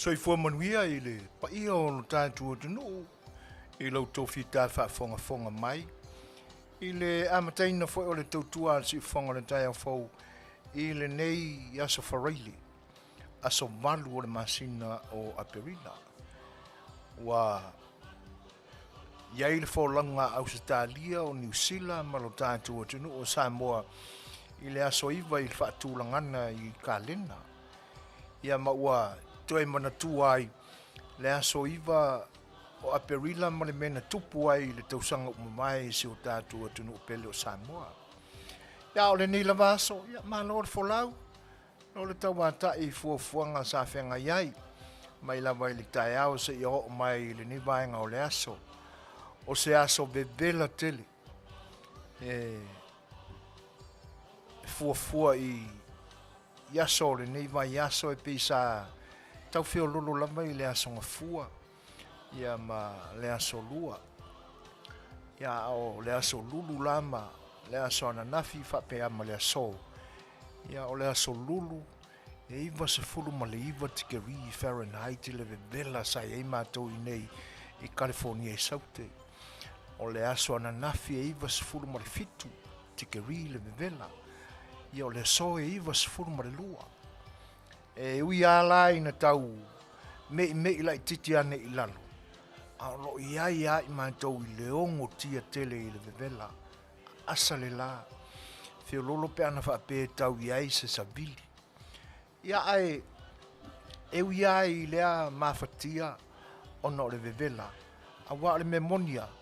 Soifua manuia i le paia o lo tatou atunuu i lo outou fita faafogafoga mai i le amataina foi o le tautua a le Siufofoga o le taeao fou i lenei aso Faraile, aso 8 o le masina o Aperila. Ua i ai le folauga a Ausetalia, o Niu Sila ma lo tatou atunuu o Samoa i le aso 9 i le faatulagana i kalena. Ia ma ua toe manatua ai le aso 9 o Aperila ma le mea na tupu ai i le tausaga ua mavae i si o tatou atunuu pele o Samoa. Ia, o lenei lava aso, ia malo le folau, o le tauatai i fuafuaga sa feagai ai mai lava i le taeao seia oo mai i lenei vaega o le aso. O se aso vevela tele e fuafua i aso o lenei vaiaso e pei sa tau feololo lava i le aso Gafua ia ma le aso Lua. Ia, a o le aso Lulu la ma le aso ananafi faapea ma le aso, ia o le aso Lulu e 99 tikeri Fahrenheit le vevela sa i ai matou i inei i Kalifonia i Saute. O le aso ananafi e 97 tikeri le vevela. Ia o le aso e 92. E ui lava la ina tau me'ime'i laitiiti ane i lalo, a o lo o i ai lava i matou i le ogotia tele i le vevela. Asa le la, feoloolo pe ana faapea e tau i ai se savili. Ia ae e ui lava i lea mafatia ona o le vevela, aua o le mea moni lava,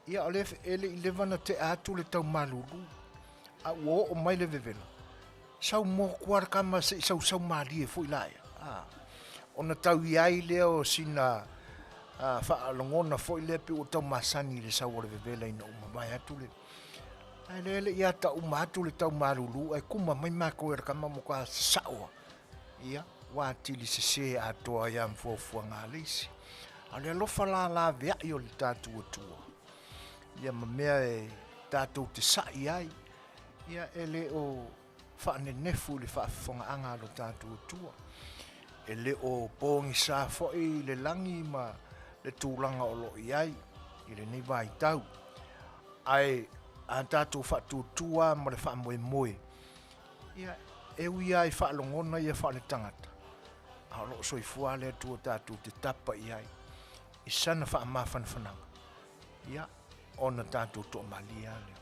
ia o lea e le i leva ona tea atu le tau malulu, a ua oo mai le vevela, sau motu lava le tama se i sausau malie foi la ea, a, ona tau i ai lea o sina faalogona foi lea pei ua tau masani i le sau o le vevela ina ua mavae atu le. Ae lea e le i ata uma atu le tau malulu ae kuma mai matou e le tama ua matua sasao lava. Ia, ua atili sese atoa ai lava ma fuafuaga a le isi. A o le alofa la laveai o le tatou Atua, ia ma mea e tatou te sa'i ai, ia e le o faanenefu i le faafofogaaga a lo tatou Atua. E le o pogisa foi le lagi ma le tulaga o lo o i ai i lenei vaitau. Ae a tatou faatuatua lava ma le faamoemoe, ia, e ui lava i faalogona ia faaletagata, a o lo o soifua lava le Atua tatou te tapa i ai i sana faamafanafanaga, ia, ona tatou toamalie lava lea.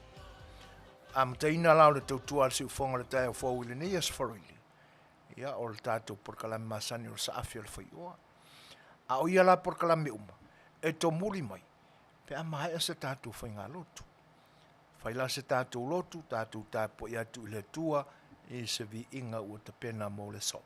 Amataina la o le tautua a le siufofoga o le taeao fou i lenei aso Faraile, ia o le tatou polokalame masani o le saafi o le faioa. A o ia la polokalame uma, e tomuli mai pe a maea se tatou faigalotu. Fai la se tatou lotu, tatou tapuai atu i le Atua i se viiga ua tapena mo le aso.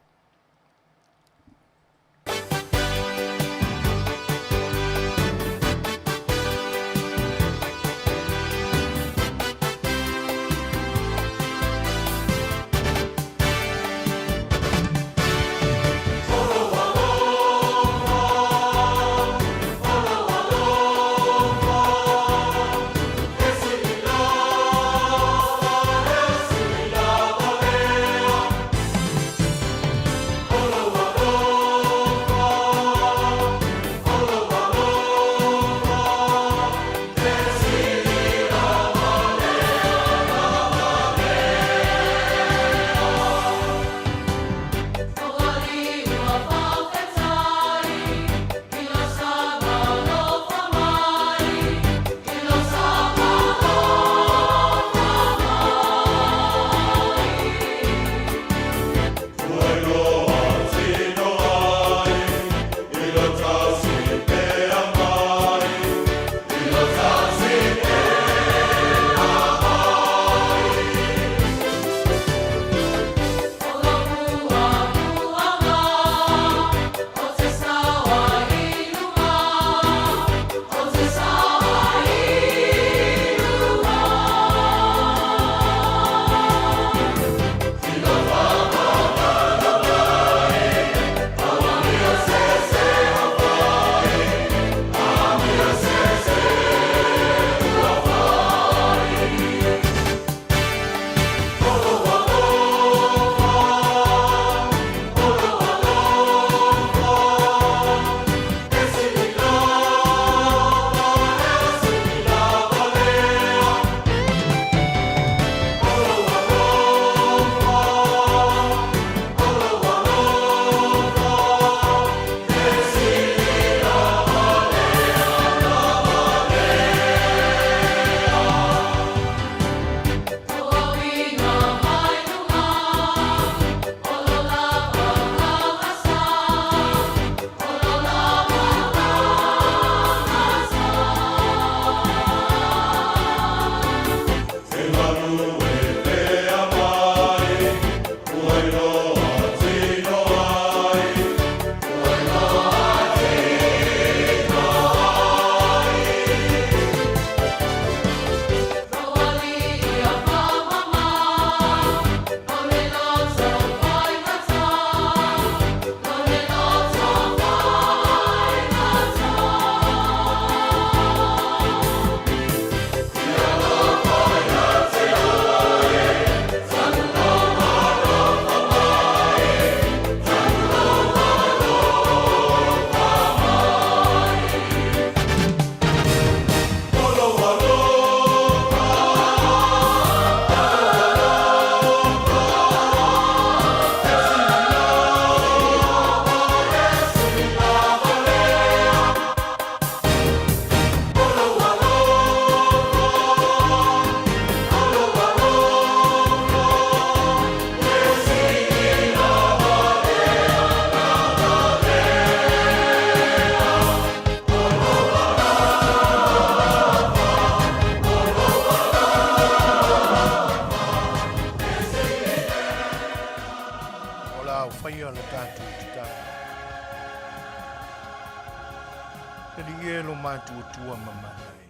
Le Alii e lo matou Atua mamana e,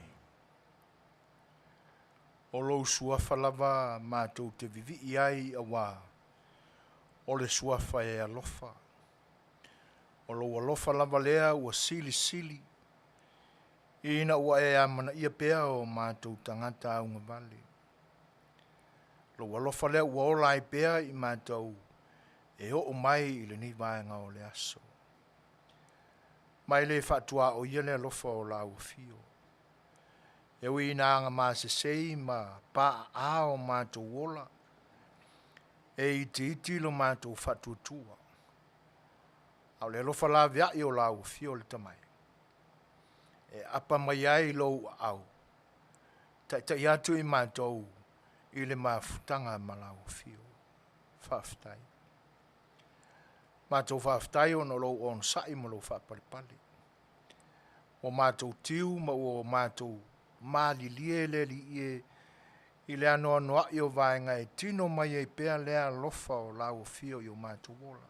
o lou Suafa lava matou te vivii ai auā o le Suafa e alofa. O lou alofa lava lea ua silisili ina ua e amanaia pea o matou tagata augavale. Lou alofa lea ua ola ai pea i matou e oo mai i lenei vaega o le aso. Ma e le faatuaoia le alofa o lau Afio. E ui ina agamasesei ma paaa o matou ola, e itiiti lo matou faatuatua, a o le alofa laveai o lau Afio le Tama e, e aapa mai ai lou aao, taitai atu i matou i le mafutaga ma lau Afio. Faafetai. Matou faafetai ona o lou onosai ma lou faapalepale. Ua matou tiu ma ua matou malilie le Alii e, i le anoanoai o vaega e tino mai ai pea le alofa o lau Afio i o matou ola.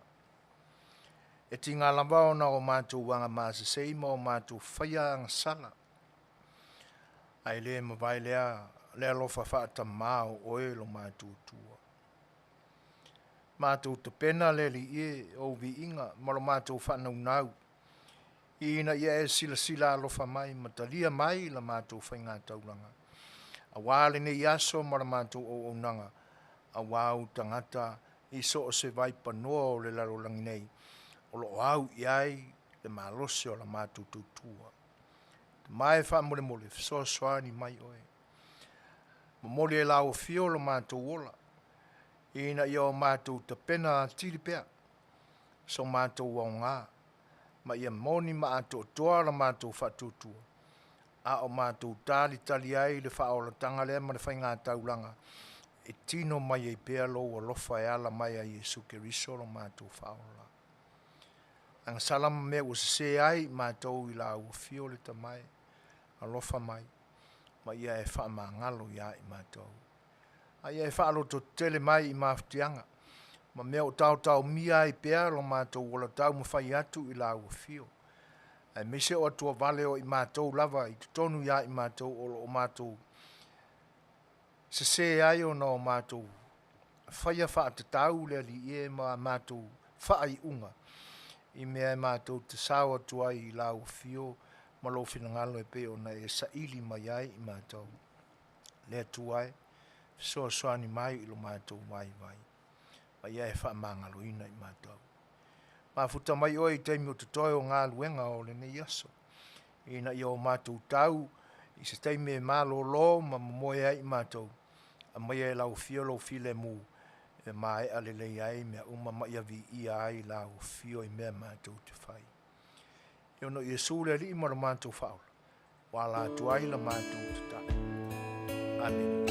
E tiga lava ona o matou agamasesei ma o matou faia agasala, ae le mavae lea le alofa faatamā o oe lo matou Atua. Matou tapena le Alii e ou viiga ma lo matou faanaunau ina ia e silasila alofa mai ma talia mai la matou faiga taulaga auā lenei aso ma la matou auaunaga auā ou tagata i so o se vaipanoa o le lalolagi nei o lo o au i ai le malosi o la matou tautua. Ma e faamolemole fesoasoani mai oe, momoli e lau Afio lo matou ola ina ia o matou tapena atili pea so matou aoga ma ia moni ma atoatoa la matou faatuatua a o matou talitali ai i le faaolataga lea ma le faigataulaga e tino mai ai pea lou alofa e ala mai ia Iesu Keriso lo matou Faaola. Agasala ma mea ua sese ai i matou i lau Afio le Tama e, alofa mai ma ia e faamagalo ia i matou. A ia e faalototele mai i mafatiaga ma mea o taotaomia ai pea lo matou ola taumafai atu i lau Afio, aemaise o atuavale o i matou lava i totonu ia i matou o lo o matou sese ai ona o matou faia faatatau le Alii e ma a matou faaiuga i mea e matou te sao atu ai i lau Afio ma lou finagalo e pei ona e saili mai ai i matou. Le Atua e, fesoasoani mai i lo matou vaivai ma ia e faamagaloina i matou. Mafuta mai oe i taimi o totoe o galuega o lenei aso ina ia o matou tau i se taimi e malolo ma momoe ai i matou, aumaia e lau Afio lou filemu e maea lelei ai mea uma ma ia viia ai lau Afio i mea matou te fai. Ona o Iesu le Alii ma lo matou Faaola ua ala atu ai la matou tatalo. Amene.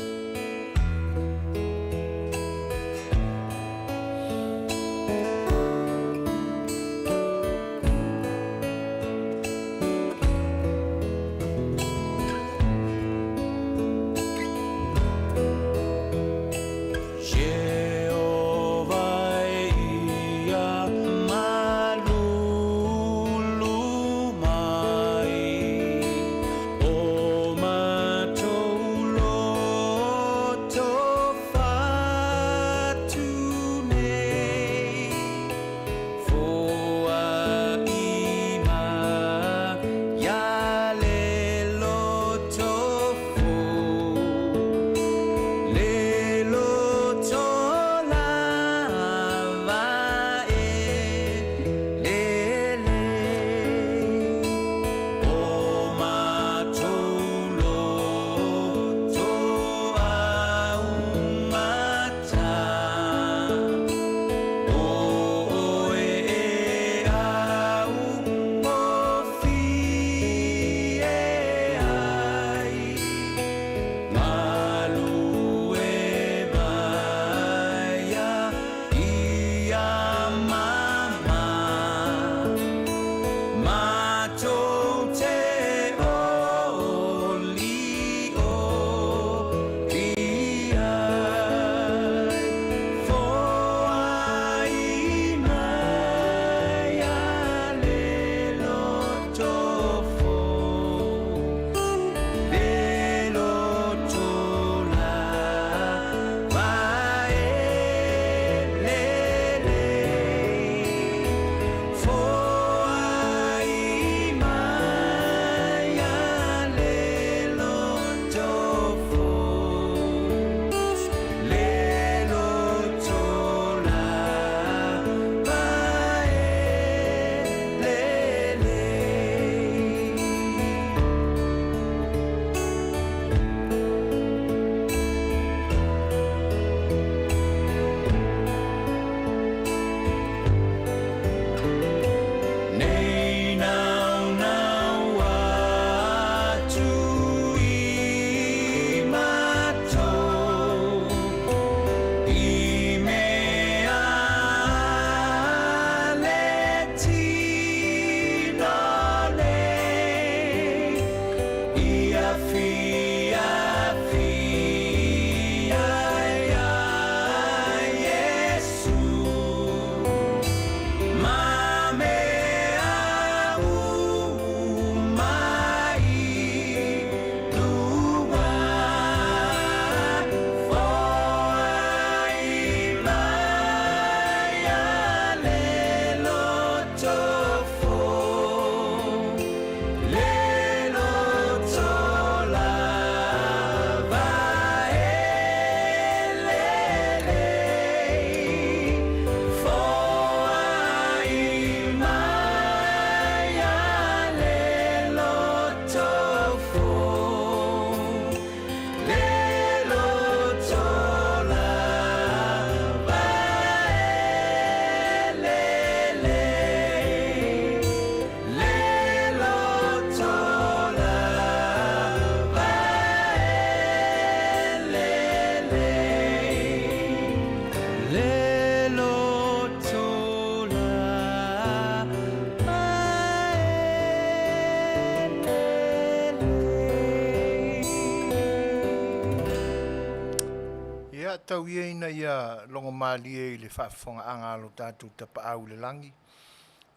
tau ia ina ia logomalie i le faafofogaaga a lo tatou Tapaau i le Lagi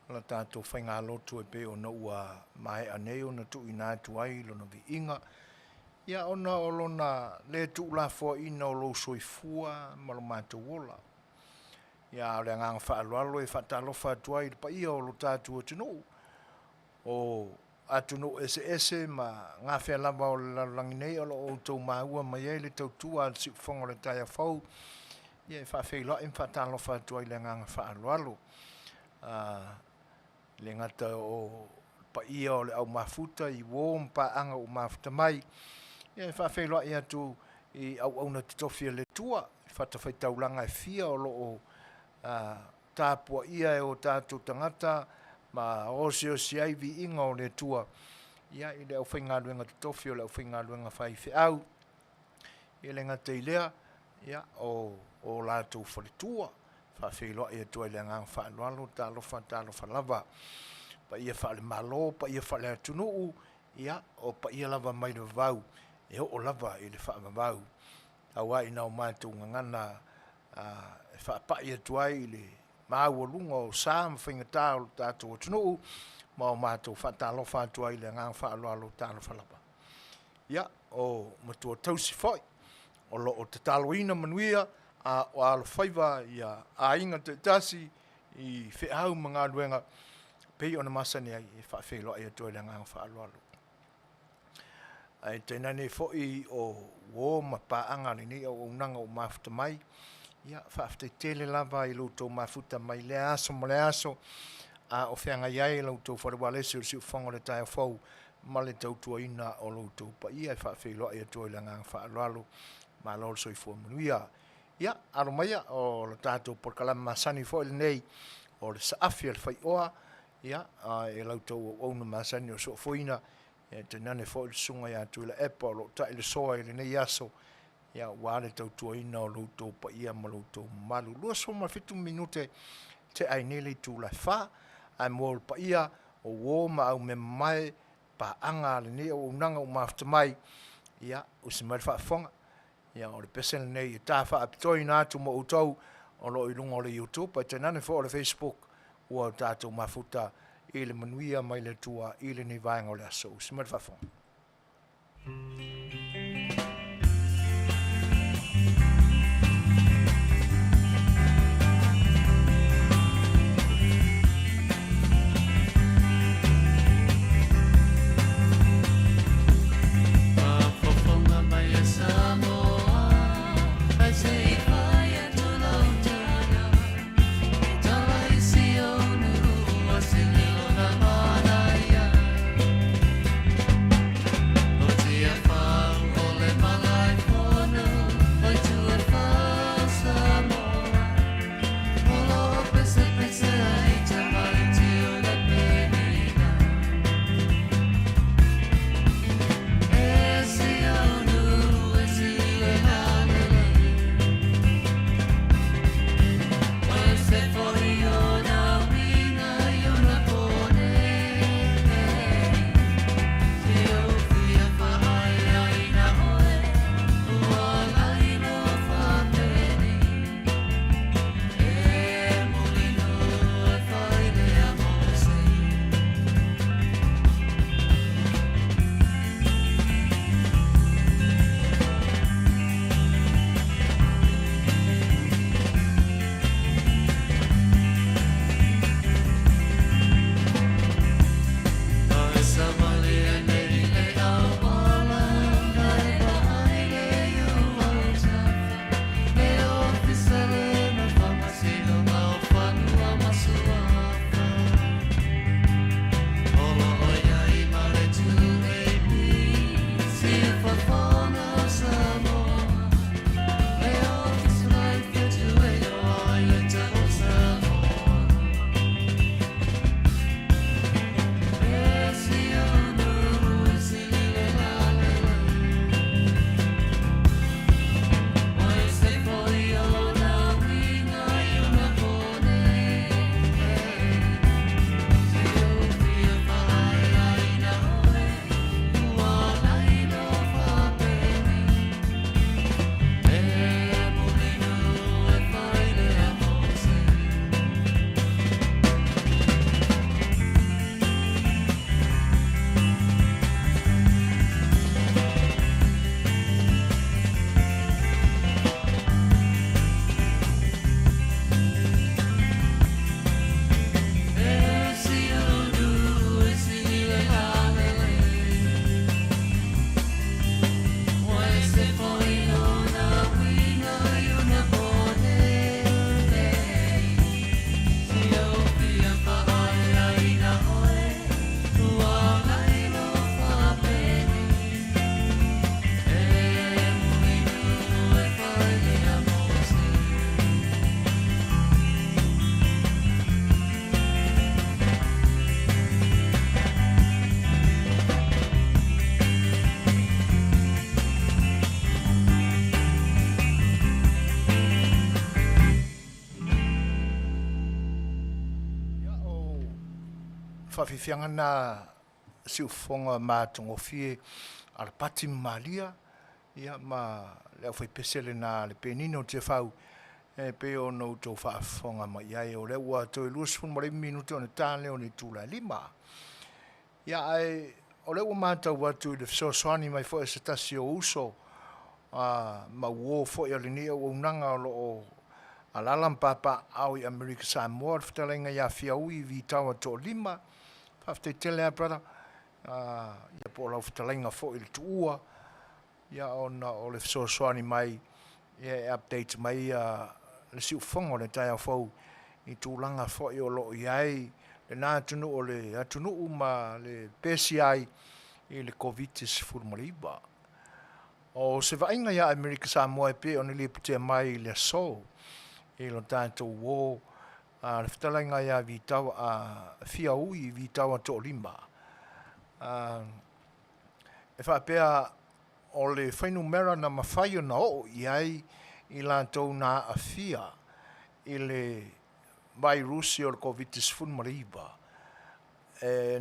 la tatou faigalotu e pei ona ua maea nei ona tuuina atu ai Lona viiga, ia ona o Lona le tuulafoaiina o lou soifua ma lo matou ola. Ia a o le agaga faaaloalo e faatalofa atu ai i le paia o lo tatou atunuu, o atunuu eseese ma gafea lava o le lalolagi nei o lo o outou maua mai ai le tautua a le Siufofoga o le taeao fou, ia e faafeiloai ma faatalofa atu ai i le agaga faaaloalo. E le gata o le paia o le au mafuta i uo ma paaga ua mafuta mai, ia e faafeiloai atu i auauna totofi a le Atua i fatafaitaulaga e fia o lo o tapuaia e o tatou tagata ma osiosi ai viiga o le Atua i le aufaigaluega totofi o le aufaigaluega faifeau. E le gata i lea, o o latou faletua. E faafeiloai atu ai i le agaga faaaloalo, talofa talofa lava. Paia faale-Malo, paia faale-atunuu, ia o paia lava mai le vavau e oo lava i le faavavau. Aua ina o matou gagana e faapai atu ai i le maualuga o sa ma faigata o le tatou atunuu, ma o matou faatalofa atu ai i le agaga faaaloalo, talofa lava. Ia, o matua tausi foi o lo o tataloina manuia a o alofaiva aiga taitasi i feau ma galuega e pei ona masani ai, e faafeiloai atu ai i le agaga faaaloalo. Ae tainane foi o uo ma paaga a lenei auaunaga ua mafuta mai, ia faafetai tele lava i lo outou mafuta mai lea aso ma lea aso a o feagai ai la outou fale ualesi o le Siufofoga o le Taeao Fou ma le tautuaina o lo outou paia. E faafeiloai atu ai i le agaga faaaloalo, malo le soifua manuia. Ia, alo maia o le tatou polokalame masani foi lenei o le Saafi a le Faioa e la outou auauna masani o Soofauina, tainane foi le susuga ia Tuilaepa o lo o tai le soa i lenei aso aua le tautuaina o lo outou paia ma lo outou mamalu. 27 minute tea ai nei le itula e 4, ae mo le paia o uo ma aumeamamae, paaga a lenei auaunaga ua mafuta mai, ia, usi mai le faafofoga, o le pese lenei e ta faapitoaina atu mo outou o lo o i luga o le Youtube ae tainane foi o le Facebook ua tatou mafuta i le manuia mai le Atua i lenei vaega o le aso. Usi mai le faafofoga. Faafofoga mai e Samoa, ae se i fai atu lau tala, i tala i si ou nuu o se leo na manaia. O Tiafau. faafiafiaga lena siufofoga matagofie a Lepati ma Malia, ia ma le aufaipese lena a le Penina o Tiafau e pei ona outou faafofoga mai i ai. O lea ua toe 29 minute ona ta lea o le itula e 5. Ia ae o lea ua matau atu i le fesoasoani mai foi a se tasi o uso ma uo foi a lenei auaunaga o lo o alaala ma papaaao i Amerika Samoa, le fetalaiga ia Fiaui Vitaoa Toalima. Faafetai tele lava brother, ia po o lau fetalaiga foi le Tuua, ia ona o le fesoasoani mai e update mai le siufofoga o le taeao fou i tulaga foi o lo o i ai lena atunuu o le atunuu ma le pesia ai i le Koviti-19. O se vaaiga ia Amerika Samoa e pei ona lipotia mai i le aso i lo tatou uo a le fetalaiga ia Vitaoa, a Fiaui Vitaoa Toalima, e faapea o le fuainumera na mafai ona oo i ai i latou na aafia i le vairusi o le Koviti-19,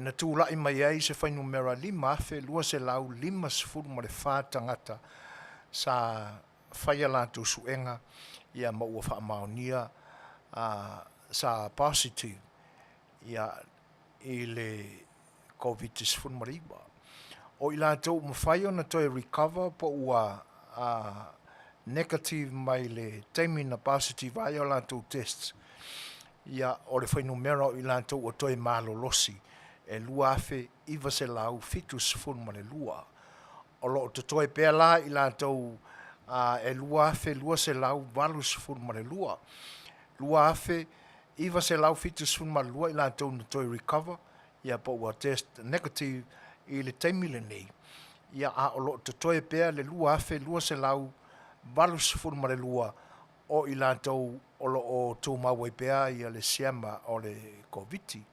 na tulai mai ai se fuainumera 5,254 tagata sa fai a latou suega ma ua faamaonia sa positive i le Koviti-19. O i latou ua mafai ona toe recover po ua negative mai le taimi na positive ai a latou test, ia, o le fuainumera o i latou ua toe malolosi e 2,972. O lo o totoe pea la i latou e 2,282, 2,972 i latou na toe recover ia po ua test negative i le taimi lenei, ia a o lo o totoe pea le 2,282 o i latou o lo o tumau ai pea le siama o le Koviti.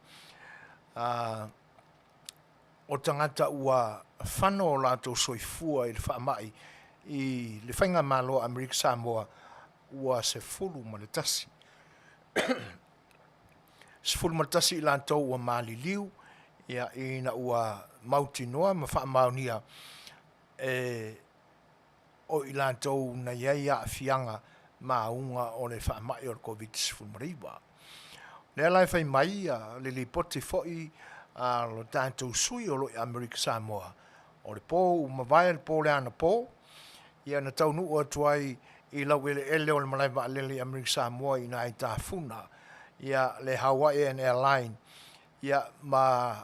O tagata ua fano o latou soifua i le faamai i le Faigamalo a Amerika Samoa ua 11. 11 i latou ua maliliu ina ua mautinoa ma faamaonia o i latou na i ai aafiaga ma auga o le faamai o le Koviti-19. O lea la e fai mai le lipoti foi a lo tatou sui o lo o i Amerika Samoa, o le po ua mavae le po o le anapo, ia na taunuu atu ai i laueleele o le malae vaalele i Amerika Samoa i ina i Tafuna le Hawaiian Airline ma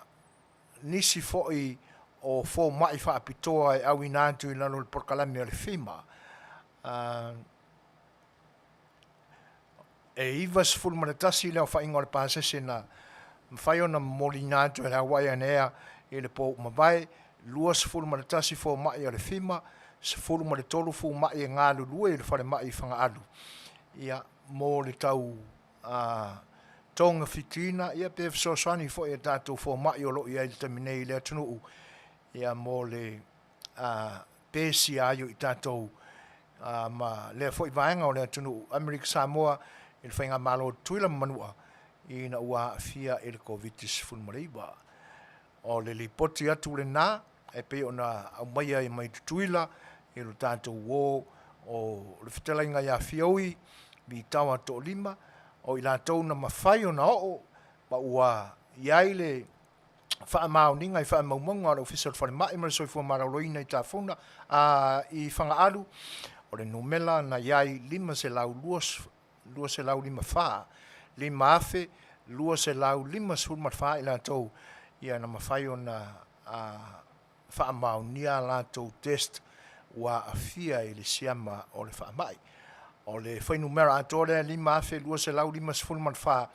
nisi foi o fomai faapitoa e auina atu i lalo o le polokalame a le FEMA. E 91 le aofaiga o le pasese na mafai ona momoliina atu e le Hawaiian Air i le po ua mavae, 21 fomai a le FEMA, 13 fomai e galulue i le falemai i Fagaalu, ia, mo le tau togafitiina pe fesoasoani foi i a tatou fomai o lo o i ai i le taimi nei i le atunuu mo le pesia ai o i tatou ma lea foi vaega o le atunuu Amerika Samoa i le Faigamalo a Tutuila ma Manua ina ua aafia i le Koviti-19. O le lipoti atu lena e pei ona aumaia mai Tutuila i lo tatou uo o le fetalaiga ia Fiaui Vitaoa Toalima, o i latou na mafai ona oo ma ua i ai le faamaoniga i faamaumauga a le Ofisa o le Falemai ma le Soifua Maloloina i Tafuna i Fagaalu, o le numera na i ai 502 254, 5,254 i latou na mafai ona faamaonia a latou test ua aafia i le siama o le faamai. O le fuainumera atoa lea 5,254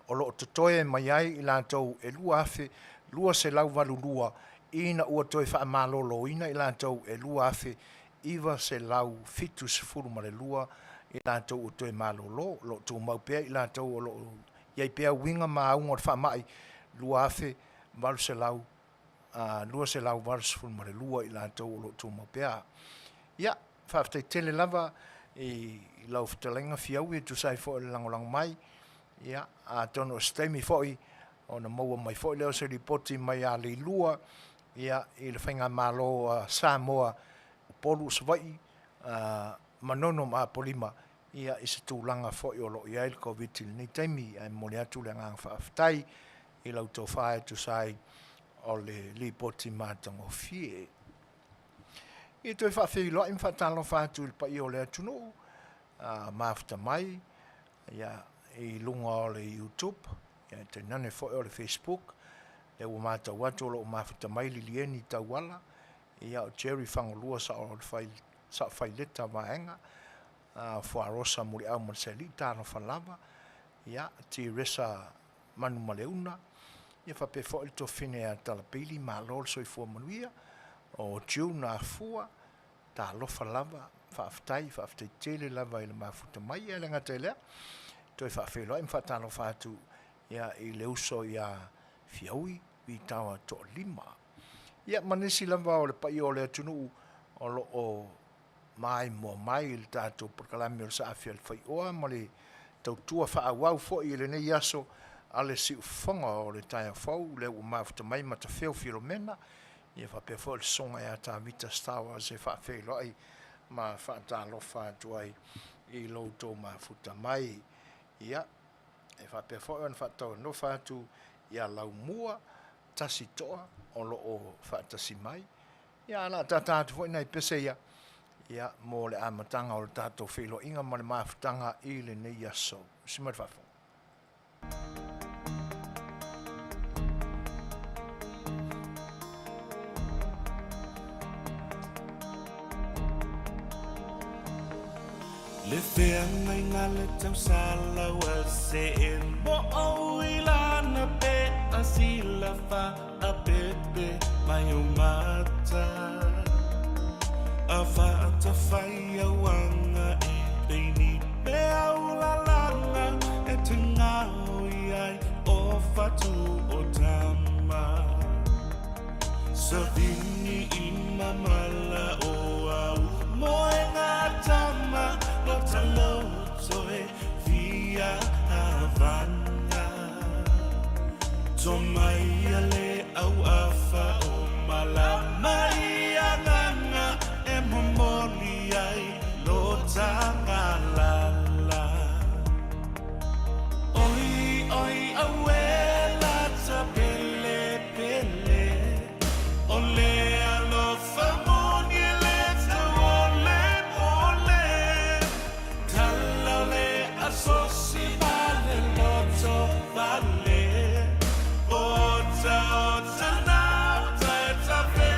o lo o totoe mai ai i latou e 2,282 ina ua toe faamaloloina i latou e 2,972 i latou ua toe malolo. O lo o tumau pea i latou o lo o i ai pea uiga ma auga o le faamai, 2,822 i latou o lo o tumau pea. Ia, faafetai tele lava i lau fetalaiga Fiaui e tusa ai foi o le lagolago mai. Ia, atonu o se taimi foi Ona maua mai foi lea o se lipoti mai ia Leilua ia i le Faigamalo a Samoa, Upolu o Savaii, Manono ma Apolima ia i se tulaga foi o lo o i ai le Koviti i lenei taimi. Ae momoli atu le agaga faafetai i lau tofa e tusa ai o le lipoti matagofie. Ia toe faafeiloai ma faatalofa atu i le paia o le atunuu mafuta mai ia, i luga o le YouTube, ia tainane foi o le Facebook, lea ua matau atu o lo o mafuta mai Lilieni Tauala, ia o Jerry Fagulua Saofaileta Vaega, Fuarosa Muliau ma le Sealii, talofa lava, ia Tiresa Manumaleuna, ia faapea foi le tuafafine ia Talapili, malo le soifua manuia, o June Afua, talofa lava, faafetai, faafetai tele lava i le mafuta mai. Ae le gata i lea, toe faafeiloai ma faatalofa atu ia, i le uso ia Fiaui Vitaoa Toalima. Ia ma nisi lava o le paia o le atunuu o lo o maimoa mai i le tatou polokalame o le Saafi a le Faioa ma le tautua faaauau foi i lenei aso a le siufofoga o le taeao fou, lea ua mafuta mai Matafeo Filomena, ia faapea foi le Susuga ia Tavita Stowers e faafeiloai ma faatalofa atu ai i lo outou mafuta mai. Ia, e faapea foi ona faatalofa atu ia Laumua Tasi Toa o lo o faatasi mai. Ia, ae o le a tata atu foi nai pese ia, ia, mo le amataga o le tatou feiloaiga ma le mafutaga i lenei aso. Usi mai le faafofoga. Le feagaiga le tausala ua see mo ou i lana pe a sila fa a pepe mai o mata a faatafai auanga e peini pe au lalanga e te ngao i ai o fatu o tama savini i mamala o au moe ngā tama lo talo toe fia havana To mai a le au afa o malama i anganga e momoli ai lo tangalala. Oi, oi, aue lata pele pele o le alofa moni e le tauole ole tala o le asosi ma le loto vale ota ota nau ta e tafe.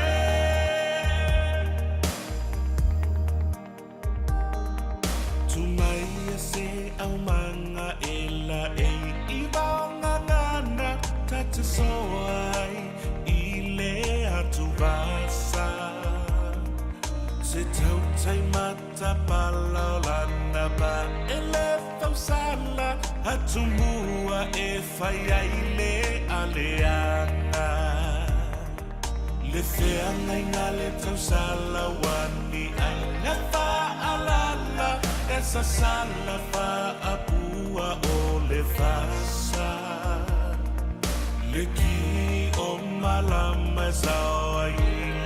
Tu mai e se au manga e la e i vaonga ngana ta te soa ai i le atu vasa. Se tautai mata pala o lana ba e le fausala atumua e fai ai le aleanga. Le feagaiga le tausala ua ni aiga faalala e sasala faapua o le fasa. Le ki o malama e sao ai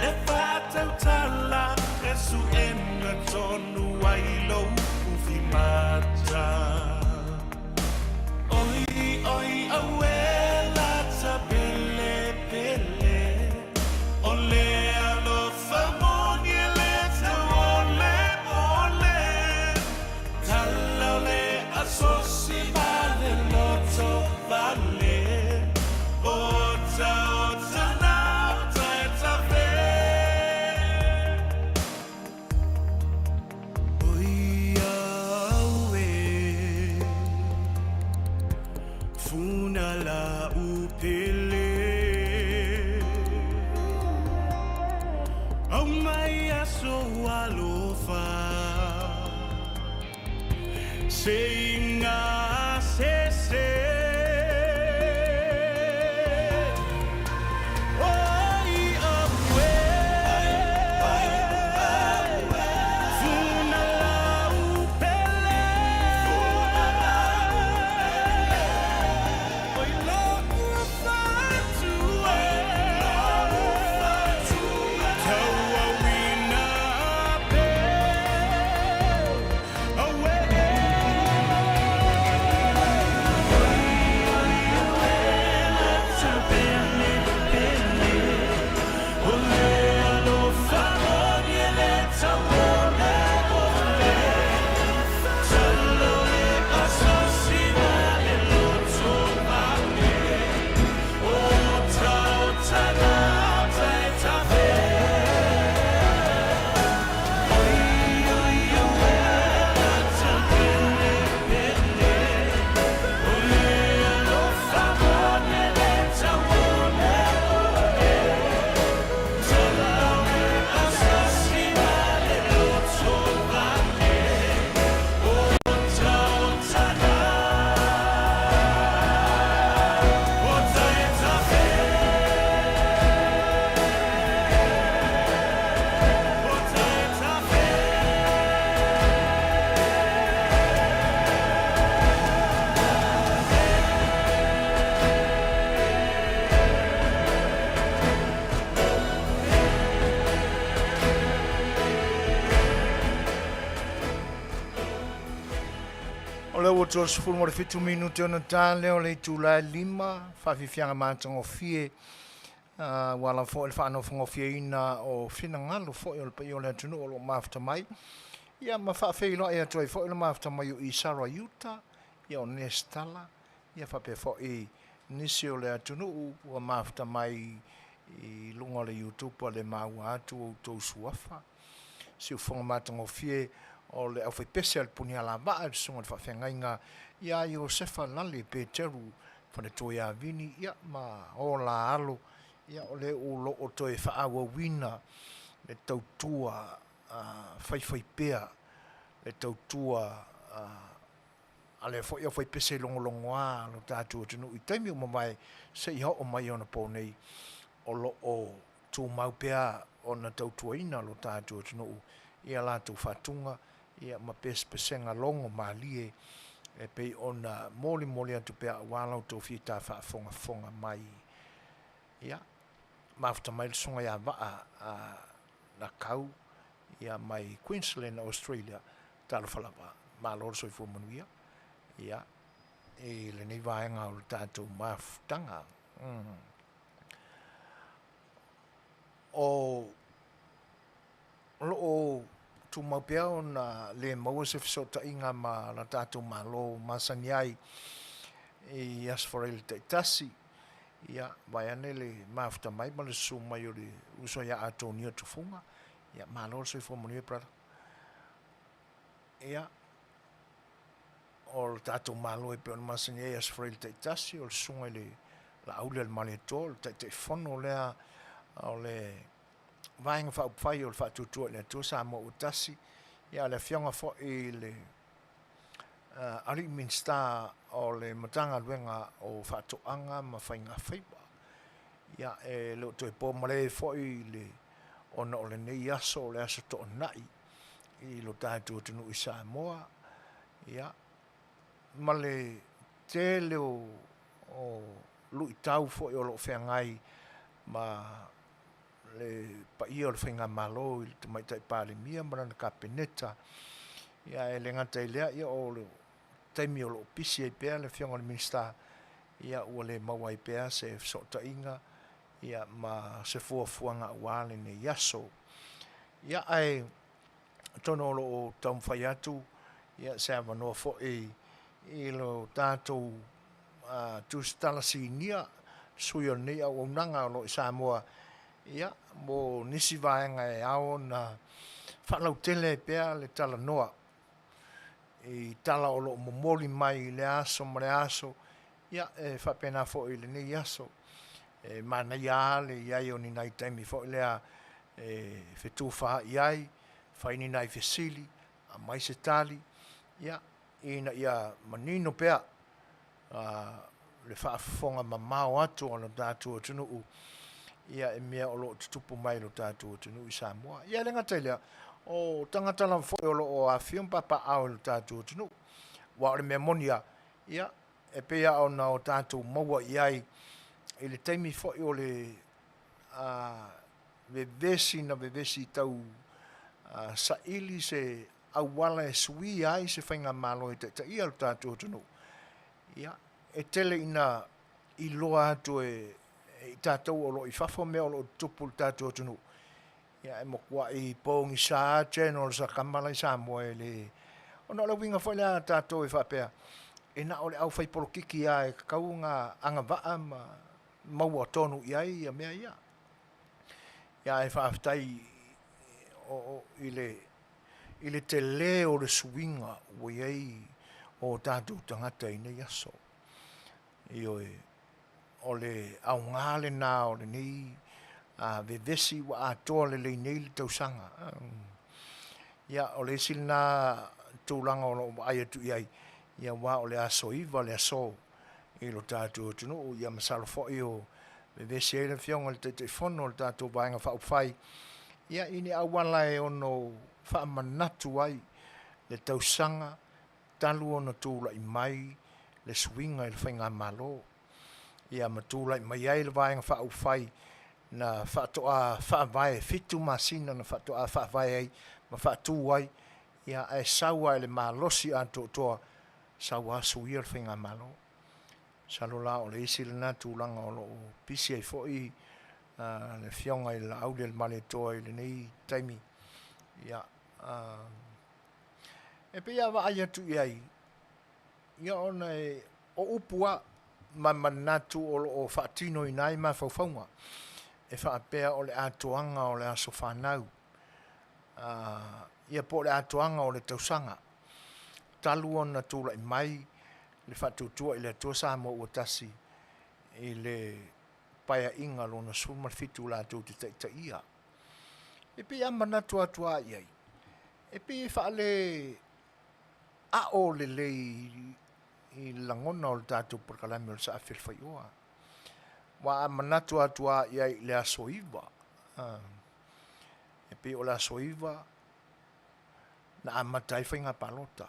le faatautala e suʻena tonu ai lou ufimata. Oi, oi, aue lata pele pele o le alofa moni e le tauole ole tala o le asosi ma le loto vale ota ota nau ta e tafe. Oi au e funa la upele au mai aso alofa se inga se se. Oi au e funa la upele oi la 37 minute ona ta lea o le itula e 5, faafiafiaga matagofie aua lava foi le faanofonofieina o finagalo foi o le paia o le atunuu o lo o mafuta mai, ia ma faafeiloai atu ai foi le mafuta mai o Isara Iuta, ia o Nesitala, ia faapea foi nisi o le atunuu ua mafuta mai i luga o le YouTube ua le maua atu outou suafa. Siufofoga matagofie o le aufaipese a le Punialavaa, le susuga i le faafeagaiga ia Iosefa Lale Peteru, faletua ia Vini, ia ma o la alo, ia o le o lo o toe faaauauina le tautua faifaipea, le tautua a lea foi aufaipese logologoa a lo tatou atunuu i taimi ua mavae seia oo mai i ona po nei, o lo o tumau pea ona tautuaina lo tatou atunuu i a latou fatuga ma pesepesega logo malie e pei ona molimoli atu pea aua la outou fita faafogafoga mai. Ia, mafuta mai le susuga ia Vaa Nakau ia mai Queensland, Australia. Talofa lava, malo le soifua manuia ia i lenei vaega o le tatou mafutaga. O lo o tumau pea ona le maua se fesootaiga ma la tatou Malo masani ai i Aso Faraile taitasi, ia vaeane le mafuta mai ma le susu mai o le uso ia Atonia Tufuga, ia malo le soifua manuia brother. Ia, o le tatou Malo e pei ona masani ai Aso Faraile taitasi, o le susuga i le Laauli a le Malietoa, o le Taitaifono lea o le Vaega Faaupufai o le Faatuatua i le Atua Samoa ua Tasi, ia o le afioga foi i le Alii Minisita o le Matagaluega o Faatoaga ma Faigafaiva. Ia, e le o toe po malae foi le ona o lenei aso o le aso Toonai i lo tatou atunuu i Samoa, ia, ma le tele o luitau foi o lo o feagai ma le paia o le Faigamalo i le Tamaitai Palemia ma lana Kapeneta, ia e le gata i lea, ia o le taimi o lo o pisi ai pea le Afioga i le Minisita, ia ua le maua ai pea se fesootaiga ia ma se fuafuaga aua lenei aso. Ia ae atonu o lo o taumafai atu ia se avanoa foi i lo tatou tusitala sinia, sui o lenei auaunaga o lo o i Samoa, ia, mo nisi vaega e ao ona faalautele ai pea le talanoa i tala o lo o momoli mai i lea aso ma lea aso, ia, e faapena foi i lenei aso. E manaia lava le i ai o ni nai taimi foi lea e fetufaai ai, fai ni nai fesili, aumai se tali, ia, ina ia manino pea le faafofoga mamao atu a lo tatou atunuu ia i mea o lo o tutupu mai i lo tatou atunuu i Samoa. Ia e le gata i lea, o tagata lava foi o lo o afifio ma papaaao i lo tatou atunuu. Aua o le mea moni lava, ia, e pei lava ona o tatou maua i ai i le taimi foi o le vevesi na vevesi tau saili se auala e suia ai se faigamalo e taitaia lo tatou atunuu, ia, e tele ina iloa atu e i tatou o lo o i fafo mea o lo o tutupu i le tatou atunuu, ia e matuai pogisa lava channels a tama la i Samoa e le... Ona o le uiga foi lea a tatou e faapea, e na o le aufaipolokiki lava e tatau ona agavaa ma maua tonu i ai ia mea ia. Ia ae faafetai i le i le tele o le suiga ua i ai o tatou tagata i nei aso. Ioe, o le aoga lena o lenei vevesi ua atoa lelei nei le tausaga. Ia, o le isi lena tulaga o lo o vaai atu i ai, ia aua o le aso 9 le aso i lo tatou atunuu, ia masalo foi o vevesi ai le Afioga i le Taitaifono o le tatou Vaega Faaupufai, ia i ni auala e ono faamanatu ai le tausaga talu ona tulai mai le suiga i le faigamalo, ia ma tulai mai ai le Vaega Faaupufai na faatoa faavae, e 7 masina na faatoa faavae ai ma faatu ai, ia ae sau lava i le malosi atoatoa. Sa ua suia le faigamalo. Masalo la o le isi lena tulaga o lo o pisi ai foi le Afioga i le Laaulialemalietoa i lenei taimi. Ia, e pei a vaai atu i ai, ia ona e, o upu lava ma manatu o lo o faatinoina ai mafaufauga e faapea o le atoaga o le aso fanau, ia po o le atoaga o le tausaga talu ona tulai mai le Faatuatua i le Atua Samoa ua Tasi i le Paeaiga Lona XVII latou te taitaia. E pei a manatu atu lava i ai, e pei e faale ao lelei i le lagona o le tatou polokalame o le Saafi a le Faioa. Aua a manatu atu lava i ai i le aso 9, e pei o le aso 9 na amata ai faiga palota,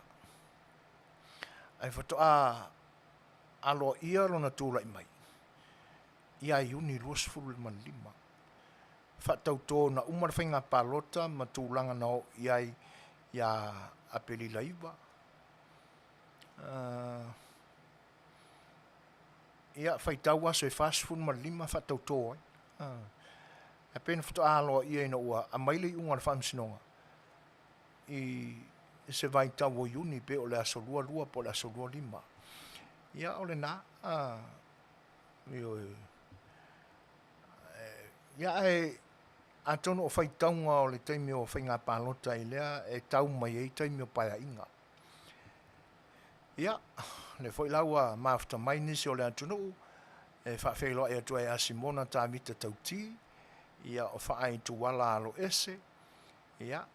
ae faatoa aloaia lona tulai mai ia Iuni 25. Faatauto na uma le faiga palota ma tulaga na oo i ai ia Aperila 9, ia faitau aso e 45 faatauto ai. Ae pei na faatoa aloaia ina ua aumai le iuga a le faamasinoga i se vaitau o Iuni pei o le aso 22 po o le aso 25. Ia o lena, ioe. Ia ae atonu o faitauga o le taimi o faiga palota i lea e tau mai ai taimi o paeaiga. Ia, lea foi la ua mafuta mai nisi o le atunuu e faafeiloai atu ai ia Simona Tavita Tauti, ia o Faaituala Aloese, ia,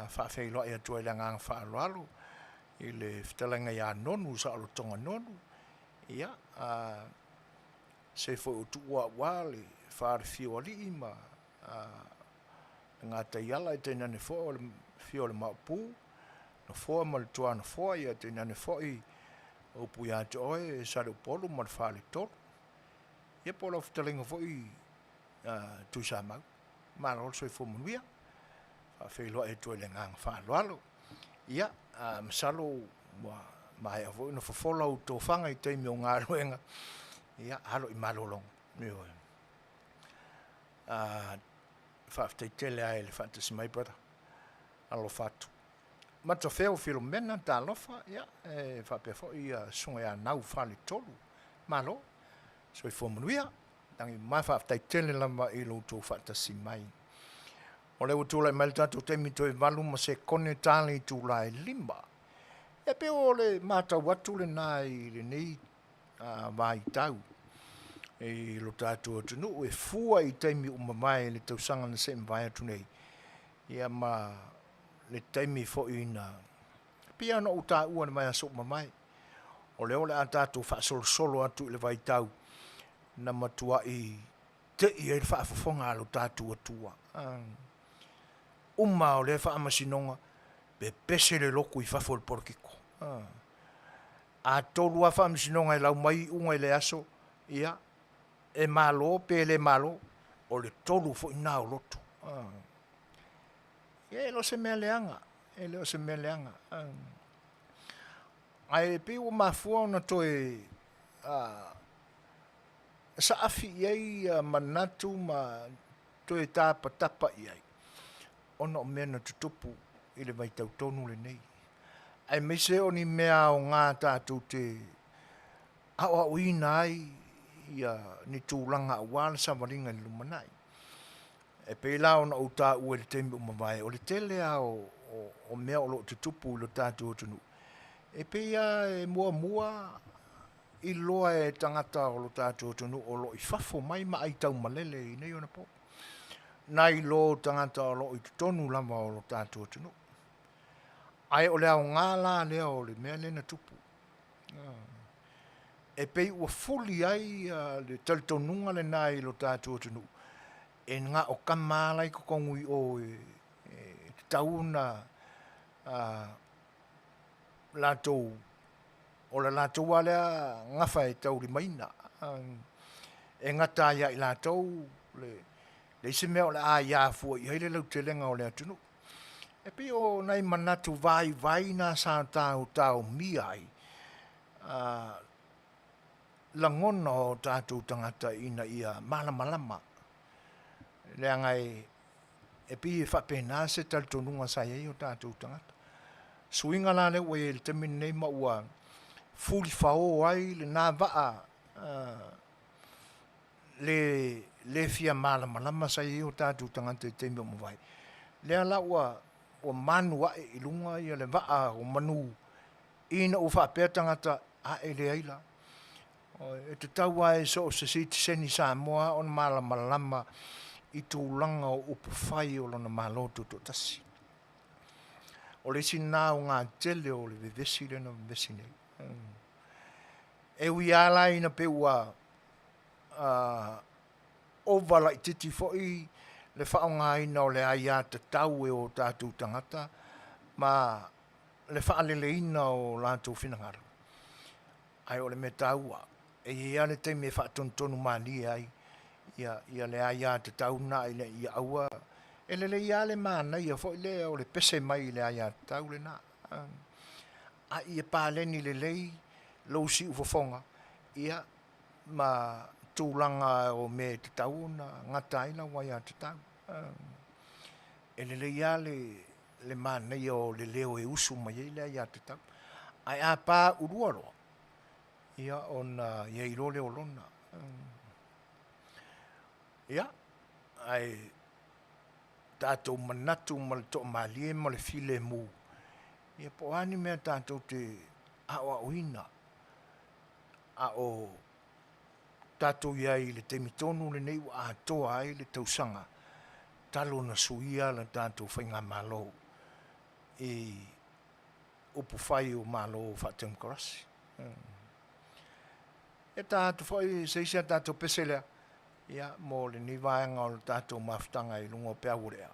faafeiloai atu ai i le agaga faaaloalo i le fetalaiga ia Nonu Saolotoga Nonu, ia, se foi o Tuua aua le Falefiu o Alii ma le Gataiala, ae tainane foi o le afio o le Maopu, Nofoa ma le Tuanofoa, ia tainane foi upu ia te oe Saleupolu ma le Faletolu. Ia po o lau fetalaiga foi Tuisamau. Malo le soifua manuia. Faafeiloai atu ai i le agaga faaaloalo. Ia, masalo ua maea foi ona fofola ou tofaga i taimi o galuega, ia alo i malologa. Ioe. Faafetai tele lava i le faatasi mai brother. Alofa atu. Matafeo Filomena, talofa, ia, e faapea foi ia Susuga ia Nau Faletolu. Malo, soifua manuia. Lagi ma faafetai tele lava i lo outou faatasi mai. O lea ua tulai mai le tatou taimi toe 8 ma sekone ta le itula e 5. E pei o le matau atu lena i lenei vaitau i lo tatou atunuu e fua i taimi ua mavae i le tausaga na se i mavae atu nei, ia ma le taimi foi na pei lava ona ou taua i le vaiaso ua mavae, o lea o le a tatou faasolosolo atu i le vaitau na matuai tei ai le faafofoga a lo tatou Atua. Uma lava o lea faamasinoga, pepese le lotu i fafo i le polokiko. A tolu lava faamasinoga e lau mai iuga i le aso, ia, e malo pe le malo, o le tolu foi lena o lotu. Ia e le o se mea leaga, e le o se mea leaga. Ae pei ua mafua ona toe saafi i ai manatu ma toe tapatapa i ai, ona o mea na tutupu i le vaitau tonu lenei, aemaise o ni mea aoga tatou te aoaoina ai ni tulaga aua le savaliga i le lumanai. E pei la ona ou taua i le taimi ua mavae, o le tele lava o mea o lo o tutupu i lo tatou atunuu, e pei lava e muamua iloa e tagata o lo tatou atunuu o lo o i fafo mai ma aitaumalele i nei ona po, nai lo tagata o lo o i totonu lava o lo tatou atunuu. Ae o le aoga la lea o le mea lea na tupu, e pei ua fuli ai le talitonuga lena i lo tatou atunuu, e na o tama lava la e i totonu i o e tatau ona latou, o le latou lava lea gafa e taulimaina, e gata ai ia i latou le isi mea o le a aia fua i ai le lautelega o le atunuu. E pei o nai manatu vaivai na sa taotaomia ai. lagona o tatou tagata ina ia malamalama, leaga e pei e faapena se talitonuga sa i ai o tatou tagata. Suiga la lea ua i ai i le taimi lenei ma ua fulifao ai lena vaa le le fia malamalama sa i ai o tatou tagata i taimi ua mavae, lea la ua ua manu ae i luga le vaa o manu ina ua faapea tagata, a e leai la, e tatau lava i so o se sitiseni Samoa ona malamalama i tulaga o upufai o lona Malo Tutoatasi. O le isi lena aoga tele o le vevesi lea na vevesi nei. E ui lava la ina pei ua ova laitiiti foi le faaaogaina o le aiatatau e o tatou tagata ma le faaleleina o latou finagalo, ae o le mea taua, e i ai lava le taimi e faatonutonu malie ai le aiatatau lena ina ia aua. E lelei lava le manaia foi lea o le pese mai i le aiatatau lena, a ia paleni lelei lou siufofoga ia ma tulaga o mea e tatau ona gata ai lau aiatatau. E lelei lava le manaia o le leo e usu mai ai le aiatatau, ae a paulua loa, ia ona i ai loa lea o lona. Ia, ae tatou manatu ma le toamalie ma le filemu, ia po o a ni mea tatou te aoaoina a o tatou i ai i le taimi tonu lenei ua atoa ai le tausaga talu ona suia le tatou faigamalo i upufai o Malo faatemokarasi. Ia ta atu foi se isi a tatou pese lea ia mo lenei vaega o le tatou mafutaga i luga o peau o le ea.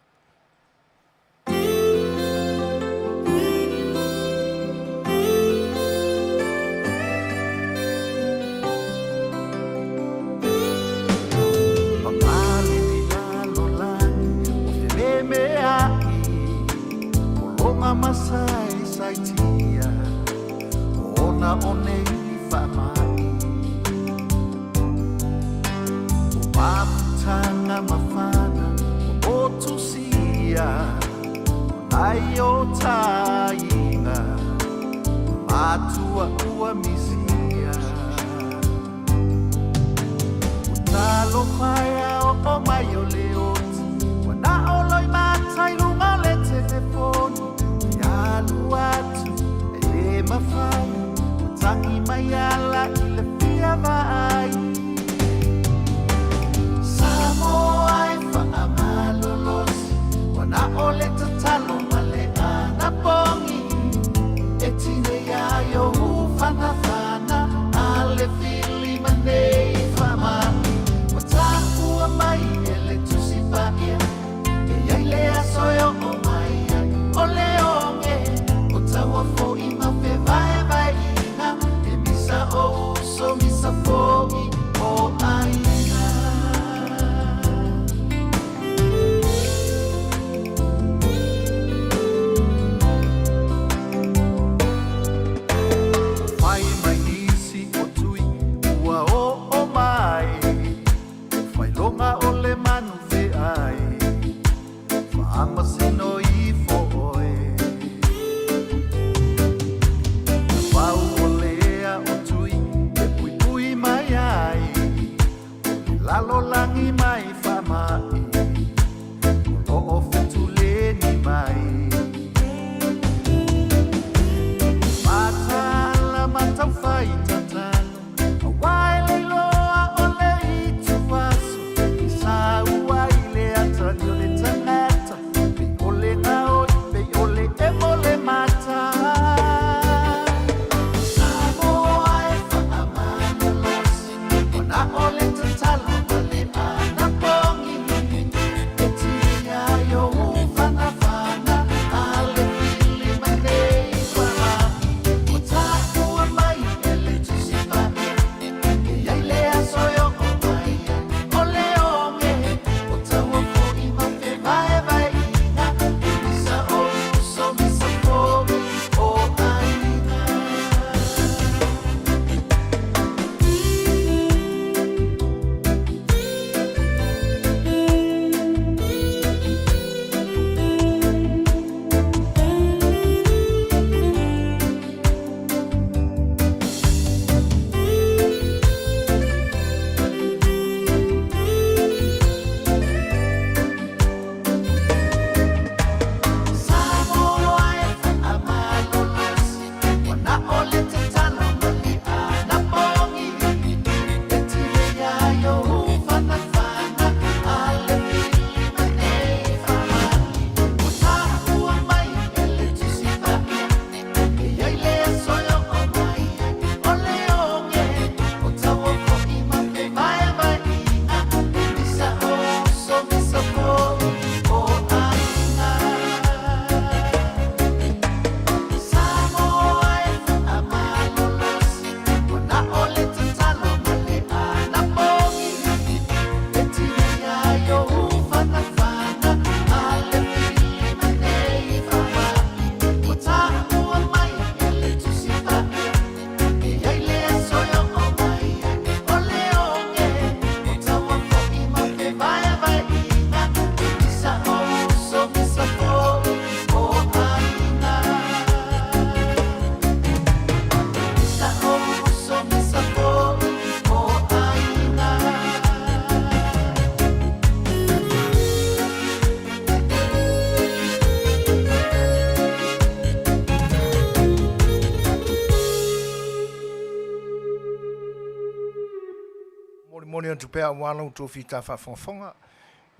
Momoli atu pea aua lo outou fita faafogafoga,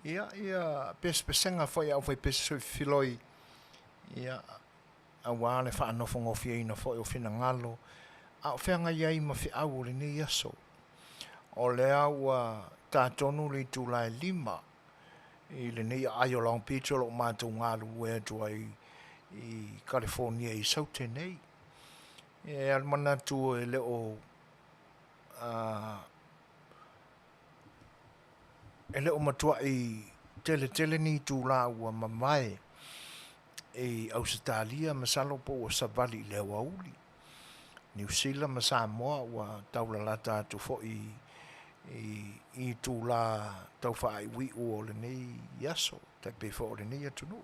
ia, ia pesepesega foi a aufaipese soifiloi, ia, aua le faanofogofieina foi o finagalo a o feagai ai ma feau o lenei aso. O lea ua ta tonu le itula e 5 i lenei aai o Long Beach o lo o matou galulue atu ai i Kalifonia i Saute nei. E i ai lava le manatu e le o e le o matuai tele tele ni itula ua mavae i Ausetalia, masalo po ua savali i le aoauli. Niu Sila ma Samoa ua taulalata atu foi i itula tau faaiuiu o lenei aso, e tai pei foi o lenei atunuu.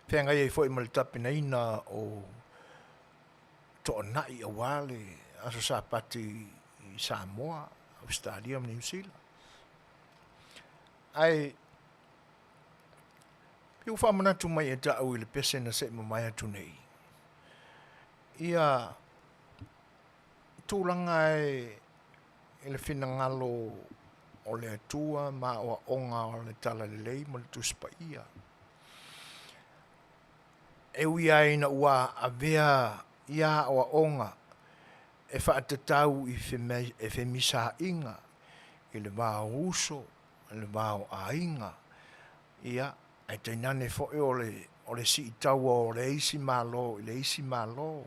Feagai ai foi ma le tapenaina o toanai aua le aso Sapati i Samoa, Ausetalia ma Niu Sila. Ae pei ua faamanatu mai ia te au i le pese na se i mavae atu nei, ia tulaga e i le finagalo o le Atua ma aoaoga o le Talalelei ma le Tusi Paia. E ui lava ina ua avea ia aoaoga e faatatau i femisaaiga i le va o uso, i le va o aiga, ia, ae tainane foi o le siitaua o le isi Malo i le isi Malo.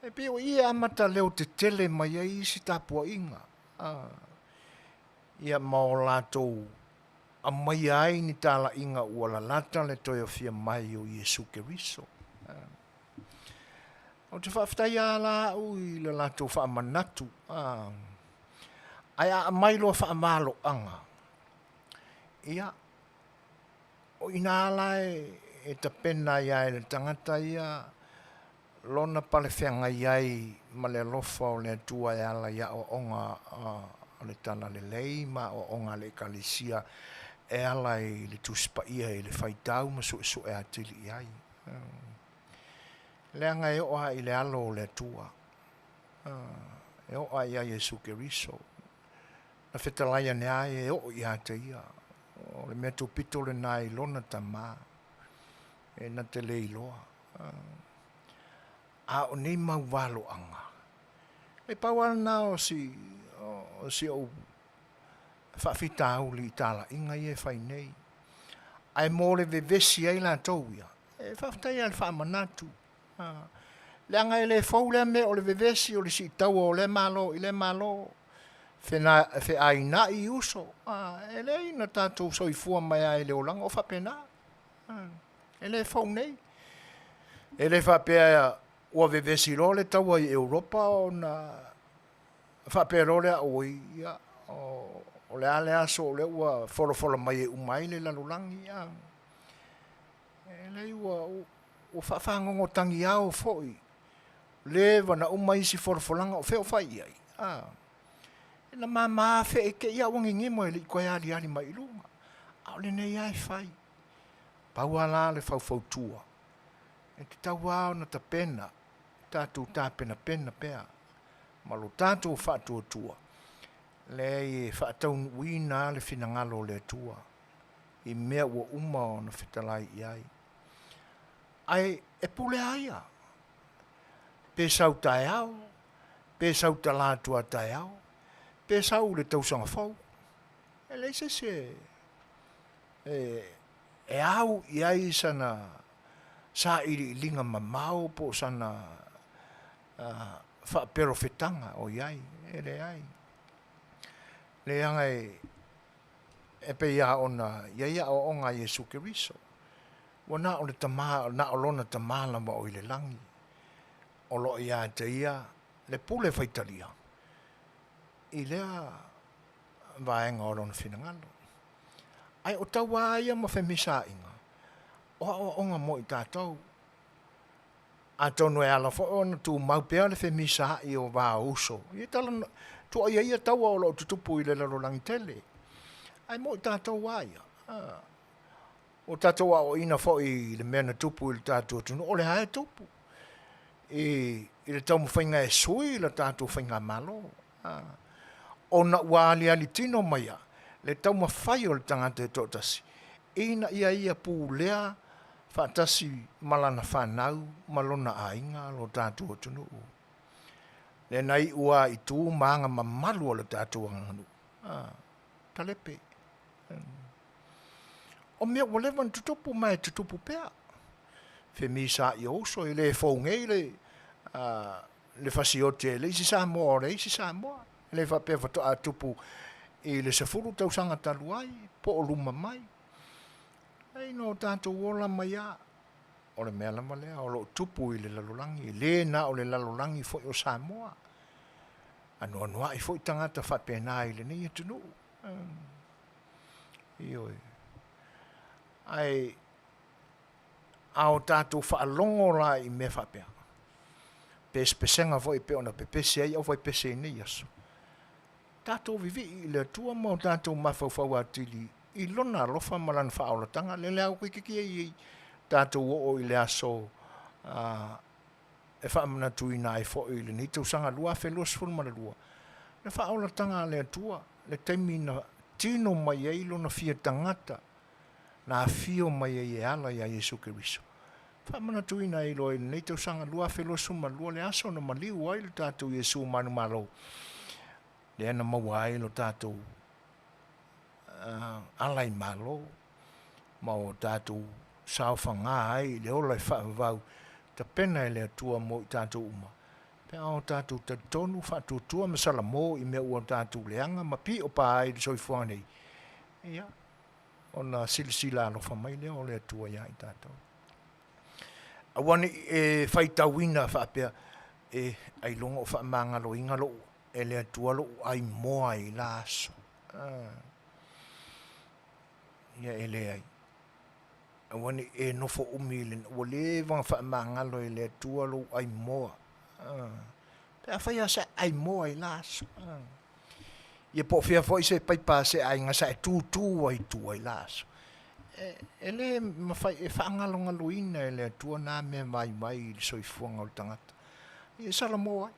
E pei o i e amata leo tetele mai ai isi tapuaiga, ia ma o latou aumaia ai ni talaiga ua lalata le toe afio mai o Iesu Keriso. Ou te faafetai lava la au i le latou faamanatu, ae a aumai loa faamaloaga, ia, o i ina la e tapena ai lava e le tagata ia lona palefeagai ai ma le alofa o le Atua e ala i aoaoga o le Talalelei ma aoaoga a le Ekalesia e ala i le Tusi Paia i le faitau ma suesue atili i ai. Leaga e oo lava i le alo o le Atua, e oo lava ia Iesu Keriso, na fetalai ane ai e oo ia te ia, o le mea topito lena i lona Tama, e na te le iloa. A o nei mau valoaga, e pau lava lena o si, o si ou faafitauli i talaiga ia e fai nei. Ae mo le vevesi ai latou ia, e faafetai lava i le faamanatu. Leaga e le fou lea mea o le vevesi o le siitaua o lea Malo i lea Malo, feainai uso, e leai na tatou soifua mai lava i le olaga o faapena. E le fou nei. E le faapea ua vevesi loa le taua i Europa ona faapea loa lea, auoi, ia, o le a le aso o lea ua folafola mai e uma ai le lalolagi. E leai, ua, ua faafagogo tagiao foi, leva na uma isi folafolaga o fea o fai i ai? A, na mama feekei lava ua gegemo e le i toe aliali mai i luga. A o lenei lava e fai. Pau lava la le faufautua, e tatau lava ona tapena, tatou tapenapena pea ma lo tatou faatuatua, leai e faataunuuina lava le finagalo o le Atua i mea ua uma ona fetalai i ai. Ae e pule lava ia, pe sau taeao, pe sau talaatu a taeao, pe sau i le tausaga fou, e leai se isi e au i ai sana sailiiliga mamao po o sana faaperofetaga o i ai, e leai. Leaga e pei lava ona i ai aoaoga a Iesu Keriso, ua na o le Tama, na o Lona Tama lava o i le lagi o lo o ia te Ia le pule faitalia i lea vaega o Lona finagalo. Ae o taua lava ia ma femisaaiga, o aoaoga mo i tatou. Atonu e ala foi ona tumau pea le femisaai o va o uso, ia tala tuuaia ia taua o lo o tutupu i le lalolagi tele. Ae mo i tatou lava ia, ua tatou aoaoina foi i le mea na tupu i le tatou atunuu, o lea lava e tupu i le taumafaiga e sui le tatou faigamalo. Ona ua aliali tino mai a le taumafai o le tagata e toatasi ina ia ia pulea faatasi ma lana fanau ma lona aiga lo tatou atunuu. Lea na iu a i tu ma aga mamalu o le tatou aganuu. A, talepe. O mea ua leva ona tutupu ma e tutupu pea. Femisaai o uso, e le fou nei le, le fasioti e le isi Samoa o le isi Samoa. E le faapea faatoa tupu i le 10 tausaga talu ai, po o luma mai. Ei, na o tatou ola mai lava. O le mea lava lea o lo o tupu i le lalolagi, e le na o le lalolagi foi o Samoa. Anoanoai foi tagata faapena i lenei atunuu. Ioe. Ae a o tatou faalogo la i mea faapea, pesepesega foi e pei ona pepese ai aufaipese i nei aso, tatou vivii i le Atua ma o tatou mafaufau atili i Lona alofa ma Lana faaolataga, lea le aoaoitiiti ai i tatou oo i le aso e faamanatuina ai foi i lenei tausaga 2022, le faaolataga a le Atua, le taimi na tino mai ai Lona fia tagata, na afio mai ai e ala iā Iesu Keriso. Faamanatuina ai loa i lenei tausaga 2022 le aso na maliu ai le tatou Iesu manumalo, lea na maua ai lo tatou ala i malo ma o tatou saofaga ai i le ola e faavavau tapena e le Atua mo i tatou uma, pe a o tatou talitonu, faatuatua ma salamo i mea ua tatou leaga ma piopa ai i le soifuaga nei, ia, ona silasila alofa mai lea o le Atua iā i tatou. Aua ne i e faitauina faapea, E, ailoga o faamagaloina lou, e le Atua lou ai moa i la aso. Ia e leai. Aua ne i e nofo umi i le, ua leva ona faamagalo e le Atua lou ai moa. Pe afai lava sa e ai moa i la aso. Ia po o fea foi se paipa a se aiga sa e tūtū ai i tua i la aso. E, e le mafai e faagalogaloina e le Atua nā mea vaivai i le soifuaga o le tagata. Ia e salamo ai.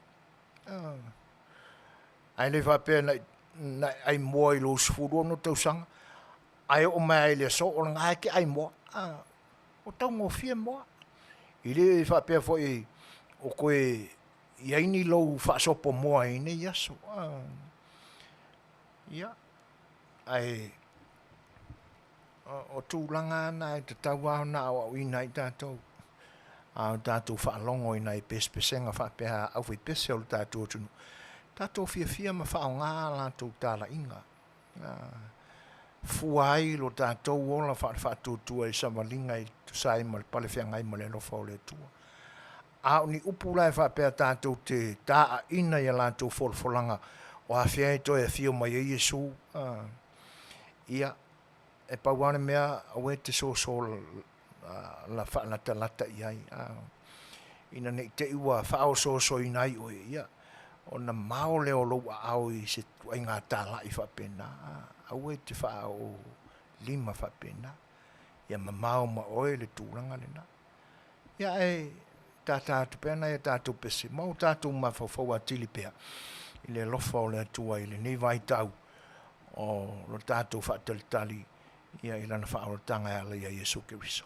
Ae le faapea na, na e ai moa i lou 16 tausaga, ae oo mai lava i le aso o lena e te ai moa. Ua taugofie moa. E le faapea foi o toe i ai ni lou faasopo moa i nei aso. Ia, ae o tulaga lava na e tatau lava ona aoaoina ai tatou, a o tatou faalogo i nai pesepesega faapea a aufaipese o le tatou atunuu, tatou fiafia ma faaaoga a latou talaiga, fua ai lo tatou ola faale-faatuatua i savaliga e tusa ai ma le pale feagai ma le alofa o le Atua. A o ni upu la e faapea tatou te taaina i a latou folafolaga o afea e toe afio mai ai Iesu, ia, e pau lava le mea aua e te soso la faalatalata i ai, ina ne i te i ua faaosoosoina ai oe, ia, ona mao lea o lou aao i se ituaiga talai faapena, aua e te faaoo lima faapena, ia mamao ma oe le tulaga lena. Ia ae tata atu pea nai a tatou pese ma o tatou mafaufau atili pea i le alofa o le Atua i lenei vaitau o lo tatou faatalitali ia i Lana faaolataga e ala ia Iesu Keriso.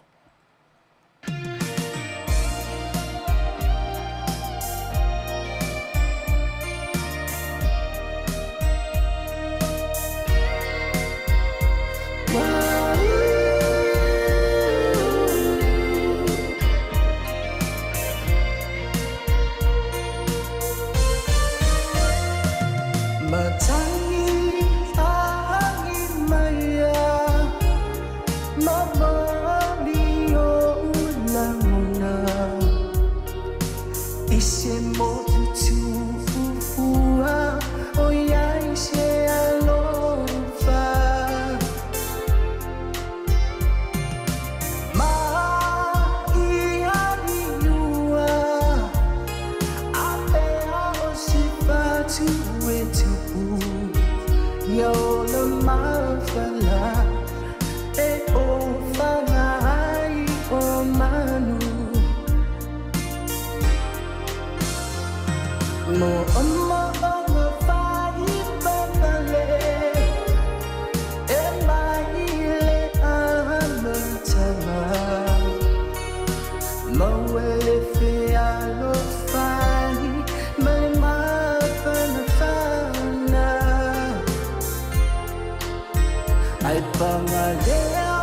Ai pagalea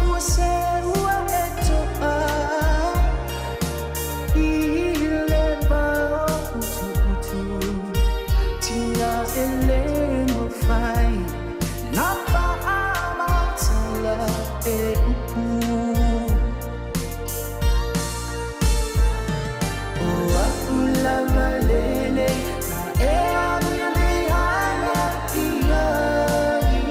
ua seua e to'a I le vao utuutu Tina e le mafai Na faamatala e upu O a'u lava lenei Na e amio leaga i ai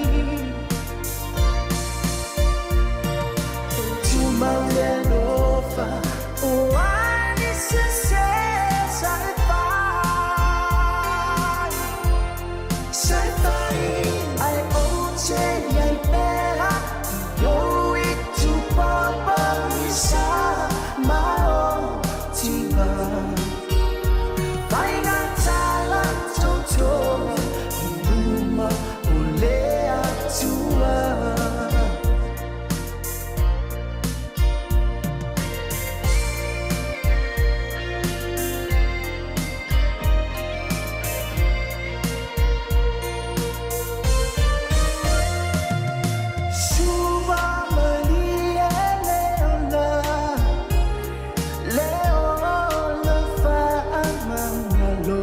Tumau le alofa O a ni sese sa e fai Sa e fai Ai ou te iai pea I ou itupaopaoa i sa ma o tiva Faigata totoga i luma o le Atua. Suva malie le ola, le ola faamagalo.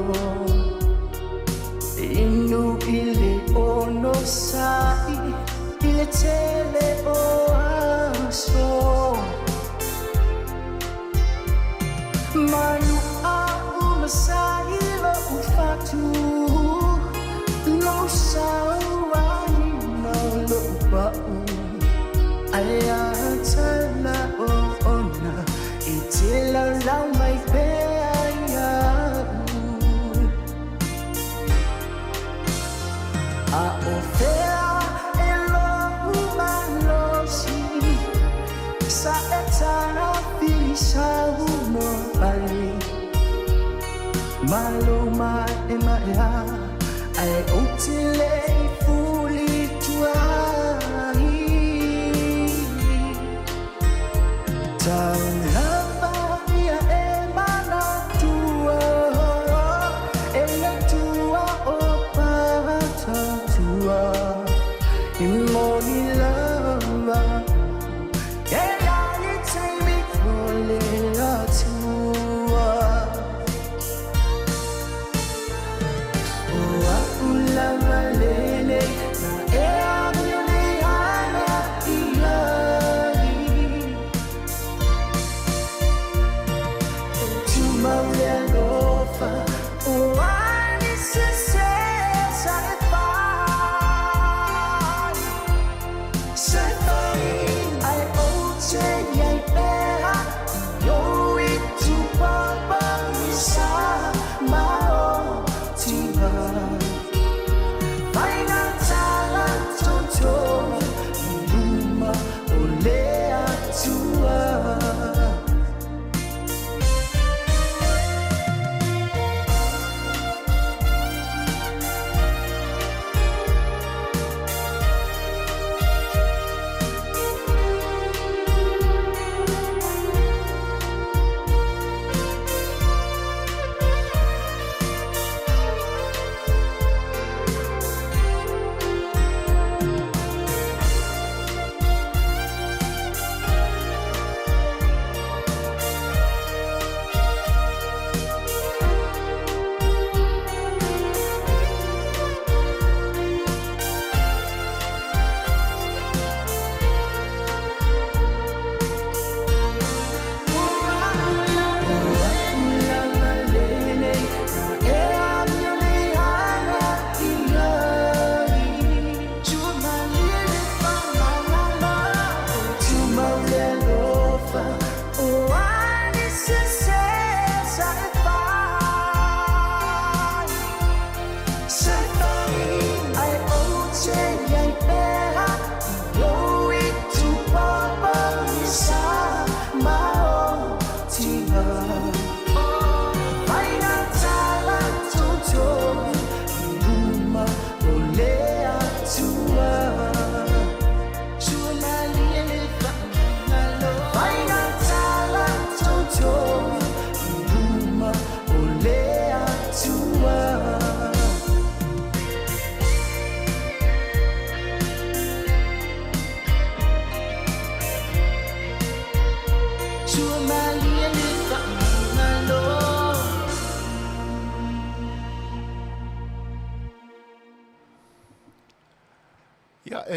Inu i le ono sa'i i le tele o aso. Manu a'u masai lo'u fatu, lou sauaina o lo'u pa'u. Ae a tala o ona e te laulau mai pea ia'u. A o fea e lou malosi sa e tafilisaunoa ai Malo ma'ema'e a ae ou te le i fuli i tua ai. Tau lava ia e manatua e le Atua o patatua e moni lava e i ai le taimi o le Atua. O a'u lava lenei na e amio leaga i ai. Tumau le alofa o a ni sese sa e fai.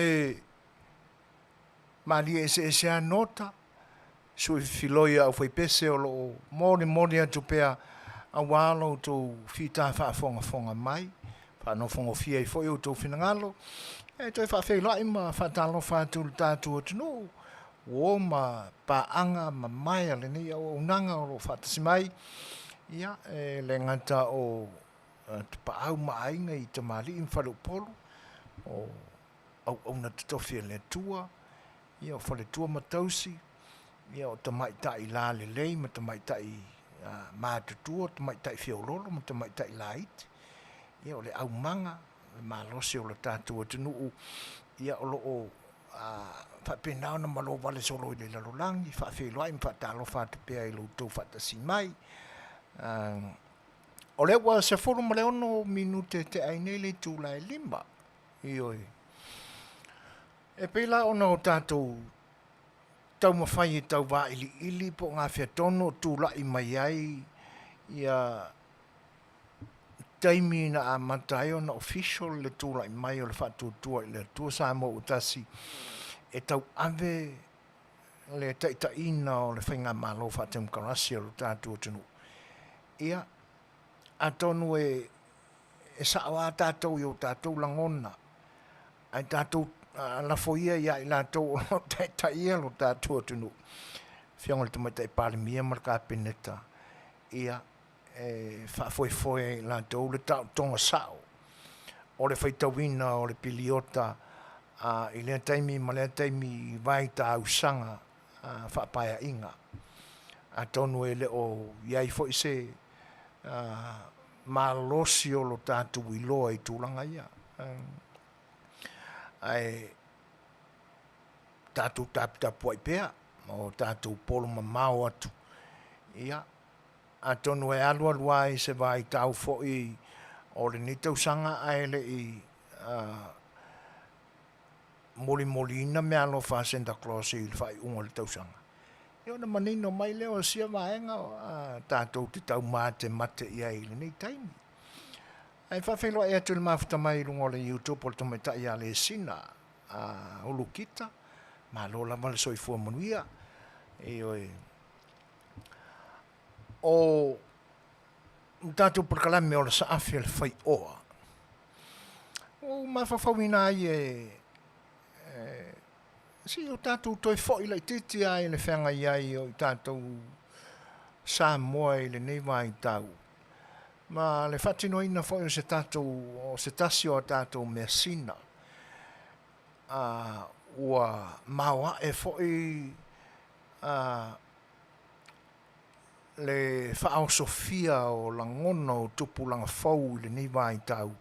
E malie eseese lava nota, sui filoi a aufaipese o lo o molimoli atu pea aua lo outou fita faafogafoga mai, faanofogofie ai foi outou finagalo, e toe faafeiloai ma faatalofa atu i le tatou atunuu, uo ma paaga mamae a lenei auaunaga o lo o faatasi mai, ia, e le gata o Tapaau ma Aiga i tamalii ma faleupolu, o auauna totofi a le Atua, ia o faletua ma tausi, ia o tamaitai lalelei ma tamaitai matutua, tamaitai feoloolo ma tamaitai laiti, ia o le aumaga, le malosi o le tatou atunuu, ia o lo o faapena ona malo vale solo i le lalolagi, faafeiloai ma faatalofa atu pea i lo outou faatasi mai. O lea ua 16 minute tea ai nei le itula e 5. Ioe. E pei la ona o tatou taumafai e tau vailiili po o gafea tonu o tulai mai ai ia taimi na amata ai ona official le tulai mai o le Faatuatua i le Atua Samoa ua Tasi e tauave le taitaiina o le faigamalo faatemokarasi a lo tatou atunuu. Ia, atonu e sao lava tatou i o tatou lagona, ae tatou lafo ia ia i latou o lo o taitaia lo tatou atunuu, Afioga i le Tamaitai Palemia ma le Kapeneta, ia, e faafoefoe e i latou le taotoga sao o le faitauina o le piliota i lea taimi ma lea taimi i vaitausaga faapaeaiga. Atonu e le o i ai foi se malosi o lo tatou iloa i tulaga ia, ae tatou taputapuai pea ma o tatou polo mamao atu, ia, atonu e alu alu lava i se vaitau foi o lenei tausaga ae le i molimoliina meaalofa a Santa Claus i le faaiuga o le tausaga, ia ona manino mai lea o sia vaega tatou te taumatemate i ai i lenei taimi. Ae faafeiloai atu i le mafuta mai i luga o le YouTube o le tamaitai ia Lesina a Ulukita, malo lava le soifua manuia. Ioe. O le tatou polokalame o le saafi a le faioa, ua ou mafaufauina ai e se i o tatou toe foi laitiiti lava i le feagai ai o i tatou Samoa i lenei vaitau, ma le faatinoina foi o se tatou, o se tasi o a tatou measina ua maoae foi le faaosofia o lagona o tupulaga fou i lenei vaitau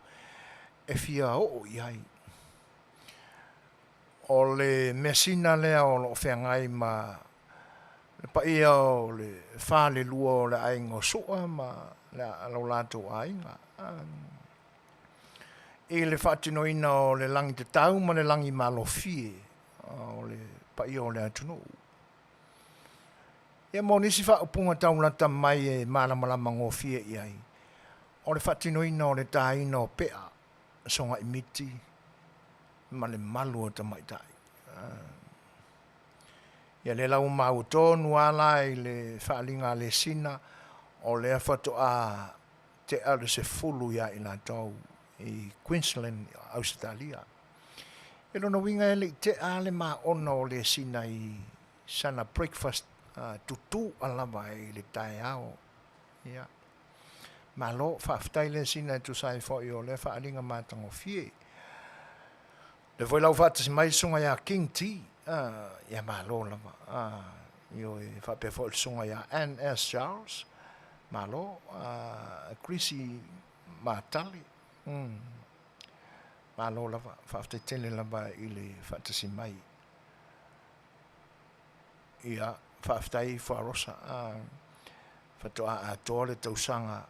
e fia oo i ai. O le measina lea o lo o feagai ma le paia o le falelua o le aiga o Sua ma lo latou aiga i le faatinoina o le lagi tatau ma le lagi malofie o le paia o le atunuu. Ia mo nisi faaupuga taulata mai e malamalama gofie i ai, o le faatinoina o le taina o pea, sogaimiti ma le malu o tamaitai. Ia lea la ua maua tonu lava la i le faaaliga a Lesina, o lea faatoa tea le 10 ia i latou i Queensland, Ausetalia. E lona uiga e le i tea lava le maona o Lesina i sana breakfast tutu'a lava i le taeao. Ia, malo, faafetai Lesina e tusa ai foi o lea faaaliga matagofie. O lea foi la ua faatasi mai le susuga ia King T, ia malo lava. Ioe, faapea foi le susuga ia NS Charles, malo. Chrissy Matale, malo lava, faafetai tele lava i le faatasi mai. Ia, faafetai Fuarosa, faatoa atoa le tausaga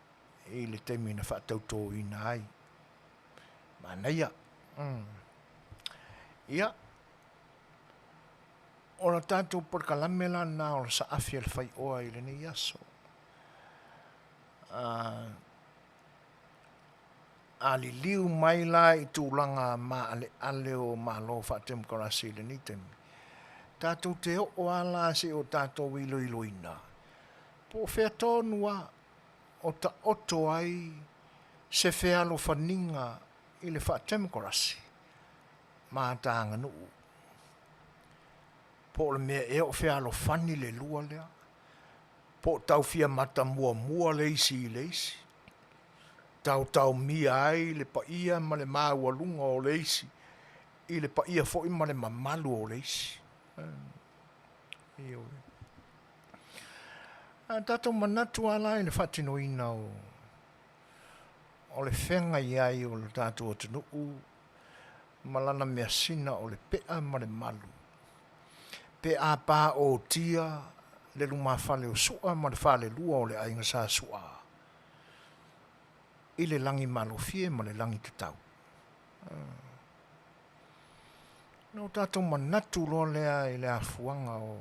i le taimi na faatautoina ai. Manaia. Ia, o le tatou polokalame la lena o le saafi a le faioa i lenei aso. A liliu mai la i tulaga maaleale o Malo faatemokarasi i lenei taimi, tatou te oo lava la se i o tatou iloiloina po o fea tonu lava o taoto ai se fealofaniga i le faatemokarasi ma ta aganuu, po o le mea ea o fealofani le lua lea, po o tau fia matamuamua le isi i le isi, taotaomia ai le paia ma le maualuga o le isi i le paia foi ma le mamalu o le isi. Ioe. A tatou manatu lava la i le faatinoina o le feagai ai o le tatou atunuu ma lana measina o le pea ma le malu, pe a paotia le lumafale o Sua ma le falelua o le Aiga Sa Sua i le lagi malofie ma le lagi tatau. Ona o tatou manatu loa lea i le afuaga o...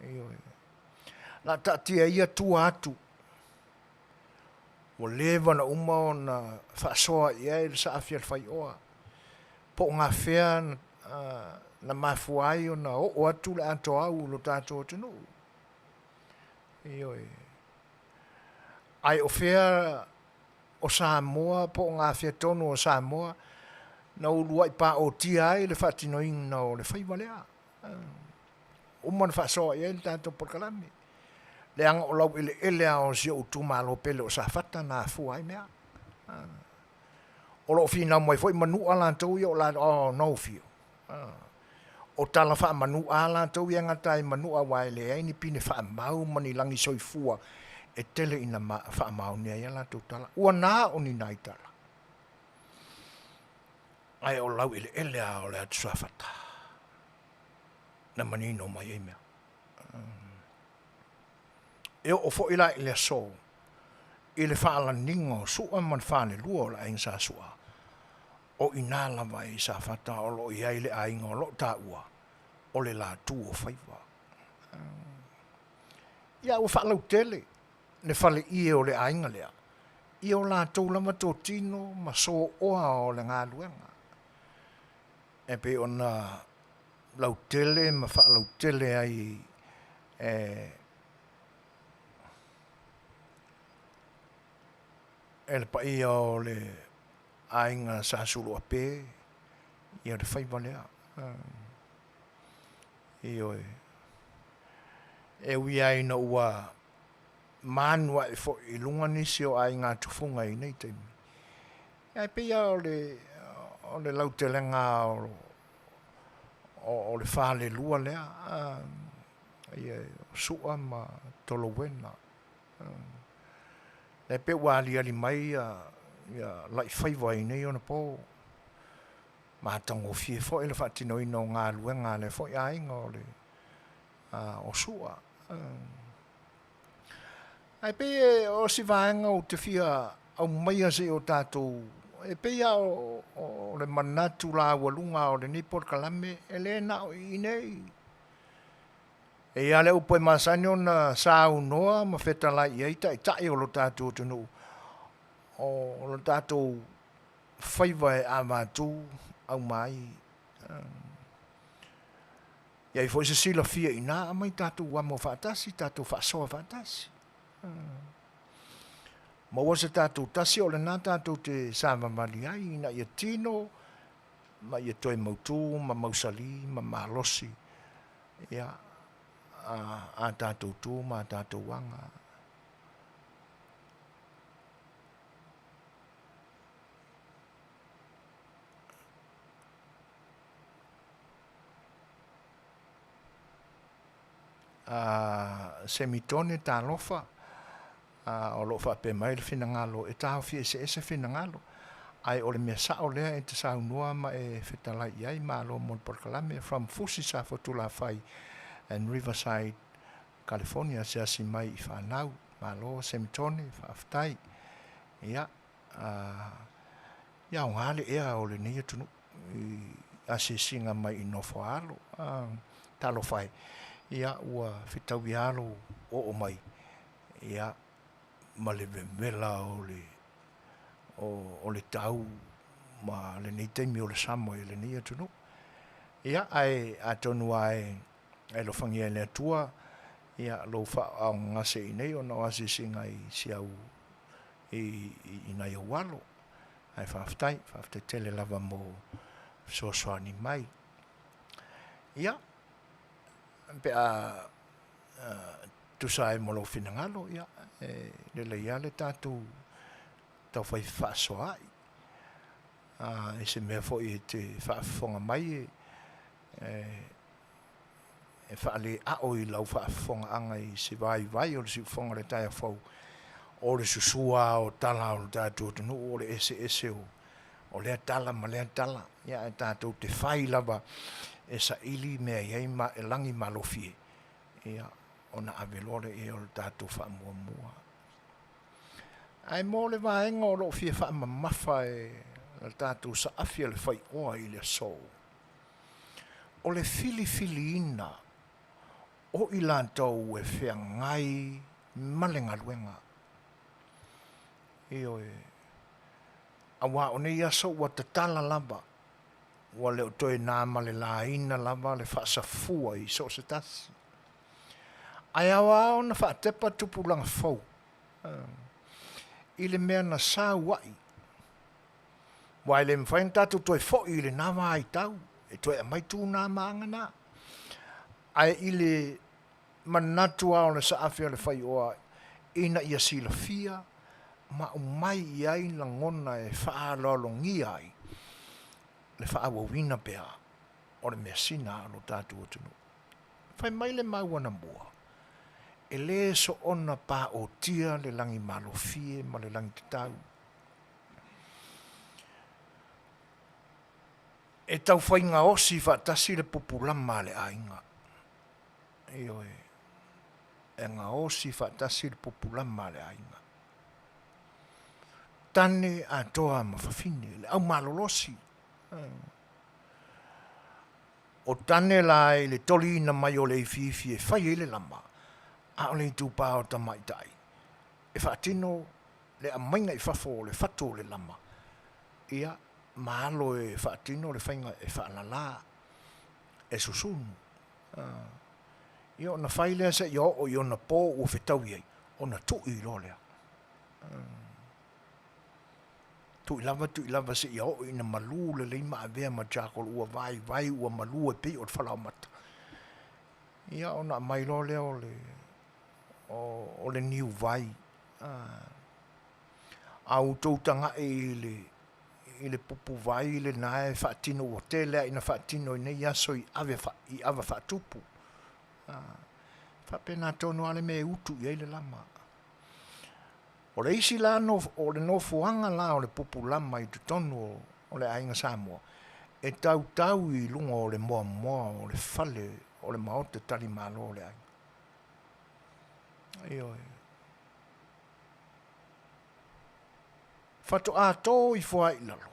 Ioe. O le a taatia ia tua atu ua leva ona uma ona faasoa i ai le saafi a le faioa, po o gafea na mafua ai ona oo atu le atoau i lo tatou atunuu. Ioe. Ae o fea o Samoa po o gafea tonu o Samoa na uluai paotia ai le faatinoina o le faiva lea. Uma ona faasoa i ai le tatou polokalame, leaga o laueleele lava o si ou itumalo pele o Safata na afua ai mea. O lo o finau mai foi Manua latou ia o latou, oh no few. O tala faa-Manua lava latou ia e gata ai i Manua aua e leai ni pine faamau ma ni lagi soifua e tele ina faamaonia ai a latou tala. Ua na o ni nai tala, ae o laueleele lava o le atu Safata na manino mai ai mea. E oo foi la i le aso i le faalaniga o Sua ma le falelua o le Aiga Sa Sua, o i ina lava i Safata o lo o i ai le aiga o lo o taua o le Latu o Faiva. Ia ua faalautele le faleie o le aiga lea i o latou lava totino ma soa o le galuega e pei ona lautele ma faalautele ai e e le paia o le aiga Sa Suluape ia le faiva lea. Ioe. E ui lava ina ua manu ae foi i luga nisi o aiga tufuga i nei taimi, ae pei lava o le lautelega o le falelua lea, o Sua ma Tolouena. Lea pei ua aliali mai Laifaiva i nei ona po, matagofie foi le faatinoina o galuega a lea foi aiga o Sua. Ae pei o si vaega ou te fia aumaia se i o tatou, e pei lava o le manatu laualuga o lenei polokalame, e le na o i inei. E i ai lava le upu e masani ona saunoa ma fetalai i ai taitai o lo tatou atunuu, o lo tatou faiva e avatu aumai. E i ai foi se silafia i ina, aumai tatou amo faatasi, tatou faasoa faatasi. Maua se tatou tasi, o lena tatou te savavali ai ina ia tino ma ia toe mautu ma mausali ma malosi ia a tatou tu ma a tatou aga. A Semitone talofa, o lo o faapea mai le finagalo e taofi eseese finagalo, ae o le mea sao lea e te saunoa ma e fetalai i ai, malo mo le polokalame from Fusi Safotulafai and Riverside California, asiasi mai i fanau, malo Semitone, faafetai. Ia, ia aoga le ea o lenei atunuu i asiasiga mai i Nofoaalo. Talofa e, ia ua fetaui lava lou oo mai, ia, ma le vevela o le o le tau ma lenei taimi o le sama i lenei atunuu. Ia, ae atonu lava e alofagia e le Atua ia lou faaaaogagase i inei ona o asiasiga i si au i nai ou alo. Ae faafetai, faafetai tele lava mo fesoasoani mai. Ia, pe a tusa ai ma lou finagalo, ia, e lelei lava le tatou taufai fefaasoaai. I se mea foi e te faafofoga mai e faaleao i lau faafofogaaga i se vaivai o le siufofoga i le taeao fou, o le susua lava o tala o le tatou atunuu o le eseese o lea tala ma lea tala, ia ae tatou te fai lava e saili mea e i ai lagi malofie, ia ona ave loa lea i ai o le tatou faamuamua. Ae mo le vaega o lo o fia faamamafa e le tatou saafi a le faioa i le aso, o le filifiliina o i latou e feagai ma le galuega. Ioe. Aua o nei aso ua tatala lava, ua le o toe na ma le laina lava le faasafua i so o se tasi. Ae ao lava ona faatepa tupulaga fou i le mea na sau ai, aua e le mafai ona tatou toe foi i lena vaitau e toe aumai tu na ma aga na. Ae i le manatu lava o le saafi a le faioa ina ia silafia ma aumai i ai lagona e faaaloalogia ai le faaauauina pea o le measina a lo tatou atunuu. Fai mai le mau anamua, e le soona paotia le lagimalofie ma le lagitatau. E taufai gaosi faatasi le pupulama a le aiga. Ioe, e gaosi faatasi le pupulama a le aiga. Tane atoa ma fafine, le au malolosi. O tane la i le toliina mai o le ifiifi e fai ai le lama, a o le itupa o tamaitai e faatino le aumaiga i fafo o le fatu o le lama, ia, ma alo e faatino le faiga e faalala, e susunu. Ia ona fai lea seia oo i ona po ua fetaui ai, ona tui loa lea. Tui lava tui lava seia oo ina malu lelei ma avea ma charcoal ua vaivai ua malu e pei o le falaoamata, ia ona aumai loa lea o le o le niuvai. A outou tagai i le i le pupuvai lena e faatino ua tele lava ina faatino i nei aso i ave i ava faatupu. E faapena tonu lava le mea e utu i ai le lama. O le isi la o le nofoaga la o le pupu lama i totonu o le aiga Samoa, e tautau i luga o le moamoa o le fale o le maota talimalo o le aiga. Ioe. Faatoa to ifo lava i lalo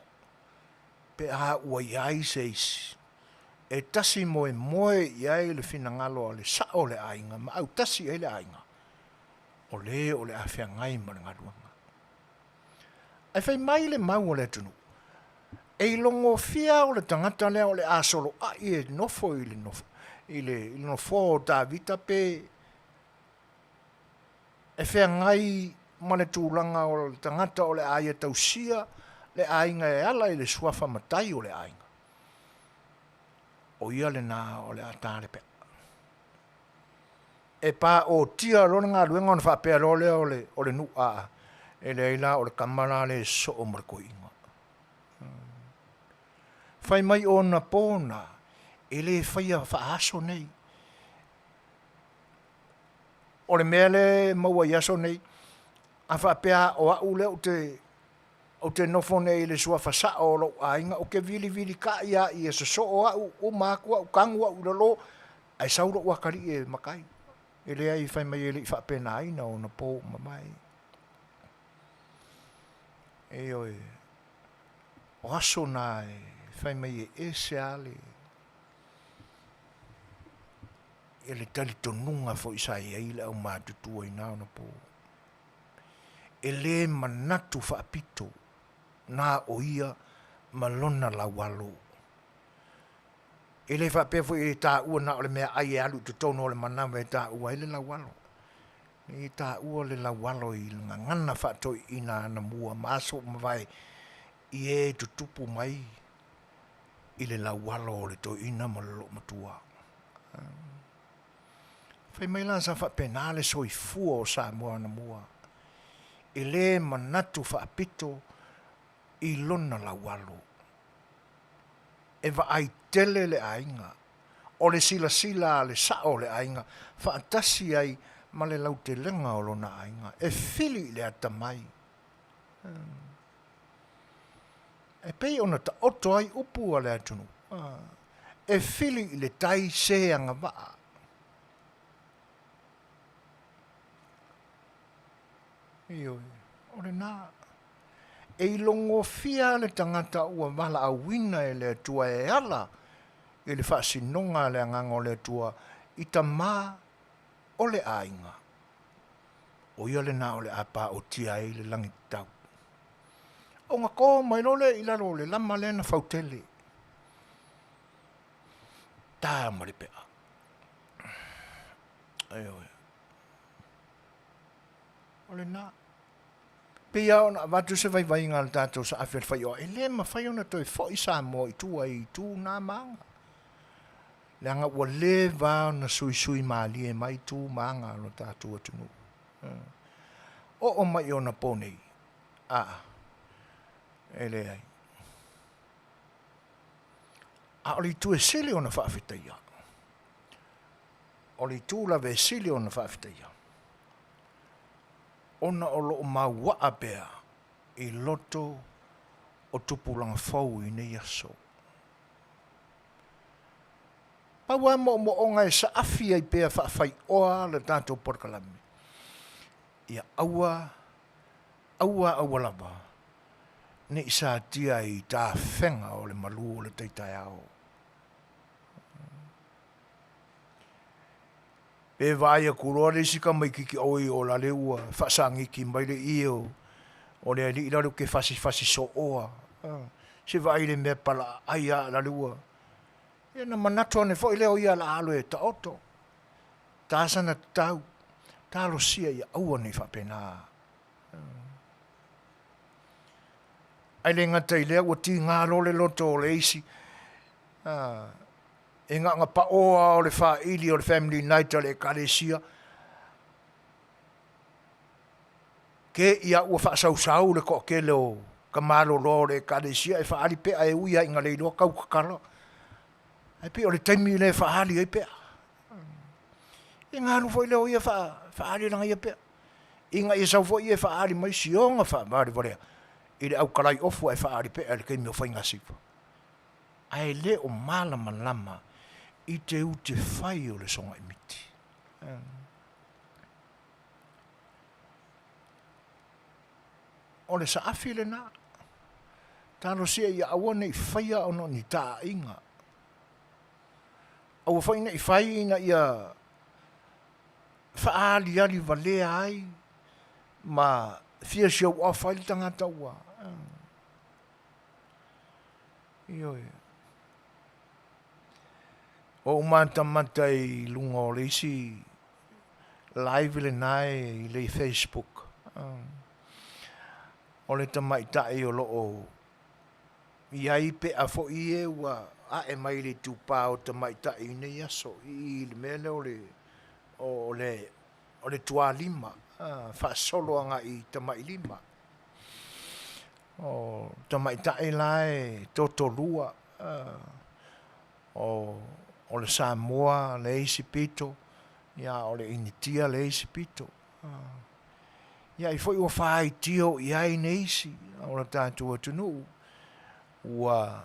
pe a ua i ai se isi e tasi moemoe i ai le finagalo a le sao o le aiga ma autasi i ai le aiga, o le o le a feagai ma le galuega. Ae fai mai le mau a le atunuu, e ilogofia o le tagata lea o le a soloai e nofo i le nofo i le nofoa o Tavita pe e feagai ma le tulaga o le tagata o le a ia tausia le aiga e ala i le suafa matai o le aiga, o ia lena o le a ta le pe'a. E paotia loa le galuega ona faapea loa lea o le nuu, aa, e leai la o le tama la lea e sosoo ma le toeaina. Fai mai o ona po na, e le faia faaaso nei. O le mea lea e maua i aso nei, a faapea o au lea ou te ou te nofo nei i le suafa sao o lou aiga, ou te vilivilitai lava ia sosoo au, uma atu au, tanu au i lalo, ae sau lou atalii e matai. E leai, fai mai e le i faapenaina ona po ua mavae. Ioe, o aso na e fai mai e ese lava le le talitonuga foi sa i ai le aumatutua i na ona po. E le manatu faapito. Na o ia ma lona laualo. E le faapea foi e taua na o le meaai e alu i totonu o le manava e taua ai le laualo. E taua le laualo i le gagana faatoeaiina anamua ma aso ua mavae i e tutupu mai i le laualo o le toeaina ma le loomatua. Fai mai la sa faapena le soifua o Samoa anamua, e le manatu faapito i lona laualo. E vaai tele le aiga, o le silasila a le sa'o o le aiga faatasi ai ma le lautelega o lona aiga, e fili i le atamai. E pei ona taoto ai upu a le atunuu, e fili i le tai se agavaa. Ioe, o lena. E ilogofia le tagata ua valaauina e le Atua e ala i le faasinoga a le Agaga o le Atua i tama o le aiga, o ia lena o le a paotia ai le lagi tatau. Ona to mai loa lea i lalo o le lama lea na fautele, ta ma le pea. Ioe. O lena. Pei lava ona avatu se vaivaiga a le tatou saafi o le faioa, e le mafai ona toe foi Samoa i tua i itu na ma aga, leaga ua leva ona suisui malie mai tu ma aga o lo tatou atunuu. Oo mai i ona po nei, a, e leai. A o le itu e sili ona faafetaia, o le itu lava e sili ona faafetaia, ona o lo o mauaa pea i loto o tupulaga fou i nei aso. Pau lava moomooga e saafi ai pea faafaioa le tatou polokalame, ia aua, aua aua lava ne i satia i tafega o le malu o le tai taeao. Pe vaai atu loa le isi tamaititi oi o lale ua faasagiti mai le ie o le alii lale ou te fasifasi sooa. Se vaai i le mea palaaai a lale ua. Ia ona manatu ane foi lea o ia o le a alu e taoto. Ta sana tatau, talosia ia aua ne i faapena. Ae le gata i lea ua tiga loa le loto o le isi e na ona pao lava o le faili o le family night a le Ekalesia, te i lava ua faasausau le toatele o tamaloloa o le Ekalesia e faaali pea e ui lava ina le iloa tau tatala, ae pei o le taimi lea e faaali ai pea. Ia ona alu foi lea o ia faaali lana ia pea, ina ia sau foi ia e faaali mai siona faavalevalea i le autalai ofu ae faaali pea i le taimi o faigasiva. Ae le o malamalama i te utefai o le sogai miti. O le saafi lena. Talosia ia aua ne i faia ona o ni taaiga. Aua foi ne i fai ina ia faaaliali valea ai ma fia show off ai le tagata ua. Ioe. Ua ou matamata i luga o le isi live lena i le Facebook. O le tamaitai o lo o i ai pea foi ie ua ae mai i le itupa o tamaitai i nei aso i le mea lea o le o le o le tualima faasolo agai i tamailima. O tamaitai la e totolua o le Samoa le isi pito, a o le Initia le isi pito. Ia ai foi ua faitio i ai nisi o le tatou atunuu ua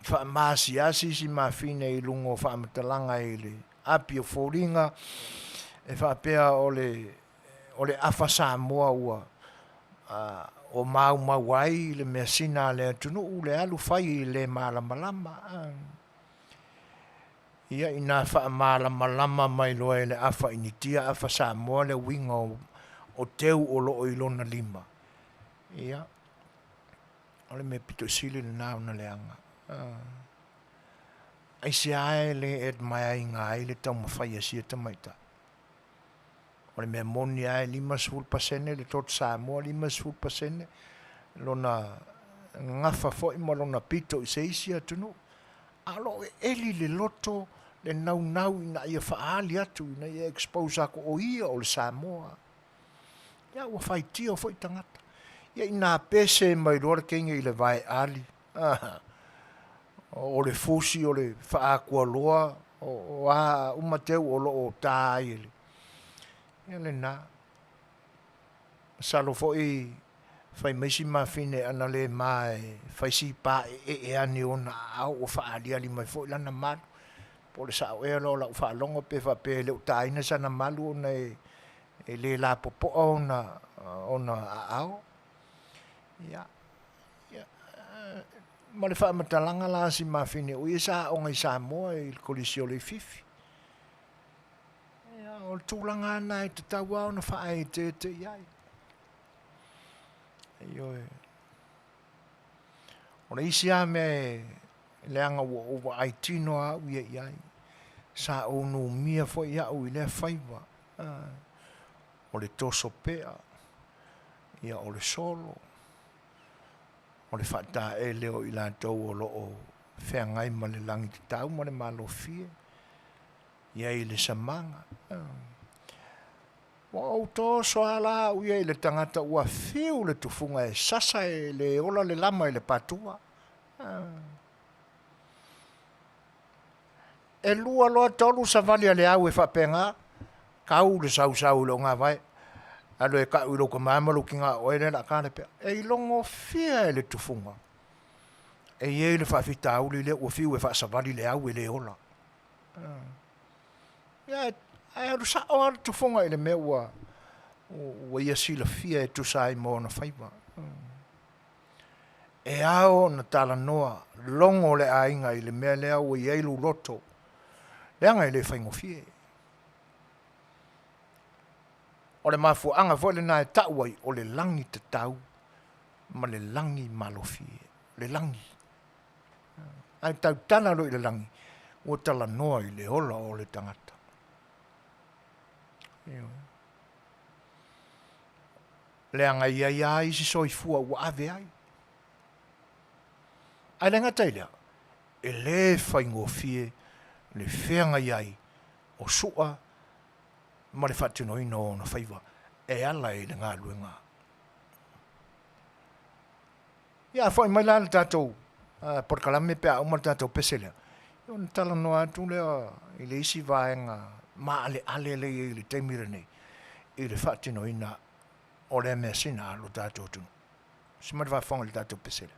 faamasiasi isi mafine i luga o faamatalaga i le api o foliga e faapea o le o le afa Samoa ua o maumau ai le measina a le atunuu le alu fai i le malamalama. Ia ina faamalamalama mai loa e le afa Initia afa Samoa le uiga o teu o lo o i lona lima. Ia, o le mea pito sili lena ona leaga. Aisea e le admire ina ai le taumafai a sia tamaitai? O le mea moni lava e 50% le toto Samoa, 50% lona gafa foi ma lona pito i se isi atunuu. A o lo o eli le loto, le naunau ina ia faaali atu, ina ia expose atu o ia o le Samoa. Ia ua faitio foi tagata. Ia ina pese mai loa le teine i le vaeali, o le fusi o le faaatualoa, o a uma teu o lo o ta ai e le... Ia lena. Masalo foi fai mai si mafine ana le ma e fai si paeee ane o ona aao ua faaaliali mai foi lana malu. Po o le sao ea lea o lau faalogo pe faapea e le o taina sana malu ona e le lapopoa ona aao. Ia, ma le faamatalaga la a si mafine o ia sa aoga i Samoa i le Kolisi o Leififi. Ia, o le tulaga lava lena e tatau lava ona faaeteete i ai. Ioe. O le isi lava mea leaga ua ou vaai tino lava au ia i ai, sa ou numia foi au i lea faiva, o le toso pea, ia o le solo, o le faataele o i latou o lo o feagai ma le lagi tatau ma le malofie, i ai le samaga. Ua ou toso lava la au ia i le tagata ua fiu le tufuga e sasa e le ola le lama i le patua. E lua loa tolu savali a Leau e faapena, tau le sausau i le ogavae, alu e tau i lou tama ma lou tina o oe lea o le a ta le pea. E ilogofia e le tufuga e i ai le faafitauli lea ua fiu e faasavali Leau e le ola. Ia ae alu sao lava le tufuga i le mea ua ia silafia e tusa ai ma ona faiva. E ao ona talanoa logo le aiga i le mea lea ua i ai lou loto, leaga e le faigofie. O le mafuaaga foi lena e tau ai o le lagi tatau ma le lagi malofie, le lagi. Ae tautala loa i le lagi, ua talanoa i le ola o le tagata. Ioe. Leaga e i ai lava isi soifua ua ave ai. Ae le gata i lea, e le faigofie le feagai ai o Sua ma le faatinoina o ona faiva e ala i le galuega. Ia a foi mai la le tatou polokalame pe a uma le tatou pese lea, ia ona talanoa atu lea i le isi vaega maaleale lea e i ai i le taimi lenei i le faatinoina o lea measina a lo tatou atunuu. Se mai le faafofoga i le tatou pese lea.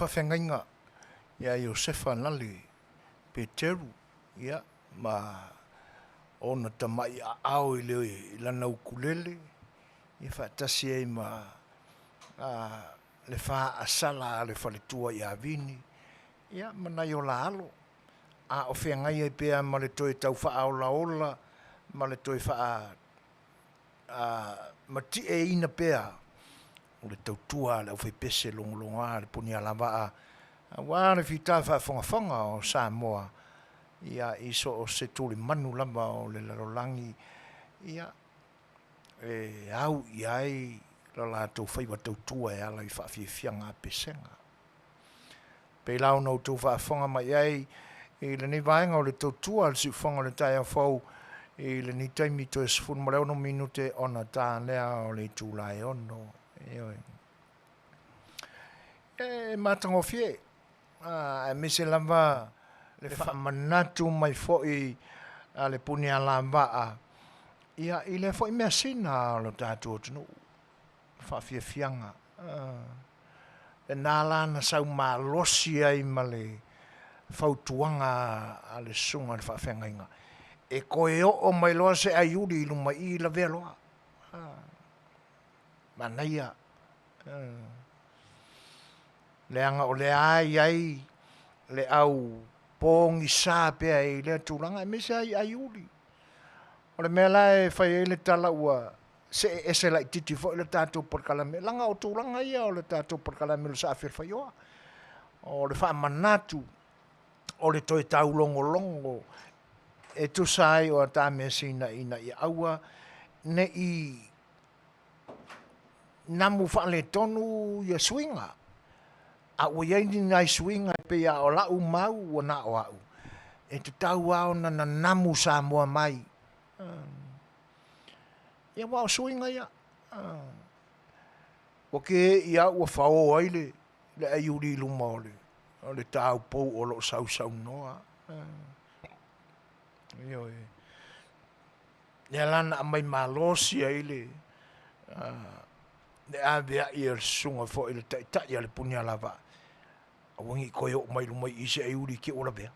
faafeagaiga ia Iosefa Nale Peteru, ia, ma ona tamai aao i le lana ukulele, ia faatasi ai ma le faaasala a le faletua ia Vini, ia ma nai o la alo, a o feagai ai pea ma le toe tau faaolaola ma le toe faamatieina pea o le tautua a le aufaipese logologoa a le Punialavaa aua le fita faafogafoga o Samoa i so o se tulimanu lava o le lalolagi e au i ai lo latou faiva tautua e ala i faafiafiaga a pesega. E pei la ona outou faafofoga mai i ai i lenei vaega o le tautua a le siufofoga o le taeao fou i lenei taimi toe 16 minute ona ta lea o le itula e 6. Ioe. E matagofie, aemaise lava le faamanatu mai foi a le Punialavaa ia i lea foi measina a lo tatou atunuu, faafiafiaga. Lena la na sau malosi ai ma le fautuaga a le susuga i le faafeagaiga e toe oo mai loa se aiuli i luma i i lavea loa. Manaia, leaga o lea lava e i ai le au pogisa pea i lea tulaga aemaise lava i aiuli. O le mea la e fai ai le tala ua see ese laitiiti foi le tatou polokalame, leaga o tulaga ia o le tatou polokalame o le Saafi o le Faioa, o le faamanatu o le toe taulogologo e tusa ai o a ta measina ina ia aua ne i namu faaletonu ia suiga, a ua i ai ni nai suiga e pei lava o lau mau ua na o au, e tatau lava ona nanamu Samoa mai. Ia aua o suiga ia, ua kei lava ua fao ai le aiuli i luma o le taupou o lo o sausaunoa. Ioe. Lea la na aumai malosi ai le aveai e le susuga foi i le taitai a le Punialavaa, aua ne i toe oo mai i luma i i se aiuli i te i ua lavea.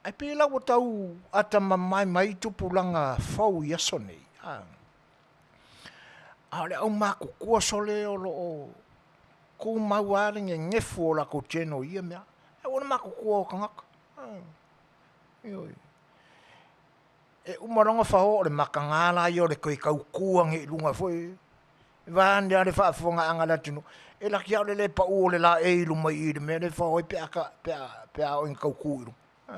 Ae pei la ua tau atamamai mai tupulaga fou i aso nei, a o le aumatutua sole o lo o tumau lava le nenefu o latou tino i ia mea. Aua le matutua o tagata. Ioe. E uma loa ona fao o le mataga la ia o le toe tau tu ane i luga foi vaeane lava le faafofogaaga a le atunuu, e laki lava o le le pau o le laei i luma i i i le mea lea e fao ai pe a oo ina tau tu i luga. E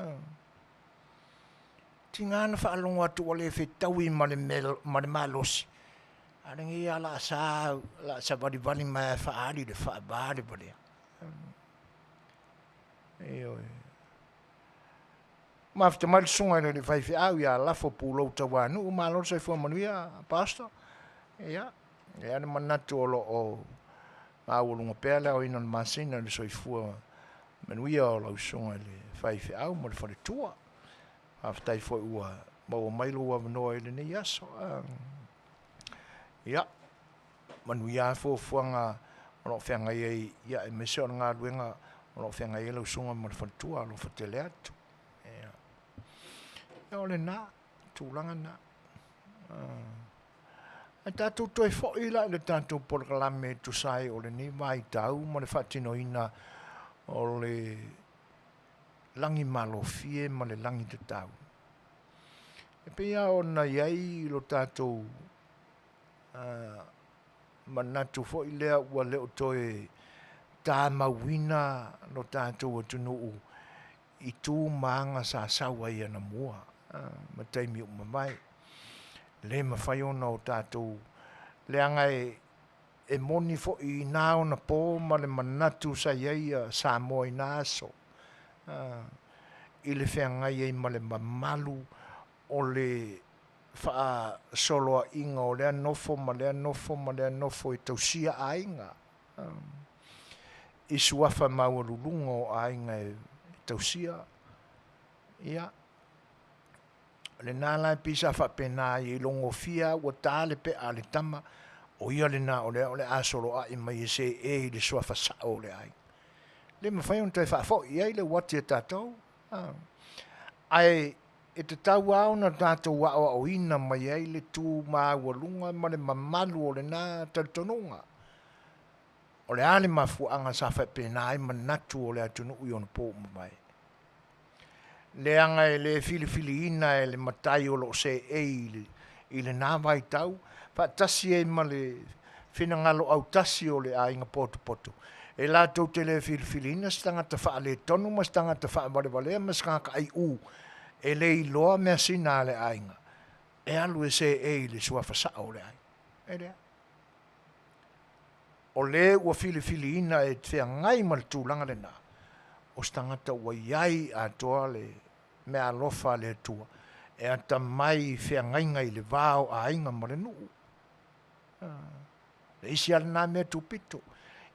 tiga ona faalogo atu ua le fetaui ma le malosi, a o lenei lava o le a sa o le a savalivali mai lava e faaali le faavalevalea. Ioe. Mafuta mai le susuga i le alii faifeau ia Lafo Pulou Tauanuu, malo le soifua manuia Pastor. Ia, e i ai lava le manatu o lo o maualuga pea le aoina o le masina i le soifua manuia o lau susuga i le faifeau ma le faletua. Faafetai foi ua maua mai lou avanoa i lenei aso. Ia, manuia lava fuafuaga o lo o feagai ai, aemaise o le galuega o lo o feagai ai lau susuga ma le faletua. Alofa tele atu. Ia o lena tulaga lena. Ae tatou toe foi la i le tatou polokalame e tusa ai o lenei vaitau ma le faatinoina o le lagi malofie ma le lagi tatau. E pei lava ona i ai lo tatou manatu foi lea ua le o toe tamauina lo tatou atunuu i tu ma aga sa sau ai anamua ma taimi ua mavae. E le mafai ona o tatou leaga e moni foi i na ona po ma le manatu sa i ai Samoa i na aso i le feagai ai ma le mamalu o le faasoloaiga o lea nofo ma lea nofo ma lea nofo e tausia aiga i suafa maualuluga o aiga e tausia. Ia, o lena la e pei sa faapena ai e iloagofie lava ua ta le pea a le tama. O ia lena o lea o le a soloai mai e seei i le suafa sao o le aiga. E le mafai ona toe faafoi i ai le uati a tatou. Ae e tatau lava ona tatou aoaoina mai ai le tu maualuga ma le mamalu o lena talitonuga. O le a le mafuaaga sa faapena ai manatu o le atunuu i ona po ua mavae? Leaga e le filifiliina e le matai o lo o seei i lena vaitau faatasi ai ma le finagalo autasi o le aiga potopoto, e latou te le filifiliina se tagata faaletonu ma se tagata faavalevalea ma se tagata aiu e le iloa measina a le aiga e alu e seei i le suafa sao o le aiga. E leai. O le ua filifiliina e feagai ma le tulaga lena, o se tagata ua i ai atoa le meaalofa a le Atua e atamai i feagaiga i le va o aiga ma le nuu. Le isi lava lena mea tupito,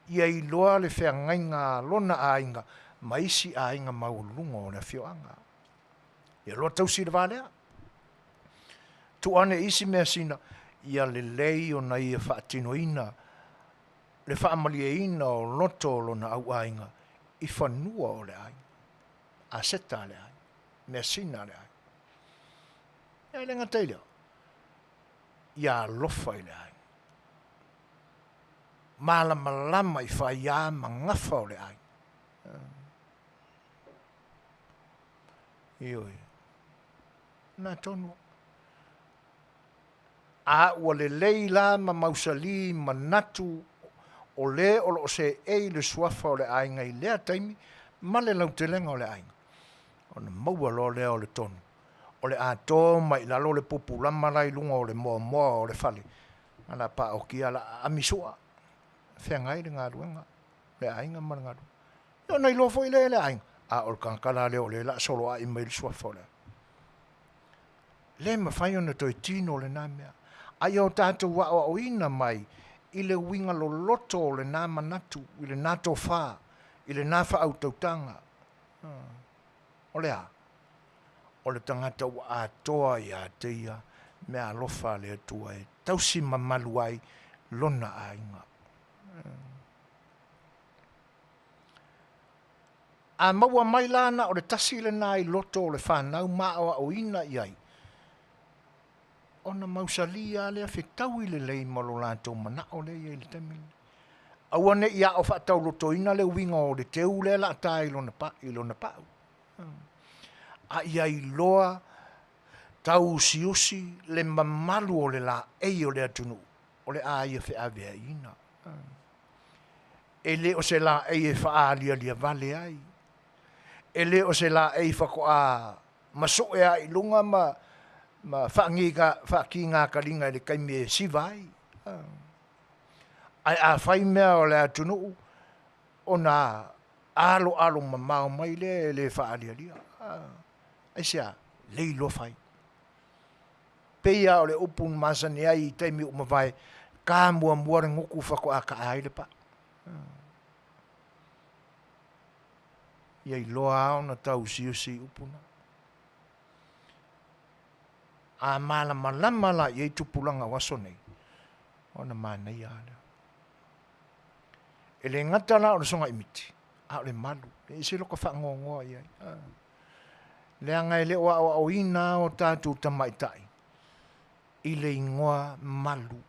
ia iloa le feagaiga a lona aiga ma isi aiga maualuluga o le afioaga. Ia iloa tausi le va lea. Tuu ane i isi measina, ia lelei ona ia faatinoina le faamalieina o loto o lona auaiga i fanua o le aiga, aseta a le aiga, measina a le aiga. E le gata i lea, ia alofa i le aiga, malamalama i faia ma gafa o le aiga. Ioe, o lena tonu lava. A ua lelei la ma mausali manatu o le o lo o seei i le suafa o le aiga i lea taimi ma le lautelega o le aiga, ona maua loa lea o le tonu, o le a to mai lalo le pupulama la e i luga o le moamoa o le fale, ae o le a paokia o le a aami sua, feagai le galuega, le aiga ma le galuega. Ia ona iloa foi lea e le aiga, a o le tagata la lea o lea o le a soloai mai le suafa o le aiga. Le mafai ona toe tino lena mea, a ia o tatou aoaoina mai i le uiga loloto o lena manatu, i lena tofa, i lena faautautaga. O le a? O le tagata ua atoa ia te ia meaalofa a le Atua e tausi mamalu ai lona aiga. A maua mai la na o le tasi lena i loto o le fanau ma aoaoina i ai, ona mausali lava lea, fetaui lelei ma lo latou manao lea e i ai i le taimi lenei. Aua ne i ao faataolotoina le uiga o le teu lea o le a ta i lona pau, a ia iloa tauusiusi le mamalu o le laei o le atunuu o le a ia feaveaiina. E le o se laei e faaalialiavale ai, e le o se laei faatoa masoe lava i luga ma faakiga kaliga i le taimi e siva ai. Ae a fai mea o le atunuu, ona aloalo mamao mai lea e le faaalialia. Aisea? Le iloa fai. Pei lava o le upu na masani ai i taimi ua mavae, ta muamua le gutu faatoa taa ai le pau. Ia iloa lava ona tauusiusi upu na. A malamalama la i ai tupulaga o aso nei, ona manaia lava lea. E le gata la o le sogaimiti, a o le malu, e ese lota faanoanoa i ai, leaga e le o aoaoina lava o tatou tamaitai i le igoa malu.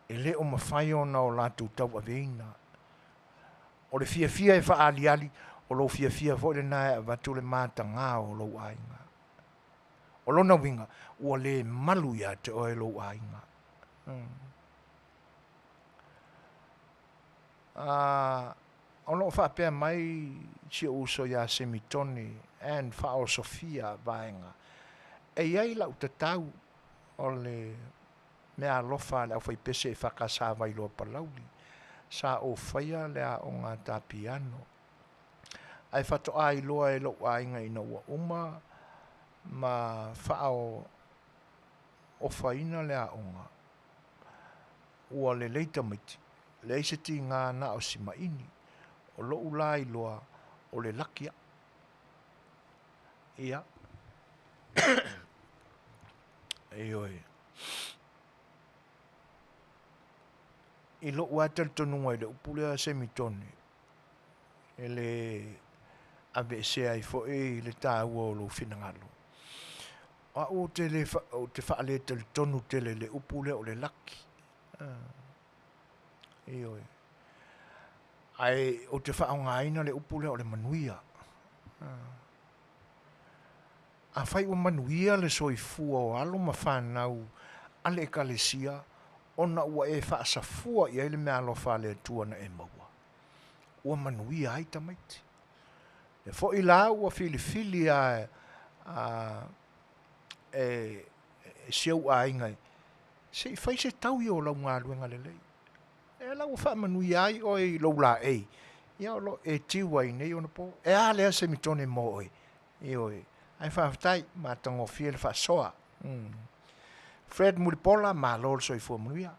E le o mafai ona o latou tauaveina. O le fiafia e faaaliali, o lou fiafia foi lena e avatu le mataga o lou aiga. O lona uiga, ua le malu ia te oe lou aiga. O lo o faapea mai si ou uso ia Semitoni Ann Faaosofia Vaega, e i ai lau tatau o le meaalofa a le aufaipese EFKS a Vailoa Palauli, sa ou faia le aoga ta piano, ae faatoa iloa e lou aiga ina ua uma ma faaofaina le aoga, ua lelei tamaiti, leai se tiga na o si maini. O lou la iloa, o le laki au. Ia, ioe. I lou lava talitonuga i le upu lea semitone, e le aveesea ai foi le taua o lou finagalo. O au ou te le ou te faaletalitonu tele i le upu lea o le laki. Ioe. Ae ou te faaaogaina le upu lea o le manuia. Afai ua manuia le soifua o alo ma fanau a le Ekalesia ona ua e faasafua i ai le meaalofa a le Atua na e maua, ua manuia ai tamaiti. E foi la ua filifili a e si ou aiga se i fai se taui o lau galuega lelei. Lea la ua faamanuia ai oe i lou laei, ia o lo o e tiu ai nei ona po. E a lea semitone mo oe? Ioe. Ae faafetai, matagofie le faasoa. Fred Mulipola, malo le soifua manuia.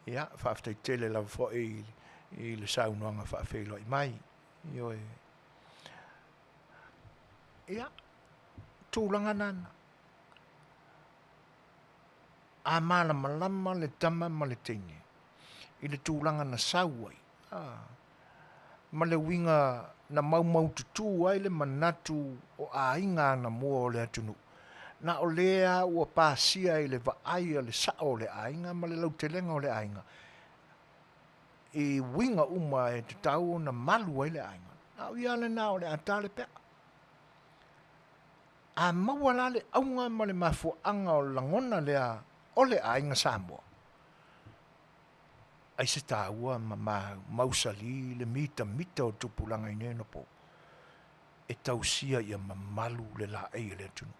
Ia, faafetai tele lava foi i le saunoaga faafeiloai mai. Ioe. Ia, tulaga na. A malamalama le tama ma le teine i le tulaga na sau ai, ma le uiga na maumaututu ai le manatu o aiga anamua o le atunuu, na o lea ua pasia i le vaai a le sao o le aiga ma le lautelega o le aiga i uiga uma e tatau ona malu ai le aiga, a o ia lena o le a ta le pea. A maua la le auga ma le mafuaaga o le lagona lea o le aiga Samoa, ai se taua ma mausali le mitamita o tupulaga i nei ona po e tausia ia mamalu le laei a le atunuu.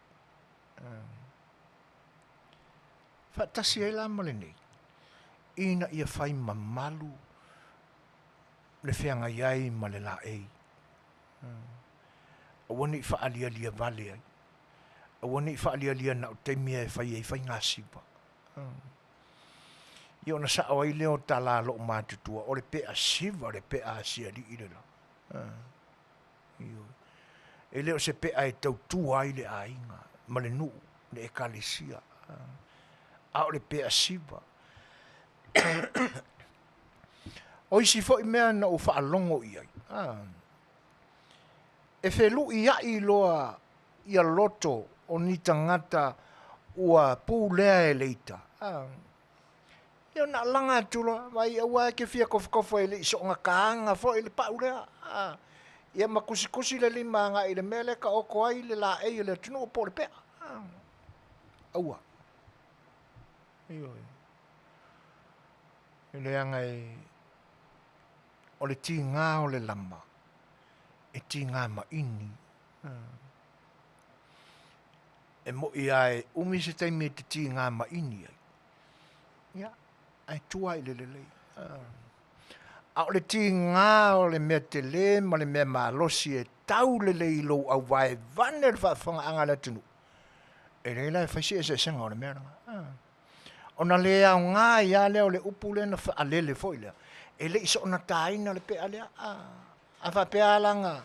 Faatasi ai la ma lenei, ina ia fai mamalu le feagai ai ma le laei. Aua ne i faalialia vale ai, aua ne i faalialia na o taimi e fai ai faigasiva. Ia ona sao ai lea o tala a lou matutua, o le pea siva le pea a si alii le la. E le o se pea e tautua ai le aiga ma le nuu, le ekalesia, a o le pea siva. O isi foi mea na ou faalogo i ai, e feluiai loa ia loto o ni tagata ua pulea e le ita, ia ona alaga atu loa, vaai aua e te fia tofotofo e le i soona taina foi le pau lea, ia ma tusitusi le lima agai i le mea lea e taoto ai le laei a le atunuu po o le pea. Aua. Ioe. E leaga e o le tiga o le lama, e tiga maini. E moi lava e umi se taimi e te tiga maini ai, ia, ae tua i le lelei. A o le tiga o le mea tele ma le mea malosi e tau lelei i lou auvaevane le faafofogaaga a le atunuu, e leai la e fai se eseesega o le mea lena. Ona le aoga ai lava lea o le upu lea na faalele foi lea, e le i soona taina le pea lea. A faapea lava la na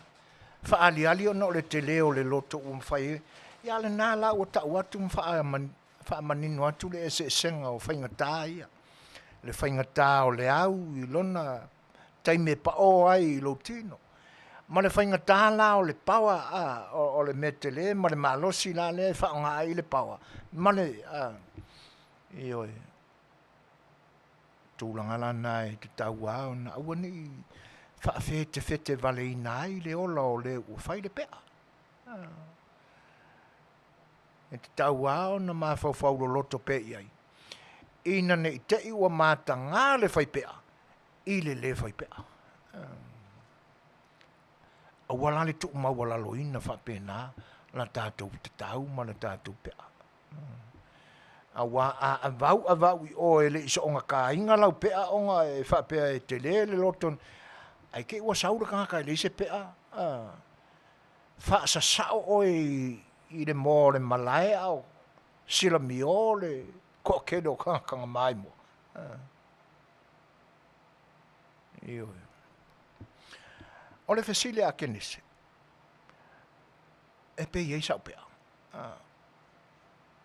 faaaliali ona o le tele o le loto ua mafai ai, ia a o lena la ua tau atu ma faamanino atu le eseesega o faigata ia, le faigata o le au i lona taimi e pao ai i lou tino, ma le faigata la o le power, o le mea tele ma le malosi la lea e faaaoga ai le power ma le, ioe, tulaga la na e tatau lava ona aua ne i faafetefetevaleina ai le ola o le ua fai le pea. E tatau lava ona mafaufau loloto pea i ai, ina ne i te i ua mataga le faipea i le lē faipea. Aua la le tuumaualaloina faapena la tatou tatau ma le tatou pea. Aua a avau avau i o e le i soona taina lau pea ona e faapea e tele le loto, ae te i ua sau le tagata e leai se pea, faasasao oe i le moa o le malae a o silamio le toatele o tagata na maimoa. Ioe. O le fesili a Kenese, e pei ai sau pea?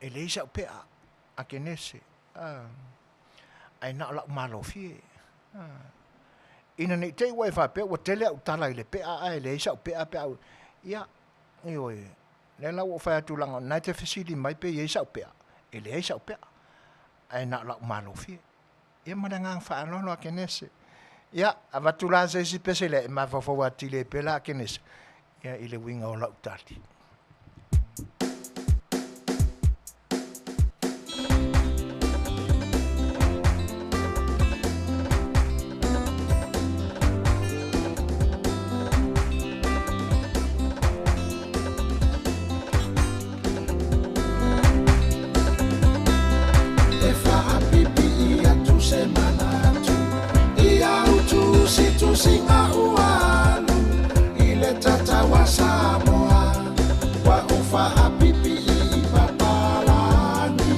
E leai sau pea a Kenese. Ae na o la'u malofie. Ina ne i te i ua e faapea ua tele a'u tala i le pe'a ae leai sa'u pe'a pe a ou, ia, ioe, lea la ua ou fai atu leaga o lena e te fesili mai pe i ai sa'u pe'a, e leai sa'u pe'a, ae na o la'u malofie. Ia ma le agaga faaaloalo Akenese. Ia, avatu la se isi pese lea e mafaufau atili ai pea la Akenese, ia i le uiga o lau tali. E faapipii atu se manatu i au tusitusiga ua alu i le tatau a Samoa, ua ou faapipii i papalagi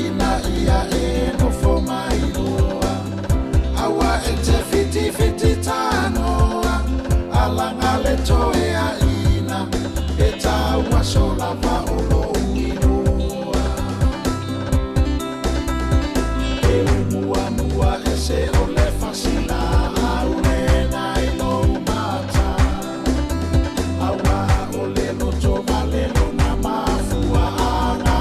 ina ia e nofo mai loa, aua e te fitifiti tanoa, alaga le toeaina e tauaso lava o lou igoa. E umuamua ese o le fasilaau lena i lou mata, aua o le loto vale lona mafuaaga,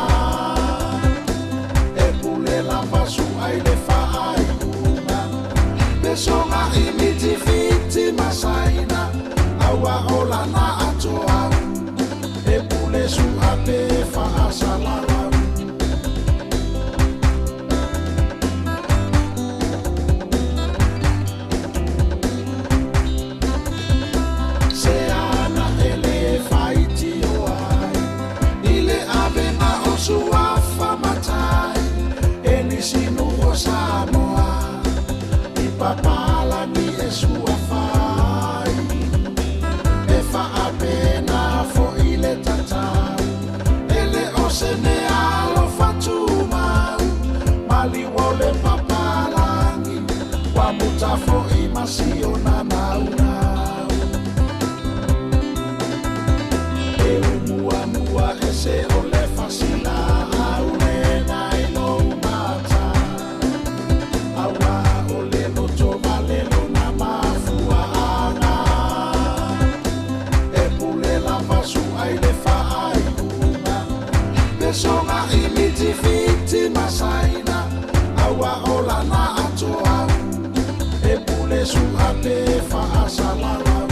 e pule lava su'a i le faaiuga, pesoga i mitifiti ma saina, aua o lana atoau, e pule su'a pe faasalalau. Se ana e lē faitio ai i le avega o suafa matai e nisi nuu o Samoa i papalagi e suafa ai, e faapena fo'i le tatau, e le o se mea alofa tumau, maliu o le papalagi ua muta fo'i ma siona naunau. E umuamua ese o le fasilaau lena i lou mata, aua o le loto vale lona mafuaaga, e pule lava su'a i le faaiuga, pesoga i mitifiti ma saina, aua o lana atoau, e pule su'a pe faasalalau.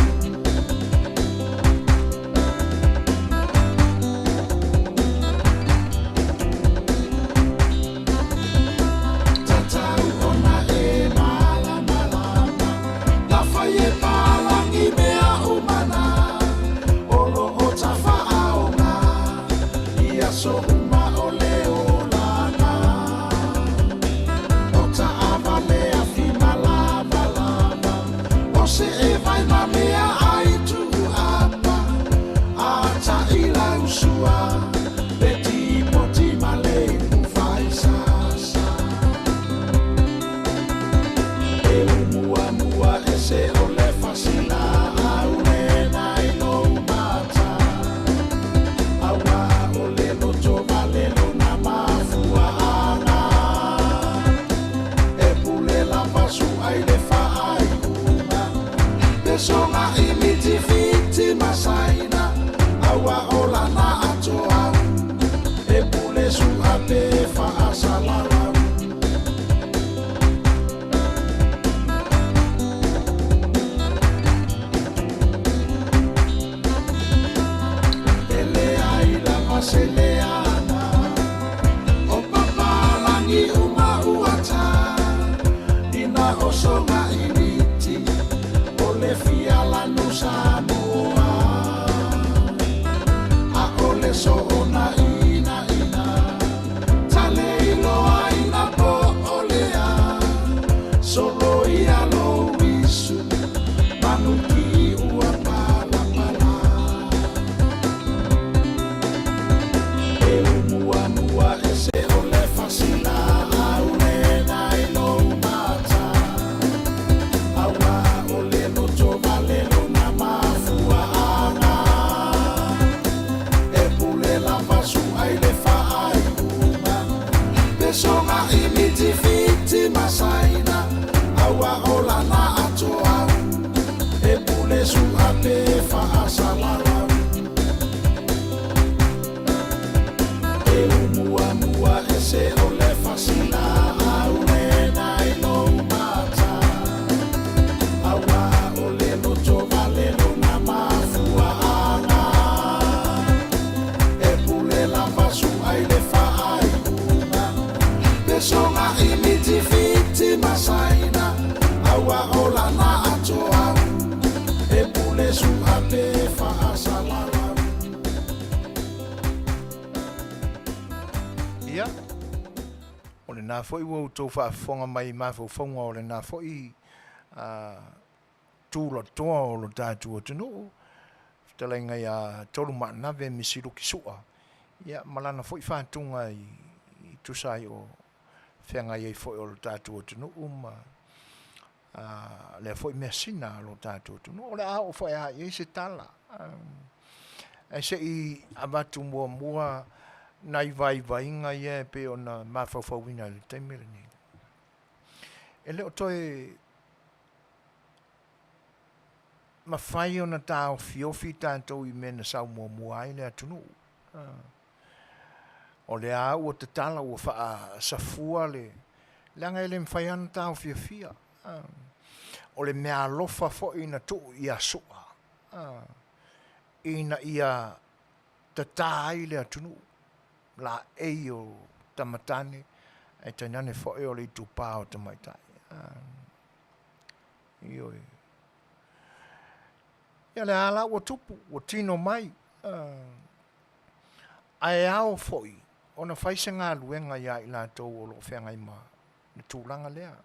Tatau ona e malamalama, lafai e palagi mea uma na, o loo tafaaoga i aso uma o le olaga. O taavale afi malavalava, o see vai ma mea ai tuuapa, a tailausua le tipoti ma le ipu faisasa. E umuamua ese o le fasilaau lena i lou mata, aua o le loto vale lona mafuaaga, e pule lava su'a i le faaiuga, pesoga i mitifiti ma saina, aua o lana atoau, e pule su'a pe faasalalau. E leai lava se leaga o papalagi uma ua ta, ina osoga i miti o le fia lanu Samoa, a o le soona ina ina. Ia, o lena foi ua outou faafofoga mai i mafaufauga o lena foi tulatoa o lo tatou atunuu, fetalaiga ia Tolumaanave Misi Luki Sua, ia ma lana foi fatuga i tusa ai o feagai ai foi o lo tatou atunuu ma lea foi measina a lo tatou atunuu. O le a oo foi lava i ai se tala, ae se i avatu muamua nai vaivaiga ia e pei ona mafaufauina i le taimi lenei. E le o toe mafai ona taofiofi tatou i mea na sau muamua ai le atunuu. O lea lava ua tatala ua faasafua le leaga e le mafai lava ona taofiofia. O le meaalofa foi na tuu ia Sua ina ia tata ai le atunuu, laei o tamatane ae tainane foi o le itupa o tamaitai. Ioe. Ia lea lava la ua tupu, ua tino mai. Ae ao foi ona fai se galuega ia i latou o lo o feagai ma le tulaga lea,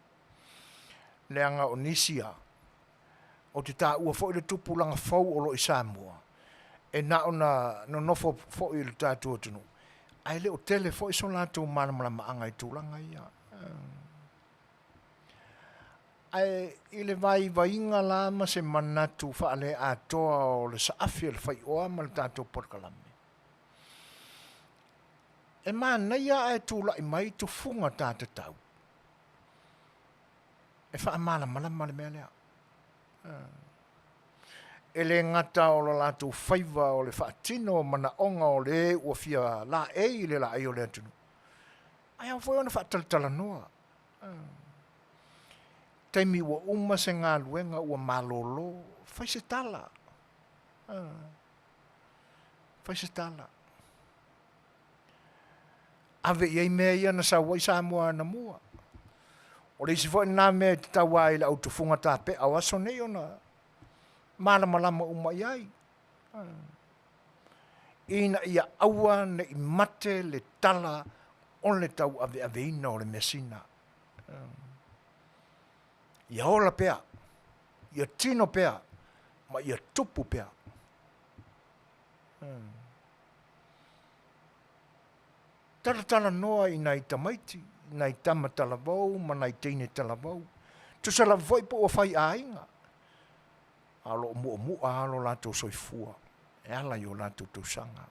leaga o nisi lava, ou te taua foi le tupulaga fou o lo o i Samoa, e na ona nonofo foi i le tatou atunuu, ae le o tele foi so latou malamalamaaga i tulaga ia. Ae i le vaivaiga la ma se manatu faale-atoa o le saafi a le faioa ma le tatou polokalame, e manaia ae tulai mai tufuga ta tatau e faamalamalama le mea lea. E le gata o lo latou faiva o le faatino o manaoga o le ua fia laei i le laei o le atunuu, ae ao foi ona faatalatalanoa taimi ua uma se galuega ua malolo, fai se tala, fai se tala. Ave i ai mea ia na sau ai Samoa anamua. O le isi foi lena mea e tatau lava i le au tufuga tapea o aso nei ona malamalama uma i ai, ina ia aua ne i mate le tala o le tauaveaveina o le measina. Ia ola pea, ia tino pea, ma ia tupu pea. Talatalanoa i nai tamaiti, nai tama talavou ma nai teine talavou, tusa lava foi po ua fai aiga, a o lo o mu'amu'a lava lo latou soifua e ala i o latou tausaga.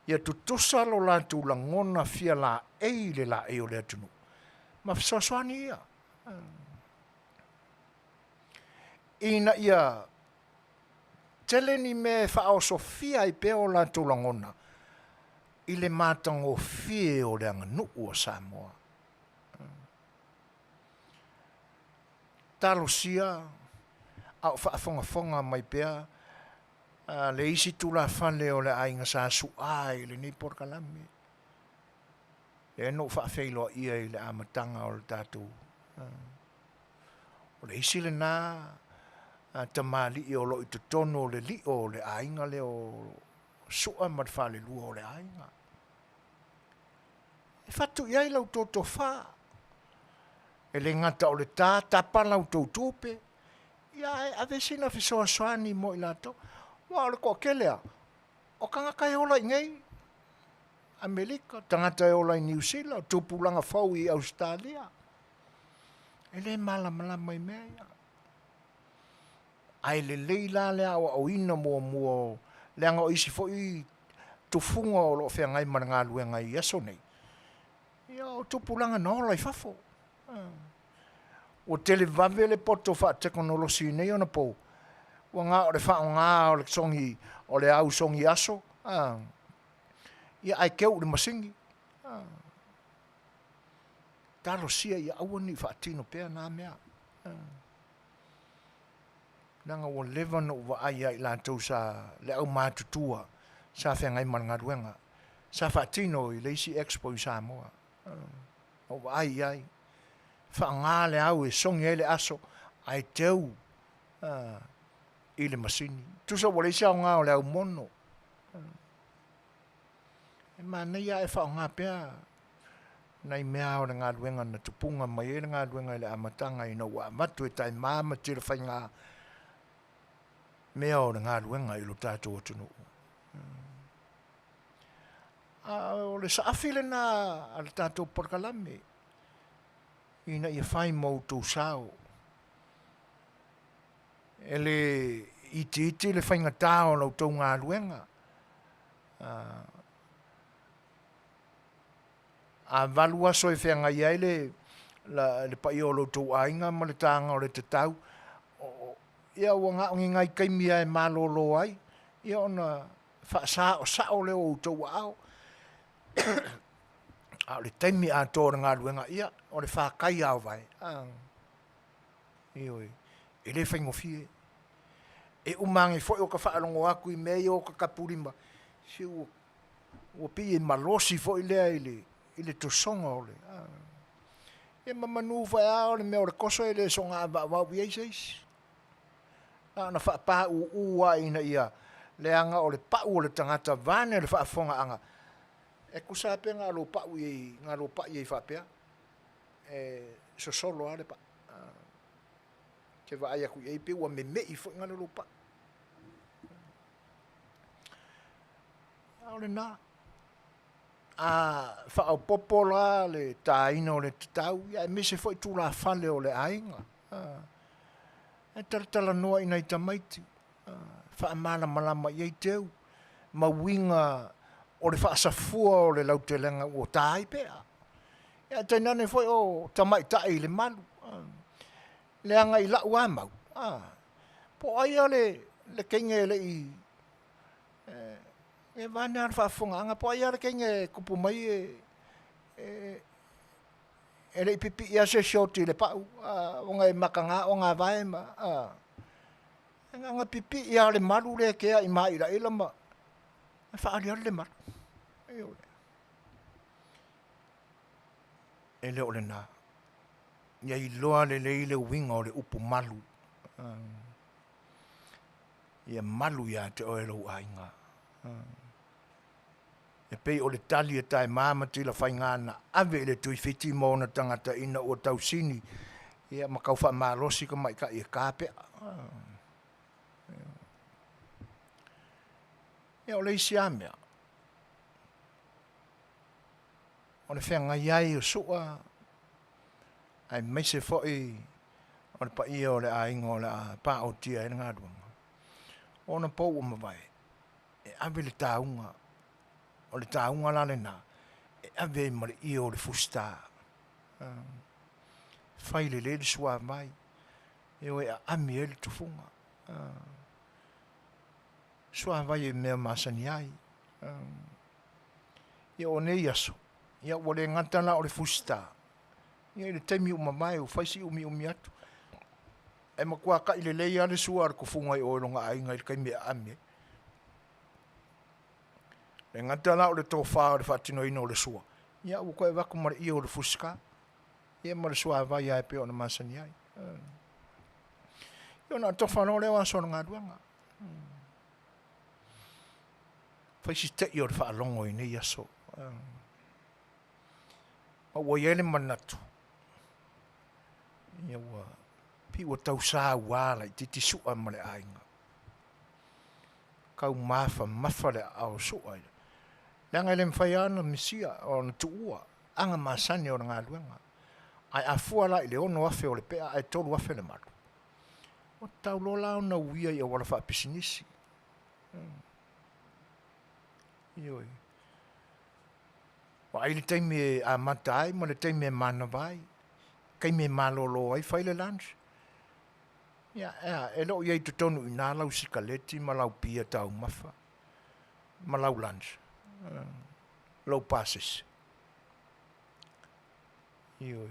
Ia tutusa lo latou lagona fia laei i le laei o le atunuu ma fesoasoani ia ina ia tele ni mea e faaosofia ai pea o latou lagona i le matagofie o le aganuu a Samoa. Talosia a o faafogafoga mai pea le isi tulafale o le aiga Sa Su'a i lenei polokalame, lea na ou faafeiloaia i le amataga o le tatou. O le isi lena tamalii o lo o i totonu o le lio o le aiga lea o Sua ma le falelua o le aiga. E fatu i ai la outou tofa, e le gata o le ta tapa la outou tupe, ia ae ave sina fesoasoani mo i latou. Aua o le toatele lava, o tagata e ola i inei, Amerika, tagata e ola i Niu Sila, tupulaga fou i Ausetalia, e le malamalama i mea ia. Ae lelei la le aoaoina muamua o, leaga o isi foi tufuga o lo o feagai ma le galuega i aso nei, ia o tupulaga na ola i fafo. Ua televave le poto faatekonolosi i nei ona pou, ua na o le faaaoga o le sogi, o le au sogi aso, ia ae teu i le masini. Talosia ia aua ne i faatino pea na mea. Leaga ua leva ona ou vaai ia i latou sa, le aumatutua sa feagai ma le galuega, sa faatino i le isi expo i Samoa. Na ou vaai i ai, faaaoga le au e sogi ai le aso ae teu i le masini. Tusa ua leai se aoga o le aumono. E manaia ae faaaoga pea nai mea o le galuega na tupuga mai ai le galuega i le amataga ina ua avatu e Taima ma Tilafaiga mea o le galuega i lo tatou atunuu. A o le saafi lena a le tatou polokalame ina ia fai ma outou sao. E le itiiti le faigata o la outou galuega, a valu aso e feagai ai le le paia o lo outou aiga ma le taga o le tatau, ia ua na o ni nai taimi lava e malolo ai, ia ona faasaosao lea o outou aao. A o le taimi atoa o le galuega, ia o le fatai lava o vae, ioe, e le faigofie. E uma ane foi ota faalogo atu i mea ia o ota tapulima, se ua pei e malosi foi lea i le tosoga o le a. Ia ma manu foi lava o le mea o le toso e le soona avaavau i ai se isi, na ona faapauu lava ina ia leaga o le pau o le tagata vaeane le faafofogaaga, e tusa lava pe na o lou pau i ai na o lou pai i ai faapea, e sosolo lava le pau. Ou te vaai atu i ai pei ua meme'i foi galo lou pau. A o lena. A faaopoopo la le taina o le tatau, aemaise foi tulafale o le aiga, e talatalanoa i nai tamaiti, faamalamalama i ai teu ma uiga o le faasafua o le lautelega ua ta ai pea, ae tainane foi o tamaitai i le malu. Leaga i lau lava mau, po o ai lava le teine e le i, vaeane lava le faafofogaaga, po o ai lava le teine e tupu mai e le i pipii lava se sioki i le pau ona e mataga o gavae ma a. Ae na ona pipii lava o le malu lea e tea i mailaila ma faaaliali le malu. Ioe. E le o lena. Ia iloa lelei le uiga o le upu malu. Ia malu ia te oe lou aiga. E pei o le tali a Taema ma Tilafaiga na ave i le Tuifiti ma ona tagata ina ua tausini ia ma tau faamalosi tamaitai e ta pea. Ia o le isi lava mea, o le feagai ai o Sua aemaise foi o le paia o le aiga o le a paotia ai le galuega, o ona po ua mavae, e ave le tauga, o le tauga la lena e ave ai ma le ie o le fusita. Fai lelei le suavai e o e aami ai le tufuga, suavai i mea masani ai. Ia o nei aso, ia ua le gata la o le fusita, ia i le taimi ua mavae ua fai si umiumi atu, e matua tai lelei lava le sua a le tufuga i o i lona aiga i le taimi e aami ai. E le gata la o le tofa o le faatinoina o le sua, ia ua toe avatu ma le ie o le fusita, ia ma le suavai lava e pei ona masani ai. Ia ona atofa loa lea o aso o le galuega. Fai si te'i o le faalogo i nei aso. Ma ua i ai le manatu, ia ua pei ua tau saua laitiiti Sua ma le aiga. Tau mafamafa le aao o Sua, leaga e le mafai lava ona misia, ona tuua aga masani o le galuega. Ae a fua la i le $6,000 o le pea ae $3,000 le malu, ua tatau loa la ona uia i auala faapisinisi. Ioe. Vaai le taimi e amata ai ma le taimi e manava ai, taimi e malolo ai fai le lunch. Ia, e a, e le o i ai i totonu i ina lau sikaleti ma lau pia taumafa ma lau lunch, lou pasese. Ioe.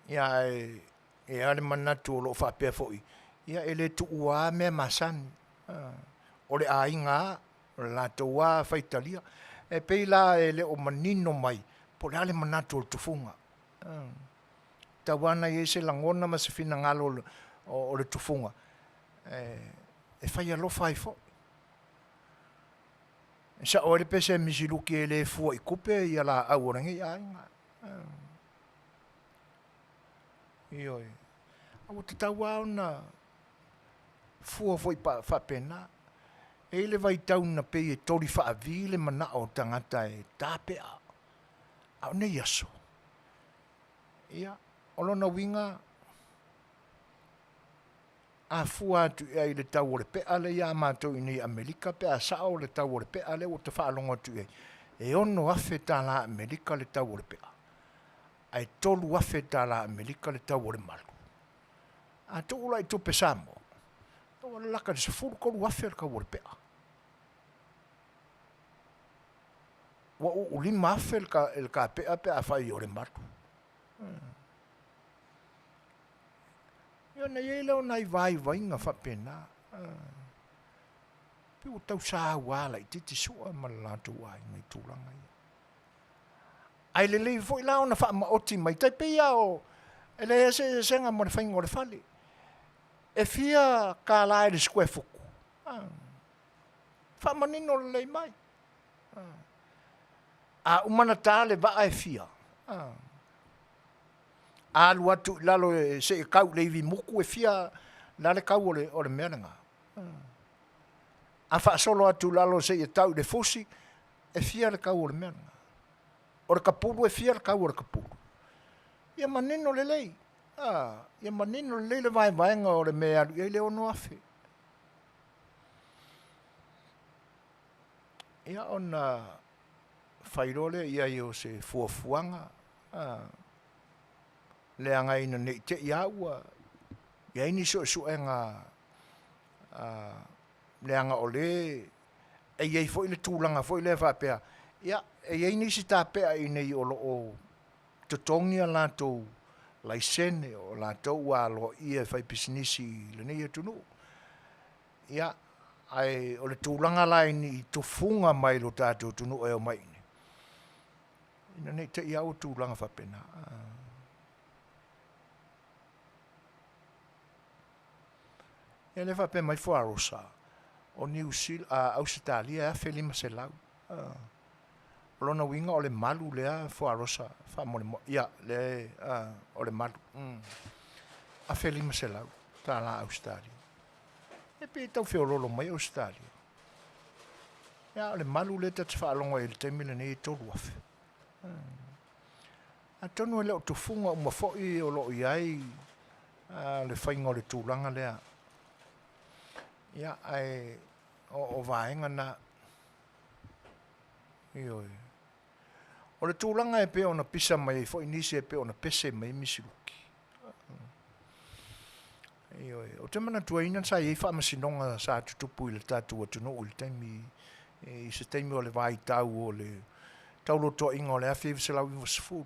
Ia ae e i ai lava le manatu o lo o faapea foi, ia e le tuua lava mea masani. O le aiga lava, o le latou lava faitalia. E pei la e le o manino mai po o le a le manatu o le tufuga. Tau lava ina i ai se lagona ma se finagalo o le tufuga e fai alofa ai foi. E sao ai le pese a Misiluki e le fua i tupe ia laau o lenei aiga. Ioe. A ua tatau lava ona fua foi faapena. E i ai le vaitau na pei e toli faavi le manao o tagata e ta pea, a o nei aso, ia, o lona uiga, a fua atu i ai i le tau o le pea lea ia matou i inei i Amerika pe a sao le tau o le pea lea ua ta faalogo atu i ai, e $6,000 Amerika le tau o le pea, ae $3,000 Amerika le tau o le malu. A tuu la i tupe Samoa, ua lalata i le $13,000 le tau o le pea. Ua uu $5,000 le kapea pe afai o le malu. Ia ona i ai lea o nai vaivaiga faapena. Pei ua tau saua laitiiti Sua ma le latou aiga i tulaga ia. Ae lelei foi la ona faamaoti mai, tai pei lava o, e leai lava se eseesega ma le faiga o le fale. E fia tala i le square futu? Faamanino lelei mai. A uma ona ta le vaa e fia? A alu atu i lalo seia tau i le ivi mutu e fia la le tau o le mea lena? A faasolo atu i lalo seia tau i le fusi, e fia le tau o le mea lena? O le tapulu e fia le tau o le tapulu? Ia manino lelei, ia manino lelei le vaevaega o le mea e alu i ai le $6,000. Ia ona fai loa lea i ai o se fuafuaga, leaga ina ne i te i lava ua i ai ni suesuega leaga o lea e i ai foi le tulaga foi lea faapea, ia, e i ai nisi tapea i inei o lo o totogi a latou laisene, o latou ua aloaia e faipisinisi i lenei atunuu. Ia, ae o le tulaga la i ni tufuga mai lo tatou atunuu e omai i inei, ina ne i te i lava ua tulaga faapena. Ia lea e faapea mai Fuarosa, o Niu Sila, Ausetalia e 1500. O lona uiga o le malu lea Fuarosa faamolemole. Ia, lea o le malu. $1500 tala Ausetalia. E pei e tau feololo mai Ausetalia. Ia, o le malu lea ta te faalogo ai i le taimi lenei e $3,000. Atonu e le o tufuga uma foi o lo o i ai le faiga o le tulaga lea. Ia, ae o vaega na. Ioe. O le tulaga e pei ona pisa mai ai foi nisi e pei ona pese mai ai Misiluki. Ioe. Ou te manatuaina sa i ai faamasinoga sa tutupu i le tatou atunuu i le taimi, i se taimi o le vaitau o le taulotoaiga o le 1990,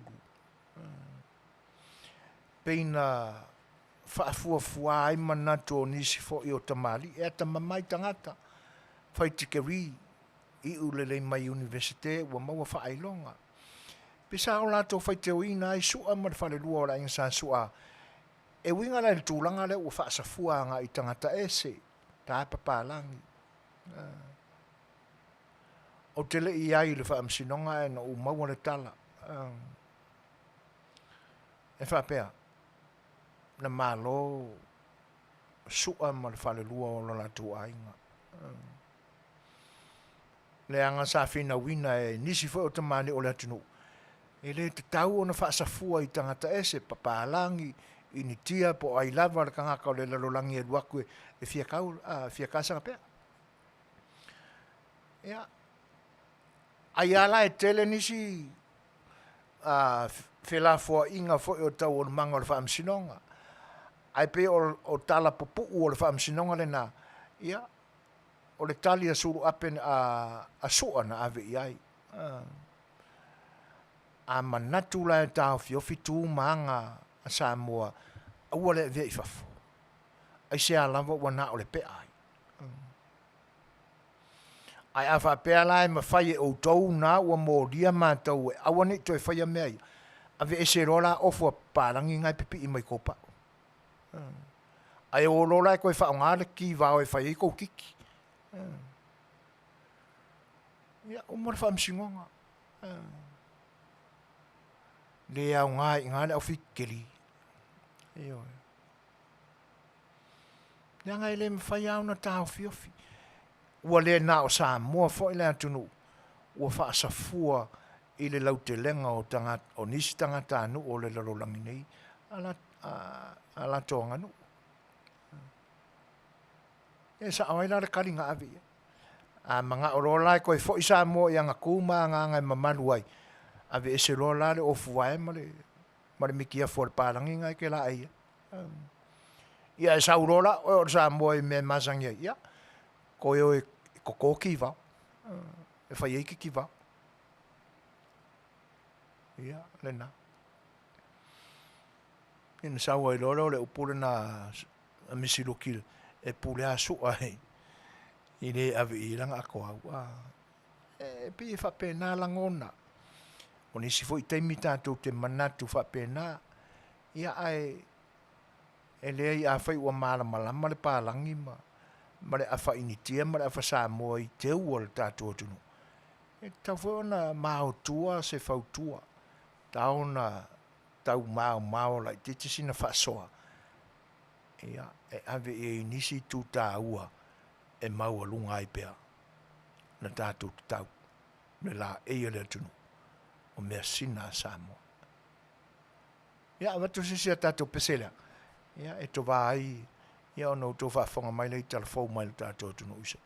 pei na faafuafua ai manatu o nisi foi o tamalii e atamamai tagata, fai tikeri, iu lelei mai Iunivesite ua maua faailoga. Pei sa o latou faitioina ai Sua ma le falelua o le Aiga Sa Sua, e uiga la i le tulaga lea ua faasafua agai i tagata ese, ta papalagi. Ou te le i i ai i le faamasinoga ae na ou maua le tala e faapea, na malo Sua ma le falelua o lo latou aiga. Leaga sa finauina e nisi foi o tamalii o le atunuu, e le tatau ona faasafua i tagata ese, papalagi, Initia po o ai lava le tagata o le lalolagi e alu atu e fia tau, e fia ta sana pea. Ia, ai lava la e tele nisi felafoaiga foi o taualumaga o le Faamasinoga, ae pei o tala pupuu o le Faamasinoga lena, ia, o le tali a Suluape a Sua na ave i ai. A manatu la e taofiofi tu ma aga a Samoa, aua le avea i fafo, aisea lava ua na o le pea ai. Ae a faapea la e mafai e outou na ua molia matou e aua ne i toe faia mea ia, aveese loa la ofu a papalagi na e pipii mai tou pau. Ae o loa la e toe faaaoga le kivao e fai ai tou kiki. Ia, uma le faamasinoga. Le aoga i ina le aufitetele. Ioe. Leaga e le mafai lava ona taofiofi. Ua le na o Samoa foi le atunuu ua faasafua i le lautelega o tagata, o nisi tagatanuu o le lalolagi nei a latou aganuu. E sao ai la le tali na ave i ai. A manao loa la e toe foi Samoa i ana tu ma ana aga e mamalu ai, aveese loa la le ofuvae ma le ma le mitiafu a le palagi lena e te laei ai. Ia e sau loa la oe o le Samoa i mea e masani ai, ia, toe o e toto tivao, e fai ai titivao. Ia, lena. Ia ona sau ai loa lea o le upu lena a Misi Luki, e pule lava Sua i le ave i ai lana atoau. E pei e faapena lagona. O nisi foi taimi tatou te manatu faapena, ia ae e leai afai ua malamalama le palagi ma le afa Initia ma le afa Samoa i teu a le tatou atunuu, e tatau foi ona maotua se fautua, e tatau ona tau maomao laitiiti sina faasoa e ave i ai i nisi itu taua e maualuga ai pea le tatou tatau le laei o le atunuu o measina a Samoa. Ia avatu se isi a tatou pese lea, ia e tova ai ia ona outou faafofoga mai lea i tala fou mai le tatou atunuu i se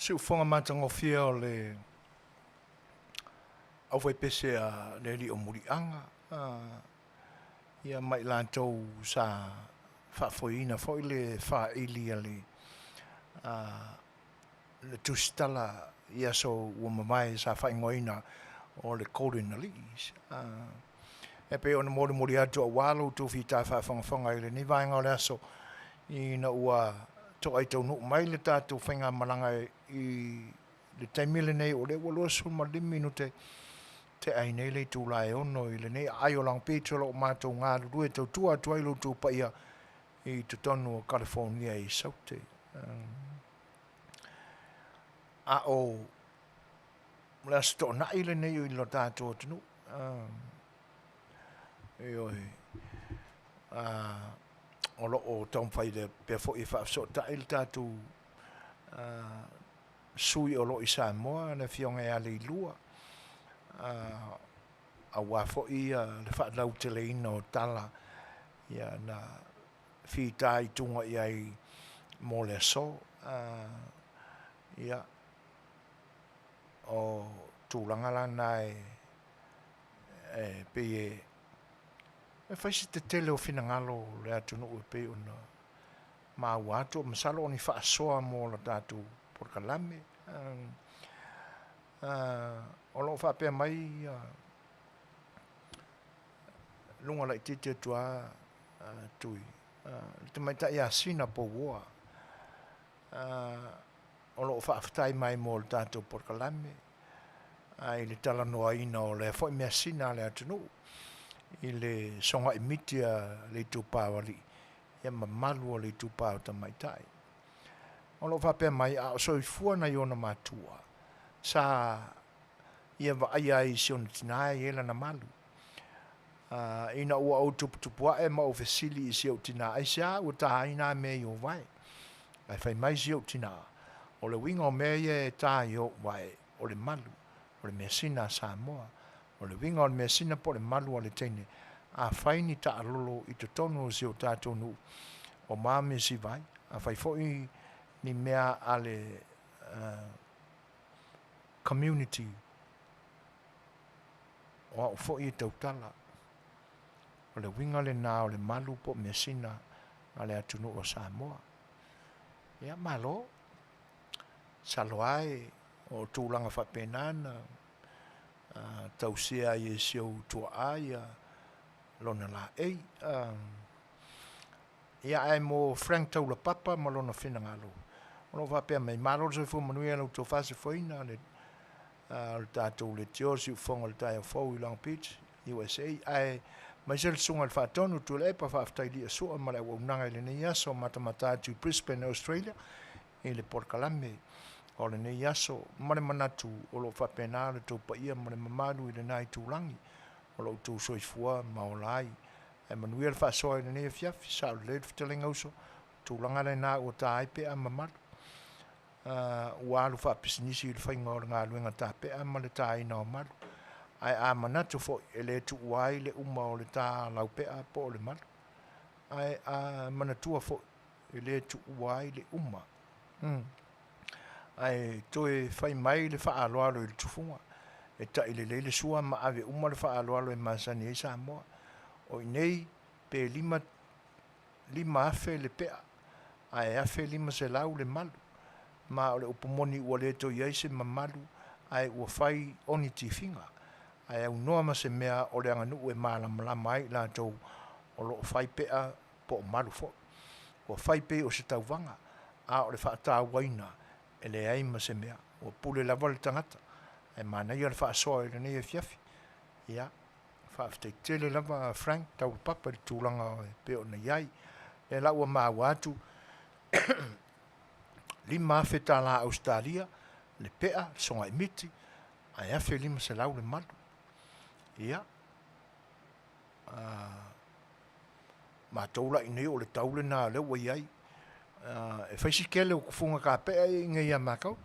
Siufoga matagofie o le aufaipese a le Alii o Muliaga, ia ma i latou sa faafoeina foi le faili a le le tusitala i aso ua mavae sa faaigoaina o le Golden Alii. E pei ona molimoli atu aua lo outou fita faafogafoga i lenei vaega o le aso, ina ua toai taunuu mai le tatou faigamalaga i le taimi lenei o lea ua 25 minute tea ai nei le itula e 6 i lenei aai o Long Beach o lo o matou galulue e tautua atu ai lo outou paia i totonu o Kalifonia i Saute. A o le Aso Toonai lenei i lo tatou atunuu, ioe, o lo o taumafai pea foi e faafesootai le tatou sui o lo o i Samoa, le Afioga ia Leilua, aua foi le faalauteleina o tala na fitaituga i ai mo le aso. Ia, o tulaga la na e pei e fai si tetele o finagalo o le atunuu e pei ona maua atu, masalo o ni faasoa mo le tatou polokalame. O lo o faapea mai luga laitiiti atu lava Tui, le tamaitai ia Sina Pouoa, o lo o faafetai mai mo le tatou polokalame, ae i le talanoaina o lea foi measina a le atunuu i le sogai miti a le itupa o alii ia ma malu o le itupa o tamaitai. O lo o faapea mai a o soifua nai ona matua, sa ia vaaia ai i si ona tina e i ai lana malu. Ina ua ou tuputupuae ma ou fesili i si ou tina, aisea ua ta ai na mea i ou vae? Ae fai mai si ou tina, o le uiga o mea ia e ta i ou vae, o le malu, o le measina a Samoa. O le uiga o le measina po o le malu a le teine, afai ni taalolo i totonu o si o tatou nuu, o ma mea sivai, afai foi ni mea a le community, o au foi e tautala. O le uiga lena o le malu po o measina a le atunuu o Samoa. Ia malo, masalo lava o tulaga faapena na tausia ai e si ou tuaa ia lona laei. Ia ae mo Frank Taulapapa ma lona finagalo, o lo o faapea mai, malo le soifua manuia i la outou faasofoina o le tatou leitio Siufofoga o le Taeao Fou i Long Beach, USA, aemaise le Susuga i le Faatonu Tuilaepa, faafetai Lia Sua ma le auaunaga i lenei aso, matamata atu i Brisbane, Australia, i le polokalame o lenei aso, ma le manatu o lo o faapena le tou paia ma le mamalu i lena itulagi o lo outou soifua ma ola ai. Ae manuia le faasoa i lenei afiafi, sao lelei le fetalaiga uso, tulaga lena ua ta ai pea mamalu. Ua alu faapisinisi i le faiga o le galuega tapea ma le taina o malu. Ae a manatu foi e le tuua ai le uma o le ta laupea po o le malu. Ae a manatua foi e le tuua ai le uma. Ae toe fai mai le faaaloalo i le tufuga, e tai lelei le sua ma ave uma le faaaloalo e masani ai Samoa. O i inei pe 5,000 le pea, ae 1,500 le malu. Ma o le upu moni ua le toe i ai se mamalu, ae ua fai o ni tifiga. Ae aunoa ma se mea o le aganuu e malamalama ai i latou o lo o fai pea po o malu foi. Ua fai pei o se tauvaga, a o le faatauaina e leai ma se mea. Ua pule lava le tagata, ae manaia le faasoa i lenei afiafi. Ia, faafetai tele lava Frank Taulapapa i le tulaga e pei ona i ai. O lea la ua maua atu $5,000 tala Ausetalia le pea, le sogai miti, ae 1,500 le malu. Ia, matou la i inei o le tau lena o lea ua i ai. E fai si tele o tufuga tapea ia i inei ia matou.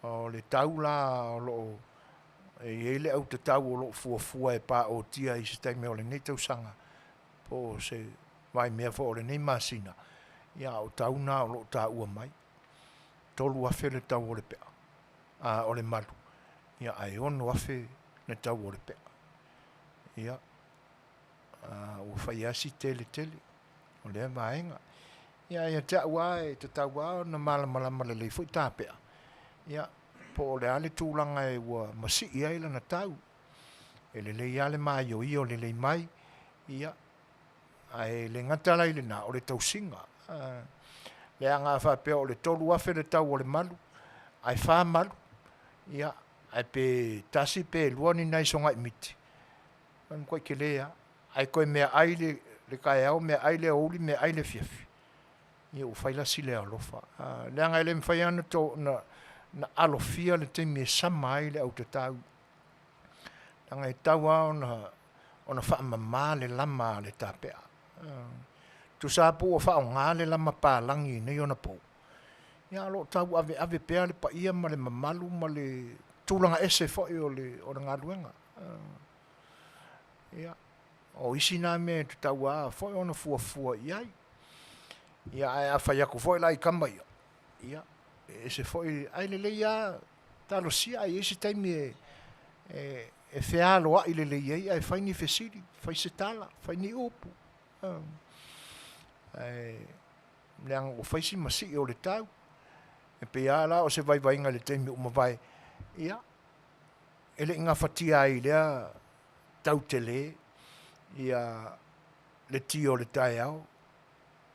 O le tau la o lo o e i ai le autatau o lo o fuafua e paotia i se taimi o lenei tausaga po o se vaimea foi o lenei masina, ia a o tau na o lo o taua mai. $3,000 le tau o le pea, a o le malu, ia ae $6,000 le tau o le pea. Ia, a, ua fai lava si tele tele o lea vaega. Ia, ia te au lava e tatau lava ona malamalama lelei foi ta pea, ia, po o le a le tulaga e ua masii ai lana tau. E lelei lava le maioio lelei mai, ia, ae le gata la i lena, o le tausiga. Leaga a faapea o le $3,000 le tau o le malu, ae fa malu, ia, ae pe tasi pe lua ni nai sogaimiti, e matuai tele lava. Ae toe meaai le taeao, meaai le aoauli, meaai le afiafi, ia ua fai la si le alofa. Leaga e le mafai lava ona alofia le taimi e sama ai le autatau, leaga e tatau lava ona faamama le lama a le tapea. Tusa lava pe ua faaaoga le lama palagi i nei ona pou, ia ae o lo o tauaveave pea le paia ma le mamalu ma le tulaga ese foi o le galuega. Ia, o isi na mea e tatau lava foi ona fuafua i ai. Ia ae a fai atu foi la i tama ia, ia, e ese foi, ae lelei lava talosia ae i ai se taimi e fealoai lelei ai ae fai ni fesili, fai se tala, fai ni upu. Ae leaga ua fai si masii o le tau. E pei lava la o se vaivaiga i le taimi ua mavae, ia, e le i gafatia ai i lea tau tele ia le ti o le taeao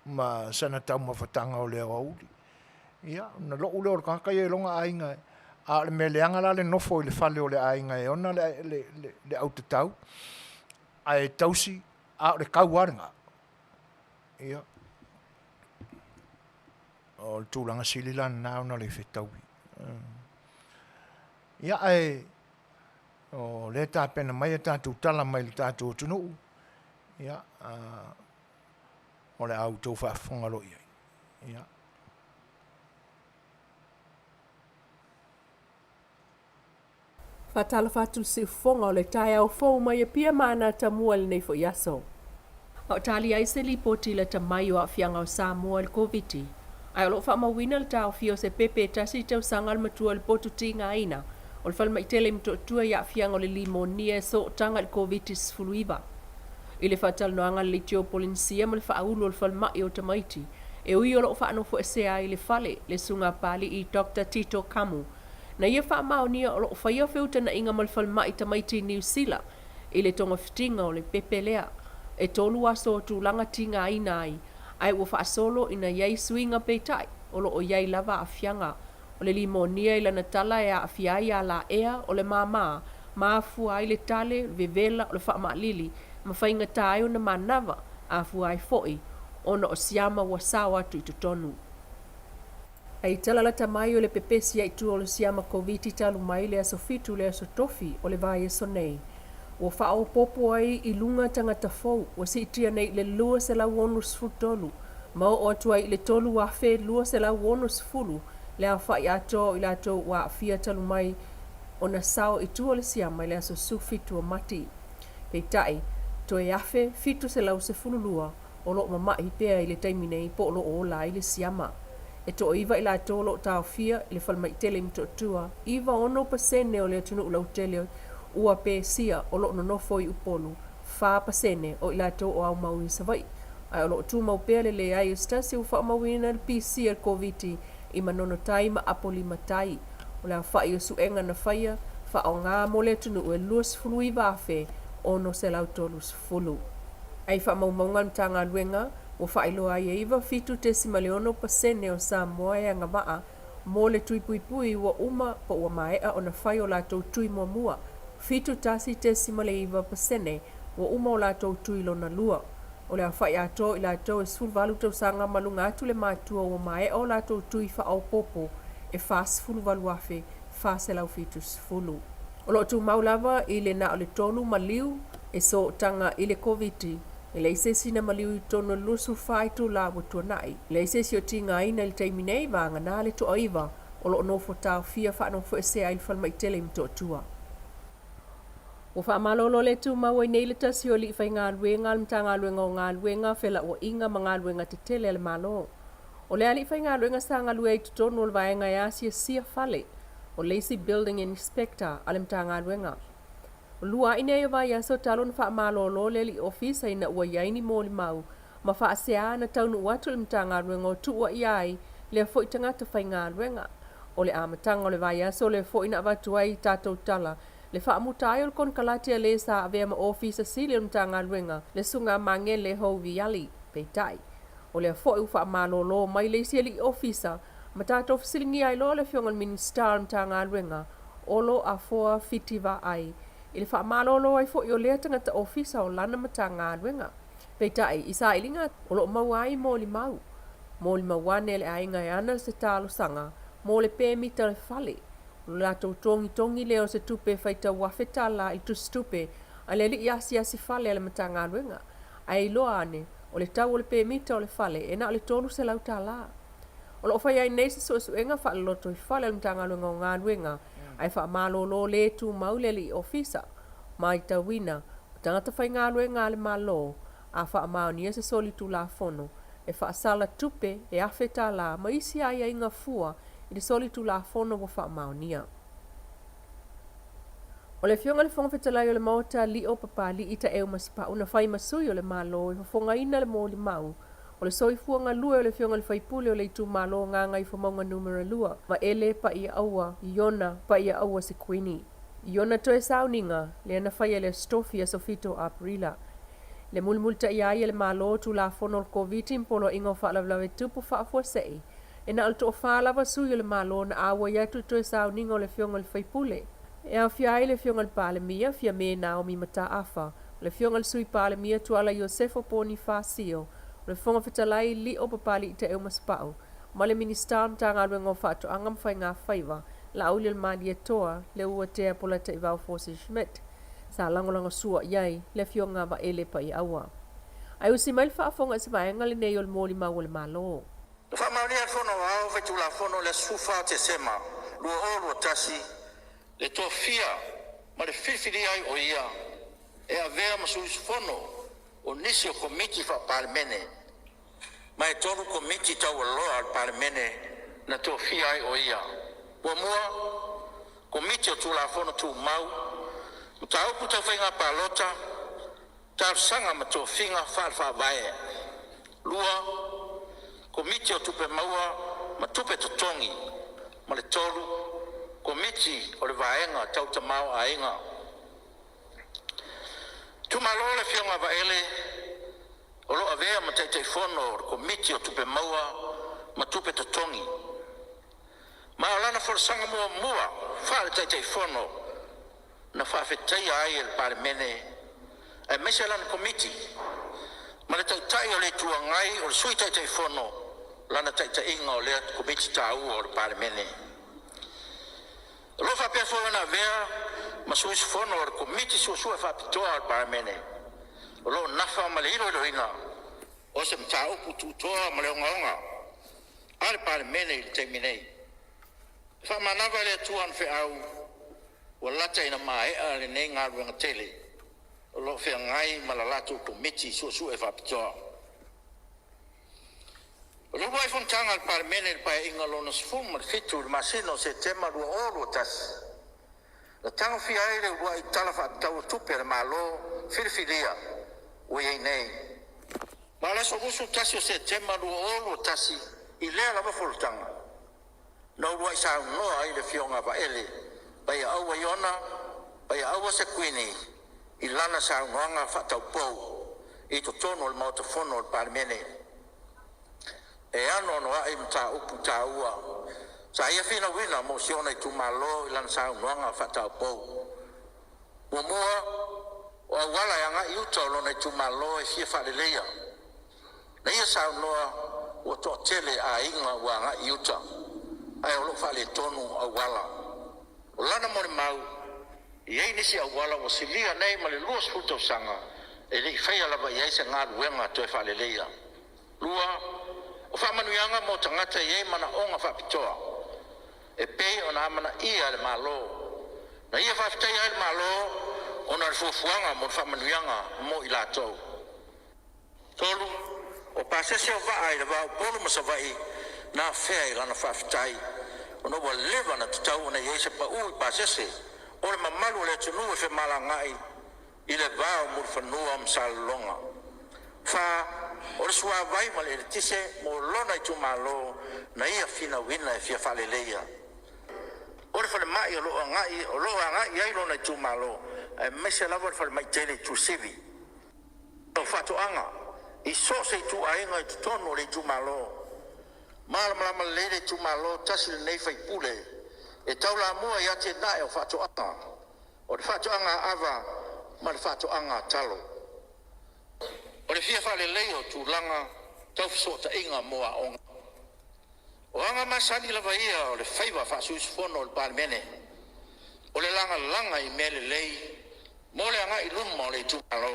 ma sana taumafataga o le aoauli. Ia, ona lou lea o le tagata ia i lona aiga, a o le mea leaga la le nofo i le fale o le aiga e ona le autatau ae tausi, a o le tau lava lena. Ia, o le tulaga sili la lena ona le fetaui. Ia, ae o lea e tapena mai a tatou tala mai le tatou atunuu, ia, o le a outou faafofoga loa i ai. Ia. Faatalofa atu i le siufofoga o le taeao fou mai Apia ma Anatamua i lenei foi aso. A o tali ai se lipoti lata mai o aafiaga o Samoa i le Koviti, ae o lo o faamauina le taofia o se pepe e tasi tausaga le matua i le potu tigaina o le falemai tele i Motootua i aafiaga o le limonia e sootaga i le Koviti-19. I le faatalanoaga a le Leitio Polenisia ma le faaulu o le falemai o tamaiti, e ui o lo o faanofoesea ai i le fale le Susuga Papali'i Doctor Tito Kamu, na ia faamaonia o lo o faia feutana'iga ma le falemai tamaiti i Niu Sila i le togafitiga o le pepe lea e tolu aso o tulaga tigaina ai, ae ua faasolo ina i ai suiga peitai o lo o i ai lava aafiaga o le limonia i lana tala e aafia ai alaea o le māmā, ma afua ai le tale, le vevela, o le faamaalili, ma faigata ai ona manava, afua ai foi ona o siama ua sao atu i totonu. I tala lata mai o le pepesi ai tua o le siama Koviti talu mai le aso 7 i le aso Tofi o le vaiaso nei, ua faaopoopo ai i luga tagata fou ua siitia nei i le 263 ma oo atu ai i le 3,260 le aofa'i atoa o i latou ua aafia talu mai ona sao i tua o le siama i le aso 17 o Mati. Peitai, toe 1,712 o lo o mama'i pea i le taimi nei po o lo o ola ai le siama. E toaiva i latou o lo o taofia i le falemai tele i Motootua, 96% o le atunuu lautele ua pesia o lo o nonofo i Upolu, 4% o i latou o aumau i Savaii, ae o lo o tumau pea le leai o se tasi ua faamauina le pisia i le Koviti i Manono Tai ma Apolima Tai. O le aofa'i o suega na faia, faaaoga mo le atunuu e 29,630. Ae i faamaumauga a le Matagaluega, ua faailoa ai e 97.6% o Samoa e agavaa mo le tui puipui ua uma po ua maea ona fai o latou tui muamua, 71.9% ua uma o latou tui lona lua. O le aofa'i atoa o i latou e 18 tausaga ma luga atu le matua ua maea o latou tui faaopoopo e 48,470. O lo o tumau lava i le na o le tolu maliu e sootaga i le Koviti, e leai se isi na maliu i totonu o le 24 itula ua tuana'i. E leai se isi o tigaina i le taimi nei, vagana le toaiva o lo o nofo taofia faanofoesea ai le falemai tele i Motootua. Ua faamalolo le tumau ai nei le tasi o alii faigaluega a le Matagaluega o Galuega, Felauaiga ma Galuega Tetele a le Malo. O le alii faigaluega sa galue ai i totonu o le vaega e asiasia fale, o le isi Building Inspector a le Matagaluega. O le lua ai nei o vaiaso talu ona faamalolo le alii ofisa ina ua i ai ni molimau ma faasea na taunuu atu i le Matagaluega o tuuaia ai lea foi tagata faigaluega. O le amataga o le vaiaso lea foi na avatu ai tatou tala le faamuta ai o le konekarate a le sa avea ma Ofisa Sili o le Matagaluega, le Susuga Magele Hoe Viali. Peitai, o lea foi ua faamalolo mai le isi alii ofisa ma tatou fesiligia ai loa le Afioga i le Minisita o le Matagaluega, Olo Afoa Fiti Vaai, i le faamalolo ai foi o lea tagata ofisa o lana Matagaluega. Peitai, i sailiga o lo o maua ai molimau, molimau ane le aiga e ana se talosaga mo le pemita o le fale. O le latou togitogi lea o se tupe e faitau $1,000 i le tusitupe a le alii asiasi fale a le Matagaluega. Ae iloa ane, o le tau o le pemita o le fale e na o le $300. O lo o fai ai nei se suesuega faalelotoifale a le Matagaluega o Galuega ae faamalolo le tumau le alii ofisa. Matauina, o tagata faigaluega a le Malo, a faamaonia se solitulafono, e faasala tupe e $1,000 ma isi aiaiga fua i le solitulafono ua faamaonia. O le Afioga i le Fofoga Fetalai o le Maota, Lio Papali'i Taeu Masepau na fai ma sui o le Malo e fofogaina le molimau o le soifua galue o le Afioga i le Faipule o le Itumalo o Gagaifomauga Numera 2, Vaele Pa'iaua Iona Pa'iaua Sekuini. Iona toe sauniga lea na faia i le Aso Tofi aso 7 o Aperila. Le mulimulitaia ai e le Malo Tulafono o le Koviti ma Poloaiga o Faalavelave Tupu Faafuasei, e na o le toafa lava sui o le Malo na auai atu i toe sauniga o le Afioga i le Faipule. E aofia ai le Afioga i le Palemia, Fiame Naomi Mataafa, o le Afioga i le Sui Palemia Tuala Iosefo Ponifasio, o le Fofoga Fetalai Lio Papali'i Taeu Masepau, ma le Minisita o le Matagaluega o Faatoaga ma Faiga Faiva, Laaulialemalietoa Leuatea Polataivao Fosi Schmidt. Sa lagolagosua i ai le Afioga a Vaele Paiaaua. Ae usi mai le faafofoga i se vaega lenei o le molimau a le Malo. Na faamaonia e le Fono Aoao Faitulafono i le aso 14 Tesema 2021 le tofia ma le filifilia ai o ia e avea ma sui usufono o nisi o Komiti Faa-Palemene, ma e tolu Komiti Taualoa a le Palemene na tofia ai o ia. Muamua, Komiti o Tulafono Tumau, Mataupu Tau Faiga Palota, Talosaga ma Tofiga Faale-Faavae. Lua, Komiti o Tupe Maua ma Tupe Totogi. Ma le tolu, Komiti o le Vaega Tau Tamaoaiga. Itumalo le Afioga a Vaele o lo o avea ma Taitaifono o le Komiti o Tupe Maua ma Tupe Totogi. Ma o lana folasaga muamua faale-Taitaifono na faafetaia ai e le Palemene aemaise lana Komiti ma le Taitai o le Itu Agai o le Sui Taitaifono lana taitaiga o lea Komiti taua o le Palemene. O lo o faapea foi ona avea ma sui usufono o le Komiti Suesue Faapitoa a le Palemene o lo o nafa ma le iloiloina o se mataupu tutoa ma le ogaoga a le Palemene i le taimi nei. E faamanava e le Atua ana feau ua lata ina maea lenei galuega tele o lo o feagai ma la latou Komiti Suesue Faapitoa. O le uluai fonotaga a le Palemene i le Paeaiga Lona 17 i le masina o Setema 2021, na tagofia ai le uluai Tala Faatatau o Tupe a le Malo filifilia ua i ai nei. Ma o le aso 21 o Setema 2021 i lea lava fonotaga, na uluai saunoa ai le Afioga a Vaele Paiaaua Iona Paiaaua Sekuini i lana saunoaga faataupou i totonu o le Maota Fono o le Palemene e anoanoai mataupu taua sa ia finauina mo si ona itumalo i lana saunoaga faataupou. Muamua, o auala e agai i uta o lona itumalo e fia faaleleia. Na ia saunoa ua toatele aiga ua agai i uta ae o lo o faaletonu auala. O lana molimau, e i ai nisi auala ua silia nei ma le 20 tausaga e le i faia lava i ai se galuega toe faaleleia. Lua, o faamanuiaga mo tagata e i ai manaoga faapitoa e pei ona amanaia e le Malo. Na ia faafetaia ai le Malo ona o le fuafuaga mo le faamanuiaga mo i latou. Tolu, o pasese o vaa i le va o Upolu ma Savaii Na afea i lana faafetai ona ua leva ona tatau ona i ai se paū i pasese o le mamalu o le atunuu e femalagaai i le va o Mulifanua ma Salelologa. 4. O le suavai ma le eletise mo lona itumalo na ia finauina e fia faaleleia. O le falemai o lo o agai i ai lona itumalo aemaise lava le falemai tele i Tuasivi. O faatoaga i so o se ituaiga i totonu o le itumalo. Malamalama lelei le itumalo, tasi lenei faipule e taulamua i atinae o faatoaga, o le faatoaga ava ma le faatoaga talo. O le fia faaleleia o tulaga tau fesootaiga mo aoga. O aga masani lava ia o le faiva faasui usufono o le Palemene, o le lagalaga i mea lelei mo le agai i luma o le itumalo.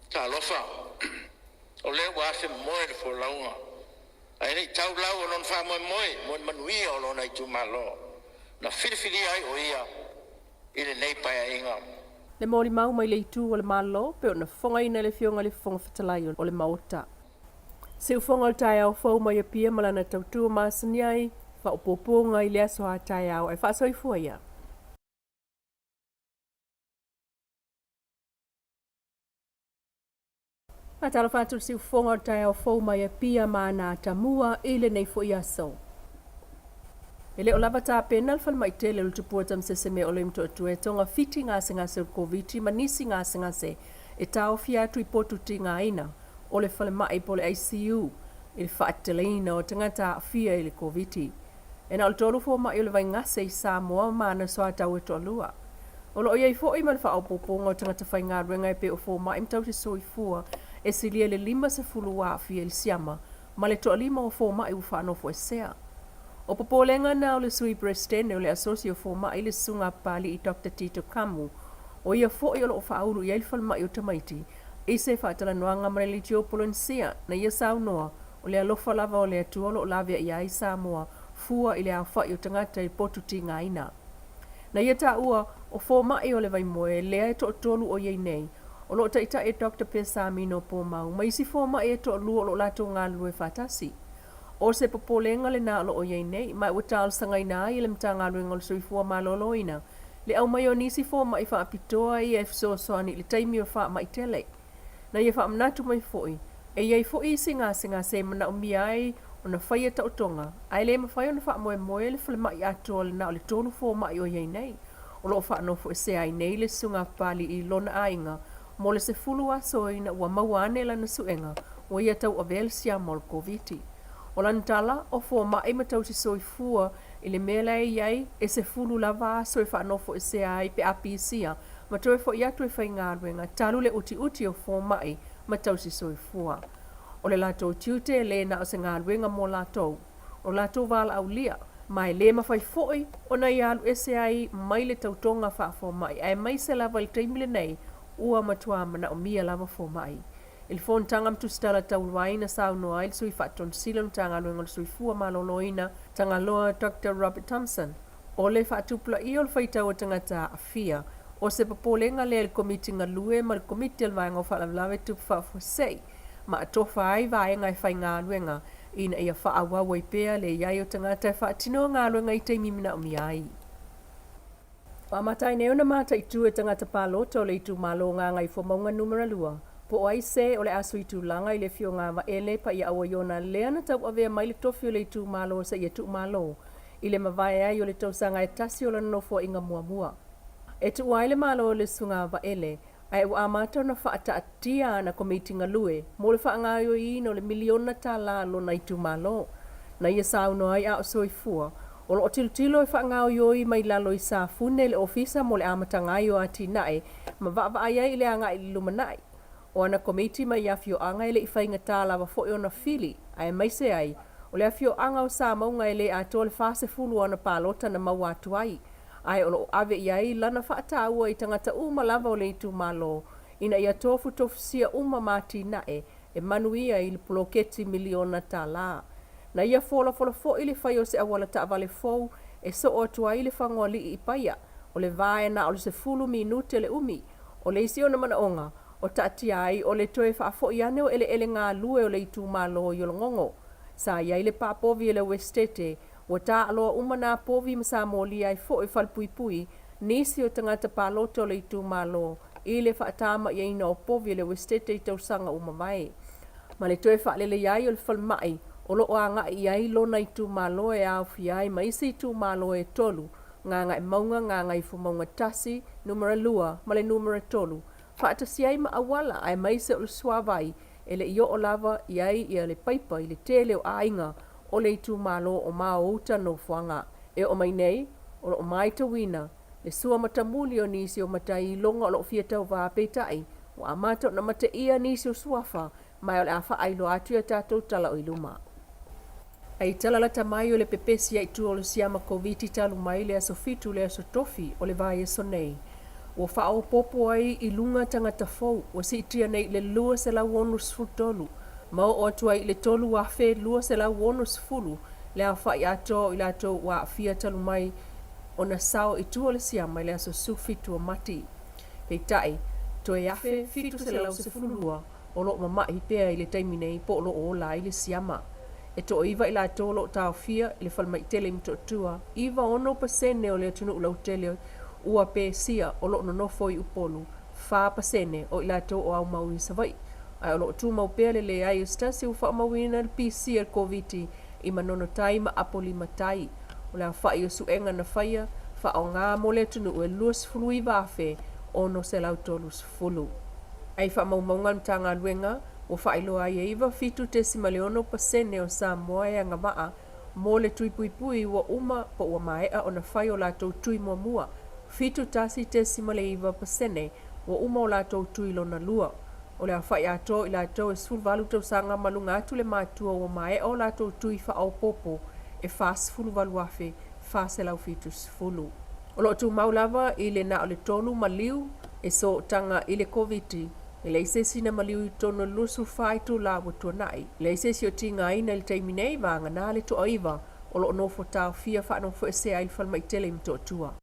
Talofa, o lea ua afe moe le folauga, ae le i tau lau o lona faamoemoe mo le manuia o lona itumalo, na filifilia ai o ia i lenei paeaiga. Le molimau mai le itu o le Malo pe ona fofogaina e le Afioga i le Fofoga Fetalai o le Maota. Siufofoga o le taeao fou mai Apia ma lana tautua masani ai, faaopoopoga i le aso a taeao ae faasoifua ia. Faatalofa atu i le siufofoga o le taeao fou mai Apia ma ana atamua i lenei foi aso. E le o lava tapena le falemai tele o le Tupua Tamasese o le Motootua e togafiti gasegase o le Koviti ma nisi gasegase e taofia atu i potu tigaina o le falemai po o le ICU i le faateteleina o tagata aafia i le Koviti. E na o le 3 fomai o le vaigase i Samoa ma ana soatau e toalua. O lo o i ai foi ma le faaopoopoga o tagata faigaluega e pei o fomai ma tausi soifua e silia i le 50 ua aafia i le siama ma le toalima o fomai ua faanofoesea. O popolega na o le Sui Peresetene o le Asosi o Fomai le Susuga a Papali'i Doctor Tito Kamu, o ia foi o lo o faaulu i ai le falemai o tamaiti i se faatalanoaga ma le Leitio Polenisia na ia saunoa o le alofa lava o le Atua o lo o laveai ai Samoa fua i le aofai o tagata i potu tigaina. Na ia taua, o fomai o le vaimoe lea e toatolu o i ai nei, o lo o taitai e Doctor Pesamino Pomau ma isi fomai e toalua o lo o latou galulue faatasi. O se popolega lena o lo o i ai nei, ma ua talosagaina ai e le Matagaluega o le Soifua Maloloina le aumai o nisi fomai faapitoa ia e fesoasoani i le taimi o faamai tele. Na ia faamanatu mai foi, e i ai foi isi gasegase e manaomia ai ona faia taotoga, ae le mafai ona faamoemoe le falemai atoa lena o le 3 fomai o i ai nei. O lo o faanofoesea ai nei le Susuga a Papali'i i lona aiga mo le 10 aso ina ua maua ane lana suega ua ia tauavea le siama o le Koviti. O lana tala, o fomai ma tausi soifua i le mea la e i ai, e 10 lava aso e faanofoesea ai pe a pisia ma toe foi atu e faigaluega talu le utiuti o fomai ma tausi soifua. O le latou tiute e le na o se galuega mo latou, o latou valaaulia, ma e le mafai foi ona ia alu ese ai mai le tautoga faafomai aemaise lava i le taimi lenei ua matuā manaomia lava fomai. I le fonotaga ma tusitala taulu ai na saunoa ai le Sui Faatonisila o le Matagaluega o le Soifua Maloloina, Tagaloa Doctor Robert Thompson, o le faatupulaia o le faitau o tagata aafia, o se popolega lea i le Komiti Galue ma le Komiti a le Vaega o Faalavelave Tupu Faafuasei ma atofa ai vaega e faigaluega ina ia faaauau ai pea le i ai o tagata e faatinoa galuega i taimi manaomia ai. Ua amata ai nei ona mataitu e tagata palota o le itumalo o Gagaifomauga Numera 2, po o ai se o le a sui tulaga i le Afioga a Vaele Paiaaua Iona lea na tauavea mai le tofi o le itumalo seia tuumalo i le mavae ai o le tausaga e tasi o lana nofoaiga muamua. E tuua ai le Malo o le Susuga a Vaele, ae ua amata ona faataatia ana komiti galue mo le faagaoioiina o le miliona tala a lona itumalo. Na ia saunoa ai a o soifua, o lo o tilotilo e faagaoioi mai lalo i Safune le ofisa mo le amataga ai o atinae ma vaavaai ai i le agai i le lumanai. O ana komiti mai afioaga e le i faigata lava foi ona fili, aemaise ai o le afioaga o Samauga e le atoa le 40 o ana palota na maua atu ai, ae o lo o ave i ai lana faataua i tagata uma lava o le itumalo ina ia tofutofusia uma ma atinae e manuia i le poloketi miliona tala. Na ia folafola foi le fai o se auala taavale fou e soo atu ai le Fagoalii i Paia, o le va e na o le 10 minute le umi. O le isi ona manaoga, o taatia ai o le toe faafoi ane o eleele galue o le itumalo i Ologogo. Sa i ai le paapovi a le Uestete, ua taaloa uma nā povi ma sa molia ai foi falepuipui nisi o tagata palota o le itumalo i le faatama'iaina o povi a le Uestete i tausaga ua mavae. Ma le toe faaleleia ai o le falemai o lo o agai i ai lona itumalo e aofia ai ma isi itumalo e tolu, Gagaemauga, Gagaifomauga 1, Numera 2 ma le Numera 3, faatasi ai ma auala aemaise o le suavai e le i oo lava i ai ia le paipa i le tele o aiga o le itumalo o Maouta Nofoaga. E oo mai nei, o lo o matauina le sua matamuli o nisi o matai iloga o lo o fia tauvā peitai ua amata ona mateia nisi o suafa ma o le a faailoa atu i a tatou tala o i luma. Ae tala lata mai o le pepesi ai tua o le siama Koviti talu mai le aso 7 le aso Tofi o le vaiaso nei. Ua faaopoopo ai i luga tagata fou ua siitia nei i le 263 ma oo atu ai i le 3,260 le aofa'i atoa o i latou ua aafia talu mai ona sao i tua o le siama i le aso 17 o Mati. Peitai, toe 1,712 o lo o mama'i pea i le taimi nei po o lo o ola ai le siama. E toaiva i latou o lo o taofia i le falemai tele i Motootua, 96% o le atunuu lautele ua pesia o lo o nonofo i Upolu, 4% o i latou o aumau i Savaii. Ae o lo o tumau pea le leai o se tasi ua faamauina le pisia i le Koviti i Manono Tai ma Apolima Tai. O le aofa'i o suega na faia, faaaoga mo le atunuu e 29,630. Ae i faamaumauga a le Matagaluega, ua faailoa ai e 97.6% o Samoa e agavaa mo le tui puipui ua uma po ua maea ona fai o latou tui muamua, 71.9% ua uma o latou tui lona lua. O le aofa'i atoa o i latou e 18 tausaga ma luga atu le matua ua maea o latou tui faaopoopo e 48,470. O lo o tumau lava i le na o le tolu maliu e sootaga i le Koviti, e leai se isi na maliu i totonu o le 24 itulā ua tuana'i. E leai se isi o tigaina i le taimi nei, vagana le toaiva o lo o nofo taofia faanofoesea ai le falemai tele i Motootua.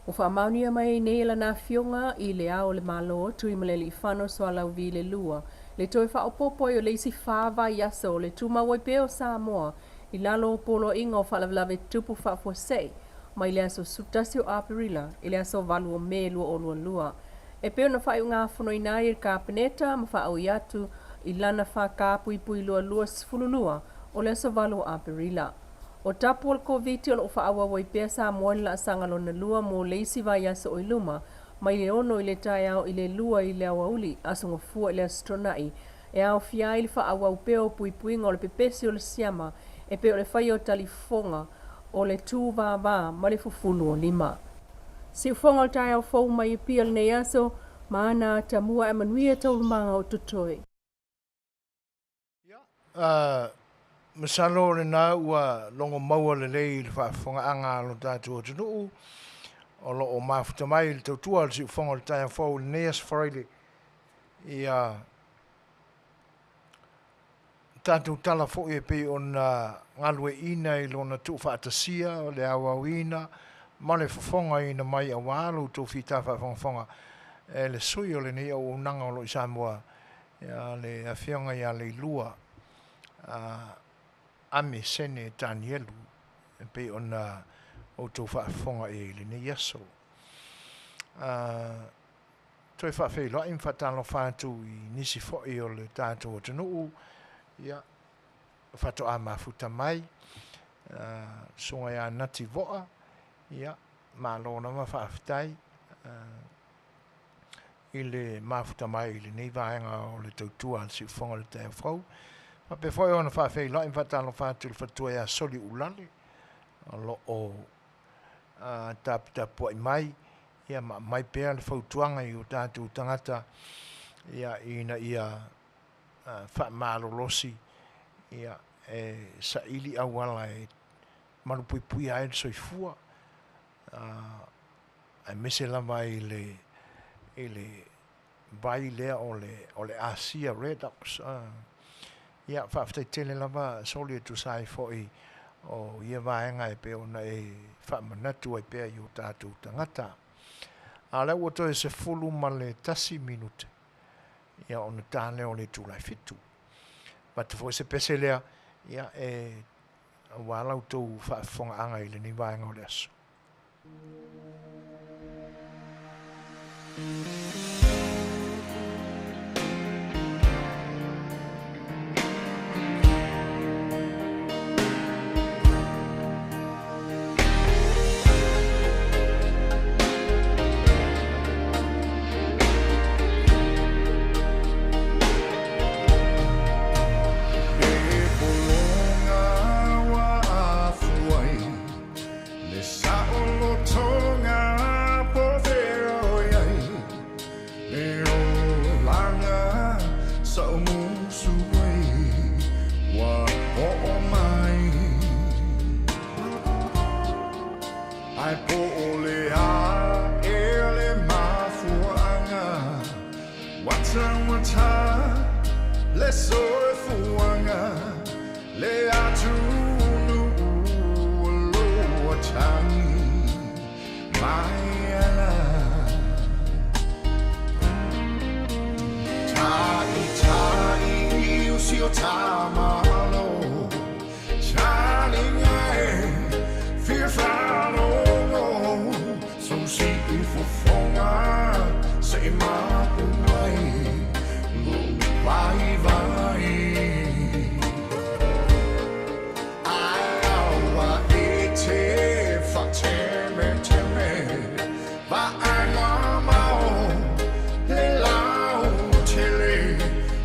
Ua faamaonia mai ai nei e lana afioga i Le Ao o le Malo, Tuimalealiifano Sualauvi le Lua, le toe faaopoopo ai o le isi fa vaiaso o le tumau ai pea o Samoa i lalo o Poloaiga o Faalavelave Tutupu Faafuasei mai le aso 11 o Aperila i le aso 8 o Me 2022. E pei ona faaiugafonoina ai e le Kapeneta ma faaui atu i lana FK/22 o le aso 8 o Aperila. O tapu o le Koviti o lo o faaauau ai pea Samoa i le laasaga lona lua mo le isi vaiaso o i luma, mai le 6 i le taeao i le 2 i le aoauli, Aso Gafua i le Aso Toonai, e aofia ai le faaauau pea o puipuiga o le pepesi o le siama e pei o le faia o talifofoga o le tūvāvā ma le fufulu o lima. Siufoga o le taeao fou mai Apia lenei aso, ma ana atamua e manuia taualumaga o totoe. Ia, masalo o lena ua logo maua lelei i le faafofogaaga a lo tatou atunuu o lo o mafuta mai i le tautua a le siufofoga o le taeao fou i lenei Aso Faraile, ia tatou tala foi e pei ona galueaiina i lona tuufaatasia, le aoaoina ma le fofogaina mai aua lo outou fita faafogafoga e le sui o lenei auaunaga o lo o i Samoa, ia le afioga ia Leilua Ame Sene Tanielu e pei ona outou faafofoga i ai i lenei aso. Toe faafeiloai ma faatalofa atu i nisi foi o le tatou atunuu, ia, faatoa mafuta mai, susuga ia Nati Voa, ia, malo lava faafetai i le mafuta mai i lenei vaega o le tautua a le Siufofoga o le Taeao Fou. Faapea foi ona faafeiloai ma faatalofa atu i le faletua ia Soli Ulale o lo o taputapuai mai, ia ma aumai pea le fautuaga i o tatou tagata, ia, ina ia faamalolosi, ia, e saili auala e malupuipuia ai le soifua, aemaise lava i le vai lea o le Asia Redox. Ia, faafetai tele lava Soli e tusa ai foi o ia vaega e pei ona e faamanatu ai pea i o tatou tagata. A o lea ua toe 11 minute, ia ona ta lea o le itula e 7. Avatu foi se pese lea, Ia, e aua la outou faafofogaaga i lenei vaega o le aso. Ae po o le a ea le mafuaaga ua taumata le soifuaga le atunuu o lo o tagi mai ana. Ta'ita'i o si o tamalo Taliga e fia faalogo Sou siufofoga se i mapu mai lou vaivai Ae aua e te faatemeteme Vaaiga mao le lautele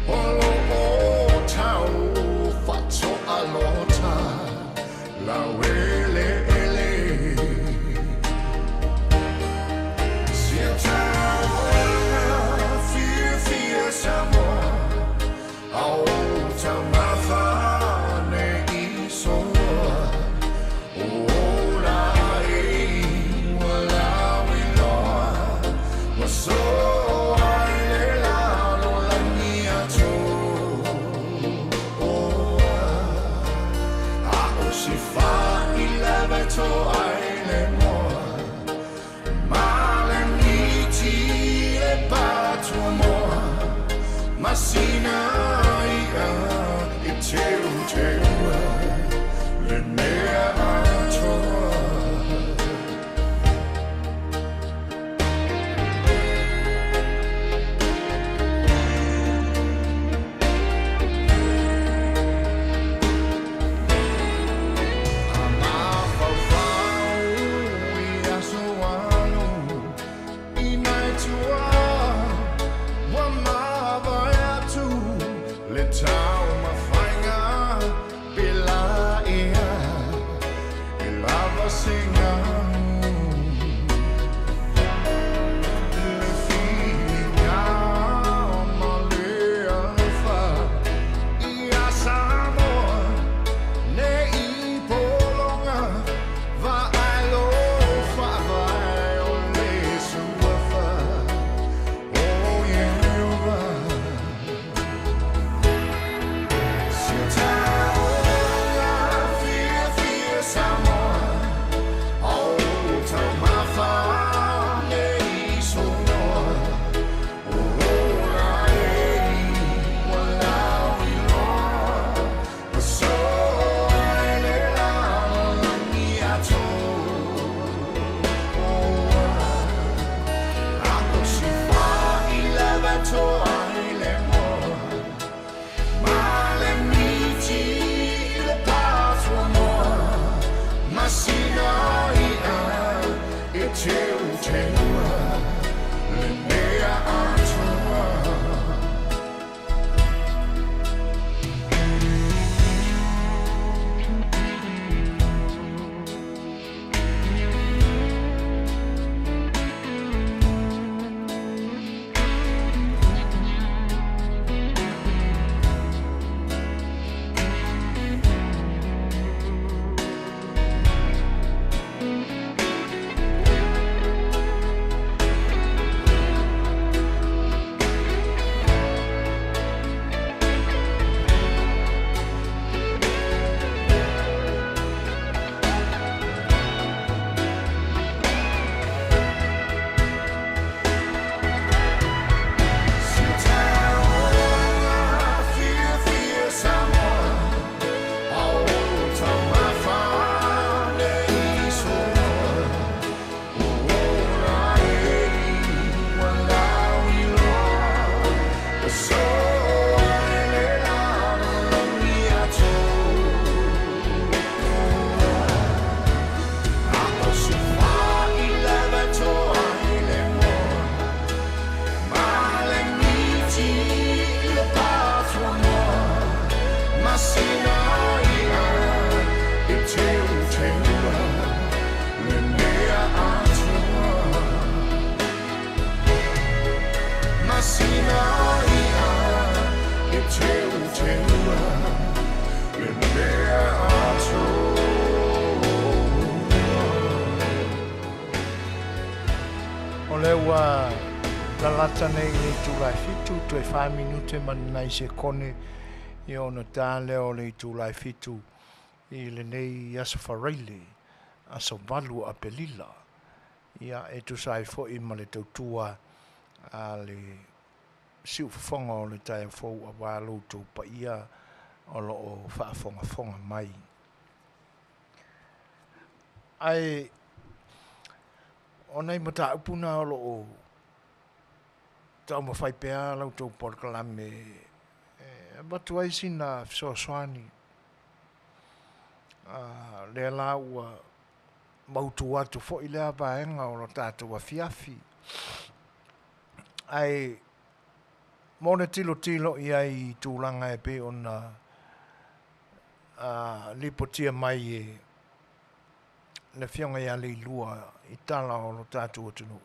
O lo o tau faatoalota laueleele Si o taulaga fiafia Samoa A o taumafa nei soa O ola e ua lauiloa Ua soa i le lalolagi atoa A o se failava e toa ai le moa Ma le miti le patuamoa Ma sina i'a e teuteua Le mea atoa. A mafaufau i aso alu i nai tua ua mavae atu le taumafaiga pe lā ea e lava se ganu le filiga ma le alofa ia Samoa nei pologa vaai faavae o le suafa o Ieova. Si o taulaga fiafia Samoa A o taumafa nei soa O ola e ua lauiloa Ua soa i le lalolagi atoa A o se failava e toa ai le moa Ma le miti le patuamoa Ma sina i'a e teuteua Le mea atoa. ua lalata nei i le itula e 7 toe 4 minute ma ni nai sekone ia ona ta lea o le itula e 7 i lenei aso Faraile, aso 8 o Apelila. Ia e tusa ai foi ma le tautua a le siufofoga o le taeao fou aua lo outou paia o lo o faafogafoga mai. Ae o nai mataupu na o lo o taumafai pea la outou polokalame e avatu ai sina fesoasoani. Lea la ua mautu atu foi lea vaega o lo tatou afiafi. Ae mo le tilotilo i ai i tulaga e pei ona lipotia mai e le Afioga ia Leilua i tala o lo tatou atunuu,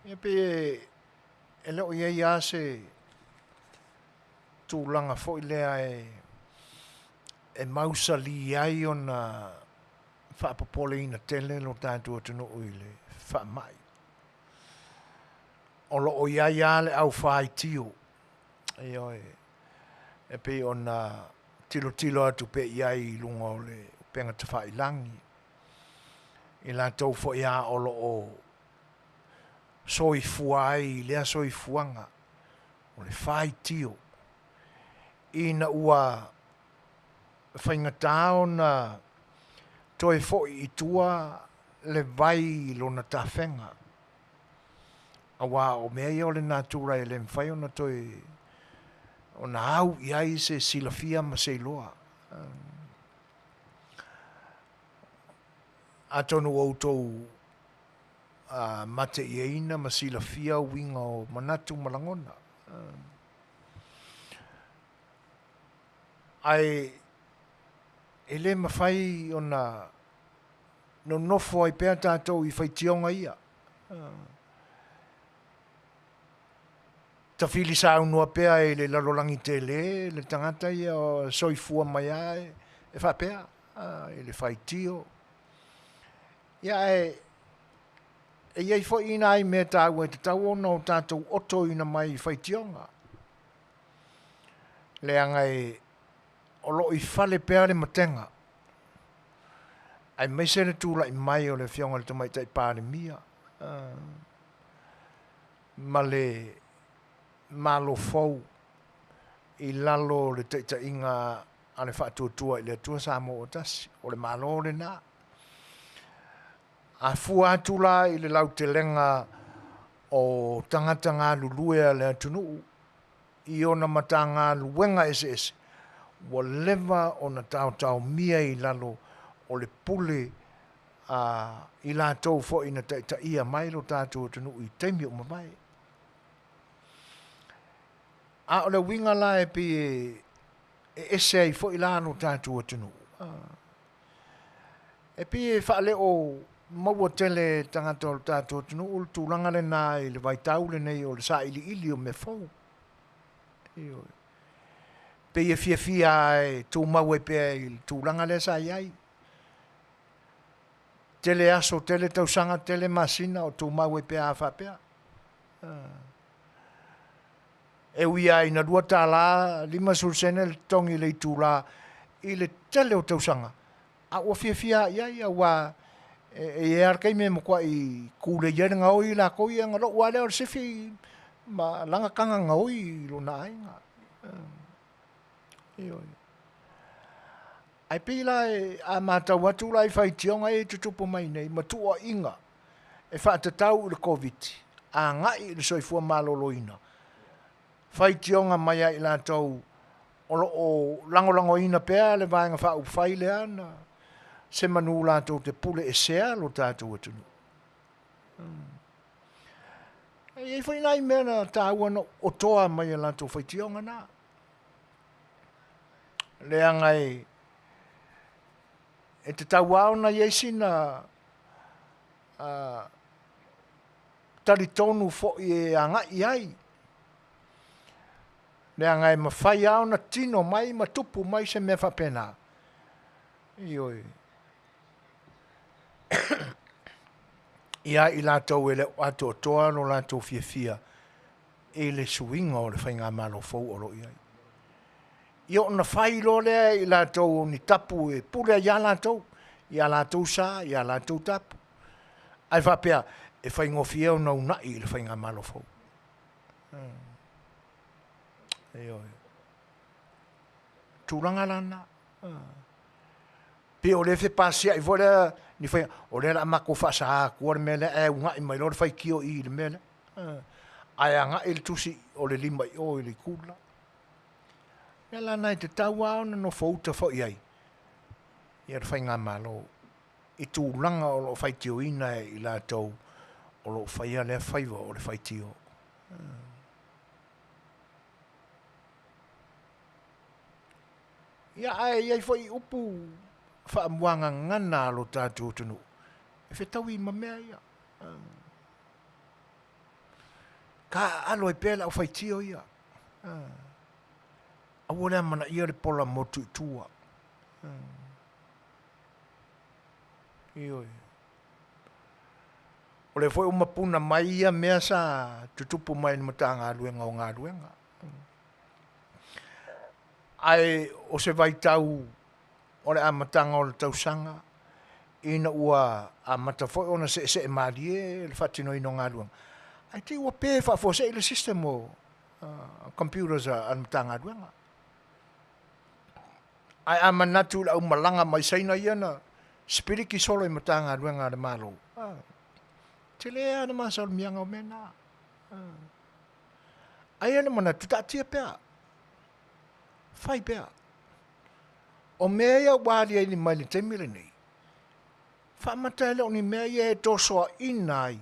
ia pei e le o i ai lava se tulaga foi lea e mausali ai ona faapopoleina tele lo tatou atunuu i le faamai. O lo o i ai lava le aufaitio, ioe, e pei ona tilotilo atu pea i ai i luga o le upega tafailagi, i latou foi lava o lo o soifua ai i lea soifuaga o le faitio, ina ua faigata ona toe foi i tua le vai i lona tafega, aua o mea ia o le natura e le mafai ona toe ona au i ai se silafia ma se iloa. Atonu ua outou mate'iaina ma silafia uiga o manatu ma lagona. Ae e le mafai ona nonofo ai pea tatou i faitioga ia. Tafili saunoa pea i le lalolagi tele le tagata ia soifua mai lava e faapea i le faitio. Ia ae e i ai foi nai mea taua e tatau ona o tatou otoina mai i faitioga, leaga e o lo o i fale pea le matega, aemaise le tula'i mai o le Afioga i le Tamaitai Palemia ma le Malo fou i lalo o le taitaiga a le Faatuatua i le Atua Samoa ua Tasi. O le Malo lena. A fua atu la i le lautelega o tagata galulue a le atunuu i ona matagaluega eseese, ua leva ona taotaomia i lalo o le pule a i latou foi na taitaia mai lo tatou atunuu i taimi ua mavae. A o le uiga la e pei e ese ai foi la lo tatou atunuu, e pei e faaleo maua tele e tagata o le tatou atunuu le tulaga lena i le vaitau lenei o le sailiili o mea fou. Ioe. Pei e fiafia e tumau ai pea i le tulaga lea sa i ai. Tele aso, tele tausaga, tele masina o tumau ai pea a faapea. E ui lava ina $2.50 le totogi i le itula i le tele o tausaga, a ua fiafia lava i ai, aua e i ai lava le taimi e matuai kulei ai le gaoi latou ia, ona lou lava lea o le sifi ma laga taga gaoi i lona aiga. Ioe. Ae pei la a matau atu la i faitioga ia e tutupu mai nei ma tuuaiga e faatatau i le Koviti agai i le soifua maloloina, faitioga mai ia i latou o lo o lagolagoina pea le Vaega Faaupufai lea na se manu latou te pule esea lo tatou atunuu. E i ai foi nai mea na taua na otoa mai e latou faitioga na. Leaga e tatau lava ona i ai sina talitonu foi e agai i ai, leaga e mafai lava ona tino mai ma tupu mai se mea faapena. Ioe. Ia i latou e le o atoatoa lo latou fiafia i le suiga o le faigamalo fou o lo o i ai. Ia ona fai loa lea e i latou o ni tapu e pule ai lava latou i a latou sa i a latou tapu, ae faapea e faigofie ona uunai i le faigamalo fou. Ioe. Tulaga la na. Pei o lea e fepasiai foi lea ni fai, o lea o le a matou faasaā atua le mea lea ae uunai mai loa le faitio i i le mea lea. Ae agai le tusi o le lima i o i le itu le la. O le mea la lena e tatau lava ona nofouta foi i ai ia le faigamalo i tulaga o lo o faitioina e i latou o lo o faia lea faiva o le faitio. Ia ae i ai foi upu faamuagagana a lo tatou atunuu e fetaui ma mea ia. Taaalo ai pea le aufaitio ia. Aua le amanaia le pola motu i tua. Ioe. O lea foi ua mapuna mai ia mea sa tutupu mai i le Matagaluega o Galuega. Ae o se vaitau o le amataga o le tausaga ina ua amata foi ona seesee malie le faatinoina o galuega, ae te i ua pe faafuasei le system o computers a le Matagaluega. Ae a manatu i le aumalaga mai Saina ia na sipiliki solo i Matagaluega a le Malo, tele lava le masalimiaga o mea na. Ae i ai le manatu, taatia pea, fai pea. O mea ia ua aliali mai i le taimi lenei, faamata e le o ni mea ia e tosoaina ai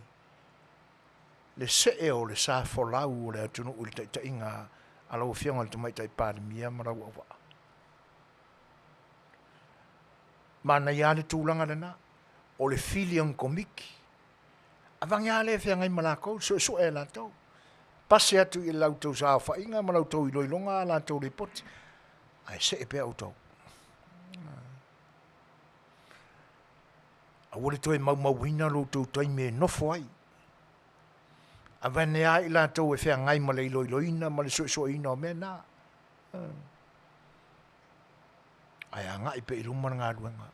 le see o le sa folau o le atunuu i le taitaiga a lau Afioga i le Tamaitai Palemia ma lau auvaa. Manaia lava le tulaga lena, o le fili o ni Komiti, aveane lava lea e feagai ma latou, suesue e latou, pasi atu i la outou saofaiga ma la outou iloiloga a latou lipoti, ae see pea outou. Aua le toe maumauina lo outou taimi e nofo ai. Aveane lava i latou e feagai ma le iloiloina ma le suesueina o mea na. Ae agai pea i luma le galuega.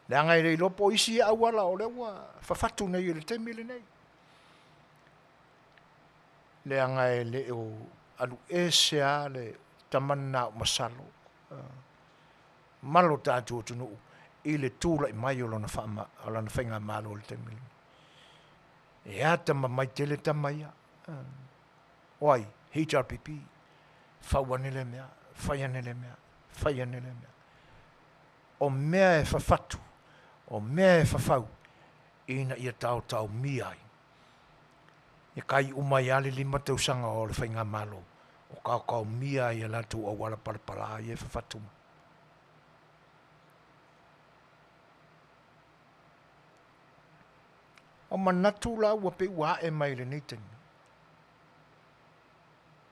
Leaga e le iloa po o isi ia auala o lea ua fafatu nei i le taimi lenei. Leaga e le o alu ese lava le tama lena o Masalo ma lo tatou atunuu i le tulai mai o lona faigamalo i le taimi lenei. E atamamai tele tama ia. O ai? HRPP. Fau ane lea mea, fai ane lea mea, fai ane lea mea. O mea e fafatu, o mea e fafau ina ia taotaomia ai. Ia kai uma ai lava le 5 tausaga o le faigamalo o taotaomia ai a latou auala palapala ia e fafatu mai. O manatu la ua pei ua ae mai i lenei taimi,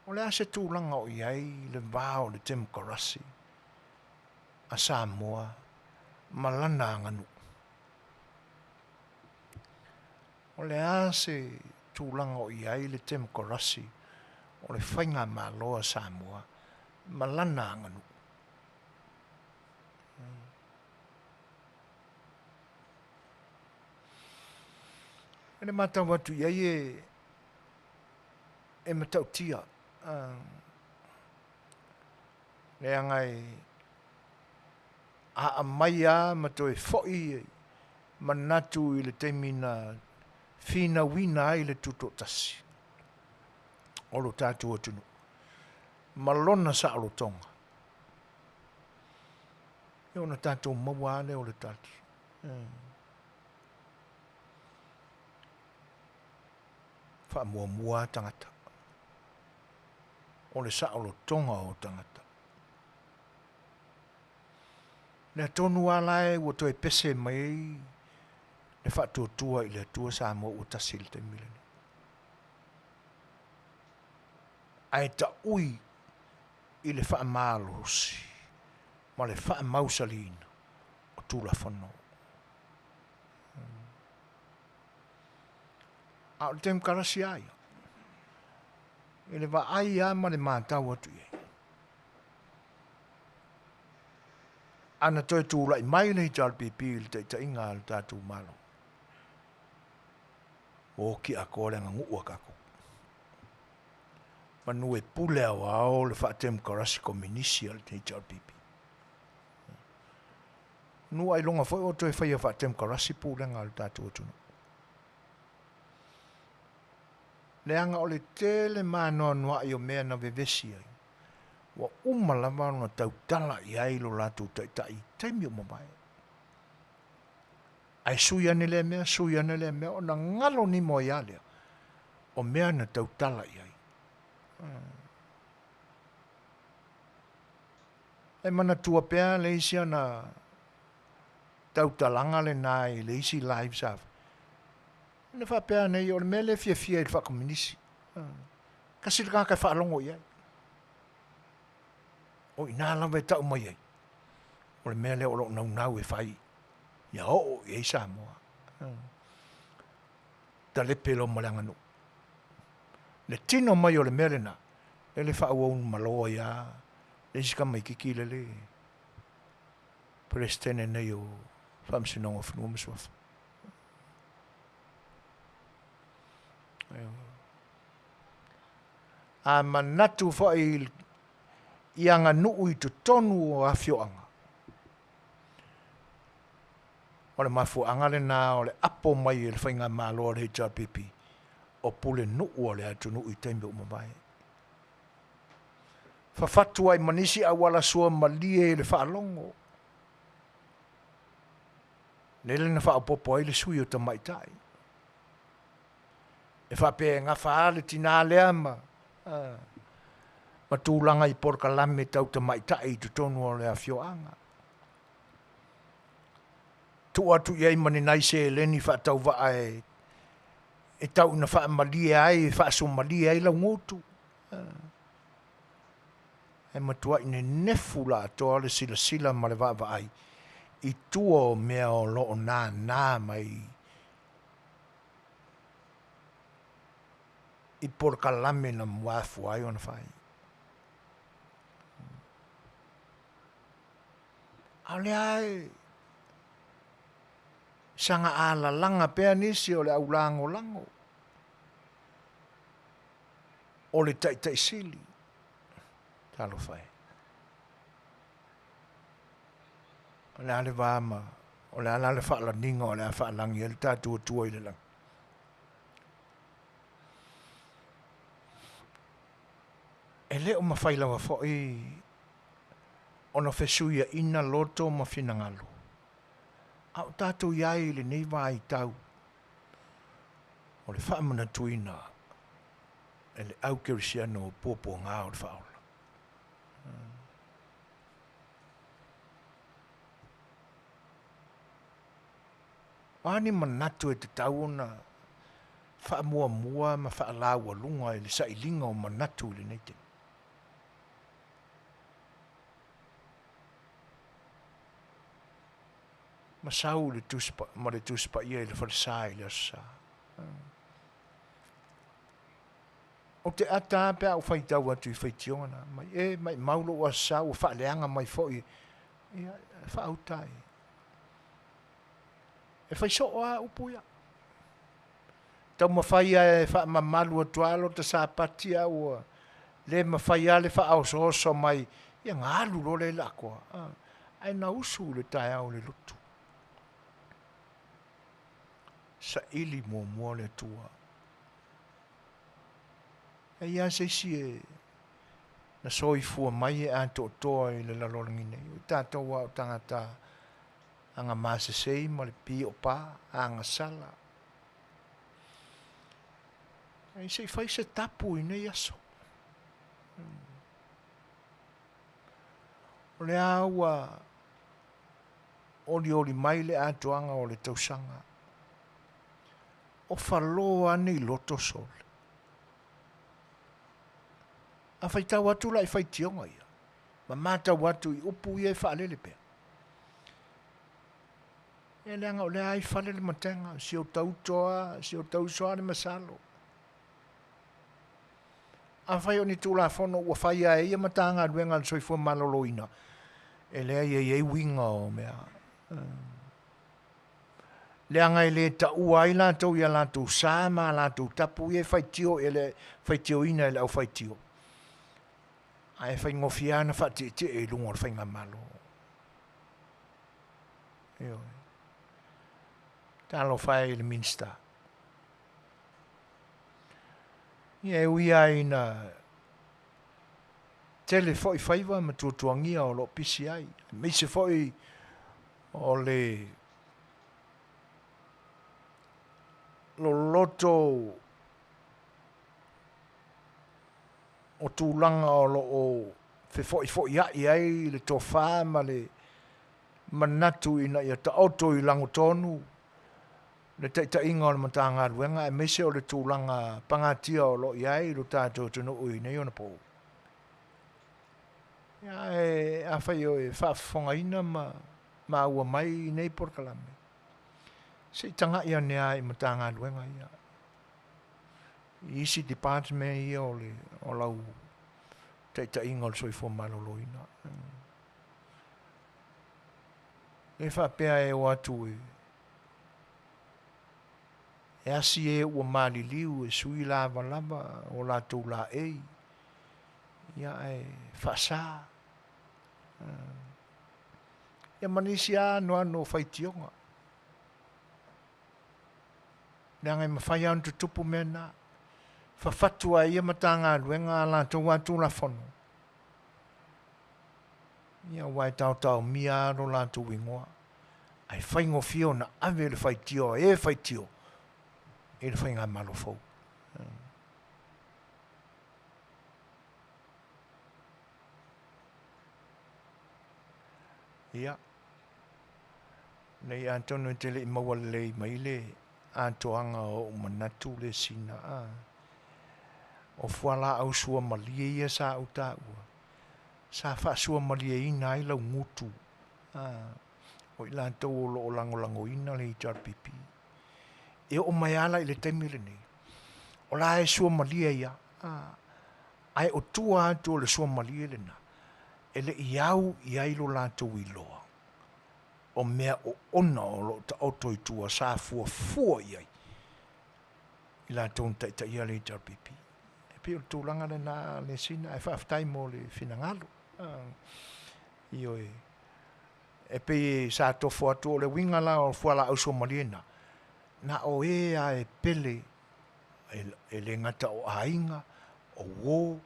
o le a se tulaga o i ai le va o le temokarasi a Samoa ma lana aganuu? O le a se tulaga o i ai le temokarasi o le faigamalo a Samoa ma lana aganuu? I le matau atu i ai e matautia, leaga e a aumai lava ma toe foi manatu i le taimi na finauina ai le Tutoatasi o lo tatou atunuu ma lona saolotoga, ia ona tatou maua lava lea o le tali. Faamuamua lava tagata. O le saolotoga o tagata. Lea tonu lava la e ua toe pese mai ai le faatuatua i le Atua Samoa ua tasi i le taimi lenei. Ae taui i le faamalosi ma le faamausaliina o Tulafono. A o le temokarasi lava ia, i le vaai lava ma le matau atu i ai. A na toe tulai mai le HRPP i le taitaiga a le tatou Malo, ua oti atoa le aganuu a tatou. Manu e pule aoao le faatemokarasi kominisi a le HRPP. Manu ailoga foi ua toe faia faatemokarasi pulega a le tatou atunuu. Leaga o le tele maanoanoa'i o mea na vevesi ai, ua uma lava ona tautala i ai lo latou taitai i taimi ua mavae. Ae sui ane lea mea, sui ane lea mea, ona galo nimo ai lava lea o mea na tautala i ai. E manatua pea le isi ana tautalaga lena i le isi live sa fai. Na faapea nei, o le mea lea e fiafia i le faakominisi. Tasi le tagata e faalogo i ai. O i ina lava e tau mai ai, o le mea lea o lo o naunau e fai, ia oo i ai Samoa. Talepe loa ma le aganuu. Le tino mai o le mea lena, lele faaauau malo ai lava le isi tamaitiiti lele Peresetene nei o Faamasinoga o Fanua ma Suafa. A manatu foi i aganuu i totonu o afioaga, o le mafuaaga lena o le apo mai e le faigamalo a le HRPP o pulenuu a le atunuu i taimi ua mavae. Fafatu ai ma nisi auala suamalie i le faalogo, lele na faaopoopo ai le sui o tamaitai. E faapea e gafa lava le tina lea ma tulaga i polokalame tau tamaitai i totonu o le afioaga. Tuu atu i ai ma ni nai seleni faatauvaa e tau ina faamalie ai, e faasuamalie ai laugutu. E matuai nenefu la atoa le silasila ma le vaavaai i tua o mea o lo o nānā mai i polokalame na muafua ai ona fai. A o lea e saga alalaga pea nisi o le au lagolago o le Taitai Sili. Talofa e. O le a le va ma, o le a la le faalaniga o le a faalagi ai le tatou Atua i le lagi? E le o mafai lava foi ona fesuiaina loto ma finagalo, a o tatou i ai i lenei vaitau o le faamanatuina e le au kerisiano o puapuaga o le faaola. O a ni manatu e tatau ona faamuamua ma faalaualuga i le sailiga o manatu i lenei taimi? Ma sau le Tusi, ma le Tusi Paia i le falesa i le Aso Sa. Ou te ata lava pe a ou faitau atu i faitioga na mai, e maimau lou Aso Sa ua faaleaga mai foi, ia, e faauta ai. E fai soo lava upu ia. Taumafai lava e faamamalu atu lava lota sapati a ua le mafai lava le faaosooso mai, ia ona alu loa lea i le atoa. Ae na usu i le taeao i le lotu. Saili muamua le Atua. E i ai lava se isi e na soifua mai e atoatoa i le lalolagi nei. O tatou lava o tagata agamasesei ma le piopa agasala. Ai se i fai se tapu i nei aso. O lea ua olioli mai le atoaga o le tausaga. O falo ane i loto sole. A faitau atu la i faitioga ia, ma matau atu i upu ia e faalele pea. Ia leaga o lea lava e i fale le matega, o si ou ta uto a, o si ou ta uso a le masalo. Afai o ni Tulafono ua faia e ia Matagaluega a le Soifua Maloloina, e leai e i ai uiga o mea. Leaga e le taua ai latou i a latou sa ma a latou tapu ia e faitio e le faitioina e le aufaitio, ae faigofie lava ona faatietie i luga o le faigamalo. Ioe. Talofa e i le Minisita. Ia e ui lava ina tele foi faiva ma tuatuagia o lo o pisi ai, aemaise foi o le loloto o tulaga o lo o fefoifoiai ai le tofa ma le manatu ina ia taoto i lagotonu le taitaiga o le Matagaluega aemaise o le tulaga pagatia o lo o i ai lo tatou atunuu i nei ona po. Ae afai o e faafofogaina ma maua mai nei polokalame, se i tagai ane lava i Matagaluega ia, i isi department ia o le o lau taitaiga o le soifua maloloina. E faapea e o atu e e asi e ua maliliu e sui lavalava o latou laei, ia ae faasa. Ia ma nisi lava anoano o faitioga. Leaga e mafai lava ona tutupu mea na. Fafatu lava e ia Matagaluega a latou lava Tulafono, ia aua e taotaomia lava lo latou igoa, ae faigofie ona ave le faitio a e faitio i le faigamalo fou. Ia, nei atonu e te le i maua lelei mai le atoaga o ou manatu le sina a o fualaau suamalie ia sa ou taua, sa faasuamalieina ai lau gutu o i latou o lo o lagolagoina le HRPP. E oo mai lava la i le taimi lenei, o la e suamalie ai lava, ae o tua atu o le suamalie lena, e le i au i ai lo latou iloa o mea oona o lo o taoto i tua sa fuafua i ai i latou na taitaia le HRPP. E pei o le tulaga lena le sina, ae faafetai mo le finagalo. Ioe. E pei sa tofo atu o le uiga la o fualaau suamalie na, na o e lava e pele, e le gata o aiga, o uo,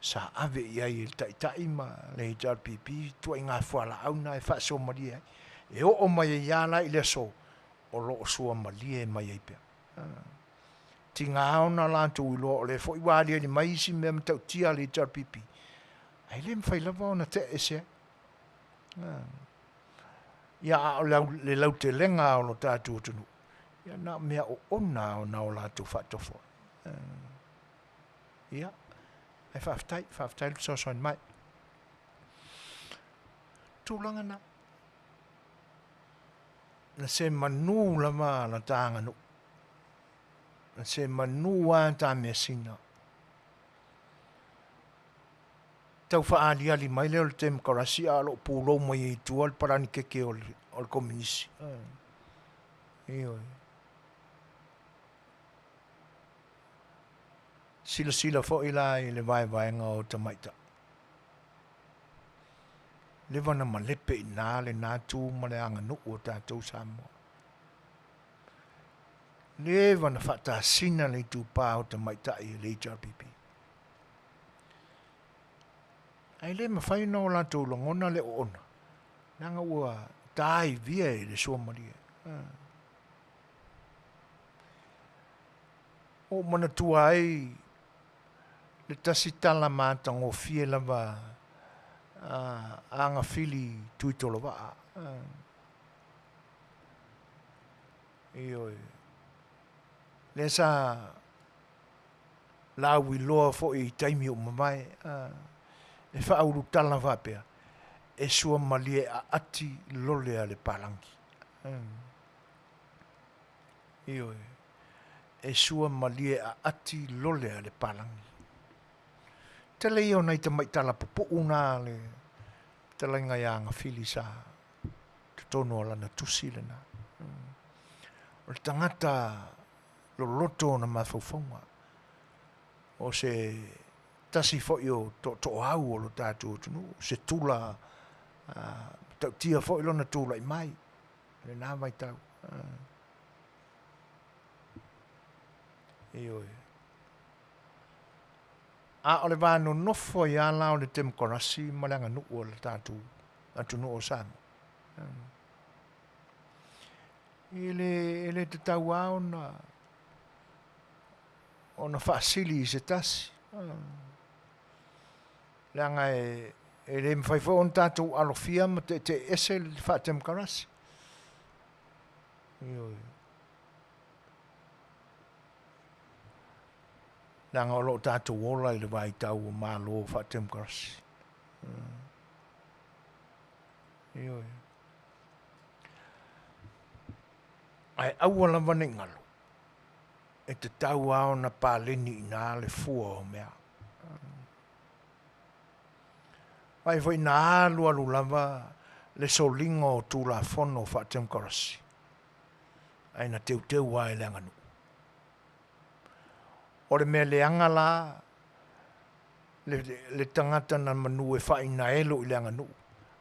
sa ave i ai e le Taitai ma le HRPP ituaiga fualaau na e faasoamalie ai. E oo mai ai lava la i le aso, o lo o suamalie mai ai pea. Tiga ona latou iloa o lea foi ua aliali mai isi mea matautia a le HRPP, ae le mafai lava ona tea ese ai. Ia, a o le lautelega o lo tatou atunuu, ia na o mea oona ona o latou faatofoa. Ia, ae faafetai, faafetai le fesoasoani mai. Tulaga na, na se manu lava la ta aganuu, na se manu lava ta measina. Tau faaaliali mai lea o le temokarasi a o lo o pulou mai ai i tua le palanikeke o le kominisi. Ioe. Silasila foi la i le vaevaega o tamaitai. Leva na malepe i ina lena tu ma le aganuu o tatou Samoa. Leva na faatasina le itupa o tamaitai e le HRPP. Ae le mafai ona o latou lagona le oona, leaga ua taivia e le suamalie. Ua ou manatua ai le tasi tala matagofie lava a Agafili Tuitolovaa. Ioe. Lea sa lauiloa foi i taimi ua mavae, e faaulutala faapea, e suamalie aati lole a le palagi. Ioe. E sua malie aati lole a le palagi. Tele ia o nai tamai tala pupuu na a le fetalaiga ia Gafili sa totonu o lana tusi lena. O le tagata loloto ona mafaufauga, o se tasi foi o tootooau o lo tatou atunuu, se tula matautia foi lona tulai mai i lena vaitau. Ioe. A o le va nonofo ai lava la o le temokarasi ma le aganuu a le tatou atunuu o Samoa, e le, e le tatau lava ona, ona faasili i se tasi, leaga e, e le mafai foi ona tatou alofia ma teeteeese le faatemokarasi. Ioe. Leaga o lo o tatou ola i le vaitau o Malo faatemokarasi. Ioe. Ae aua lava ne i galo, e tatau lava ona paleni i ina le fua o mea. Vaai foi na alualu lava le soliga o Tulafono faatemokarasi, ae na teuteu lava e le aganuu. O le mea leaga la le, le tagata na manu e faainaelo i le aganuu,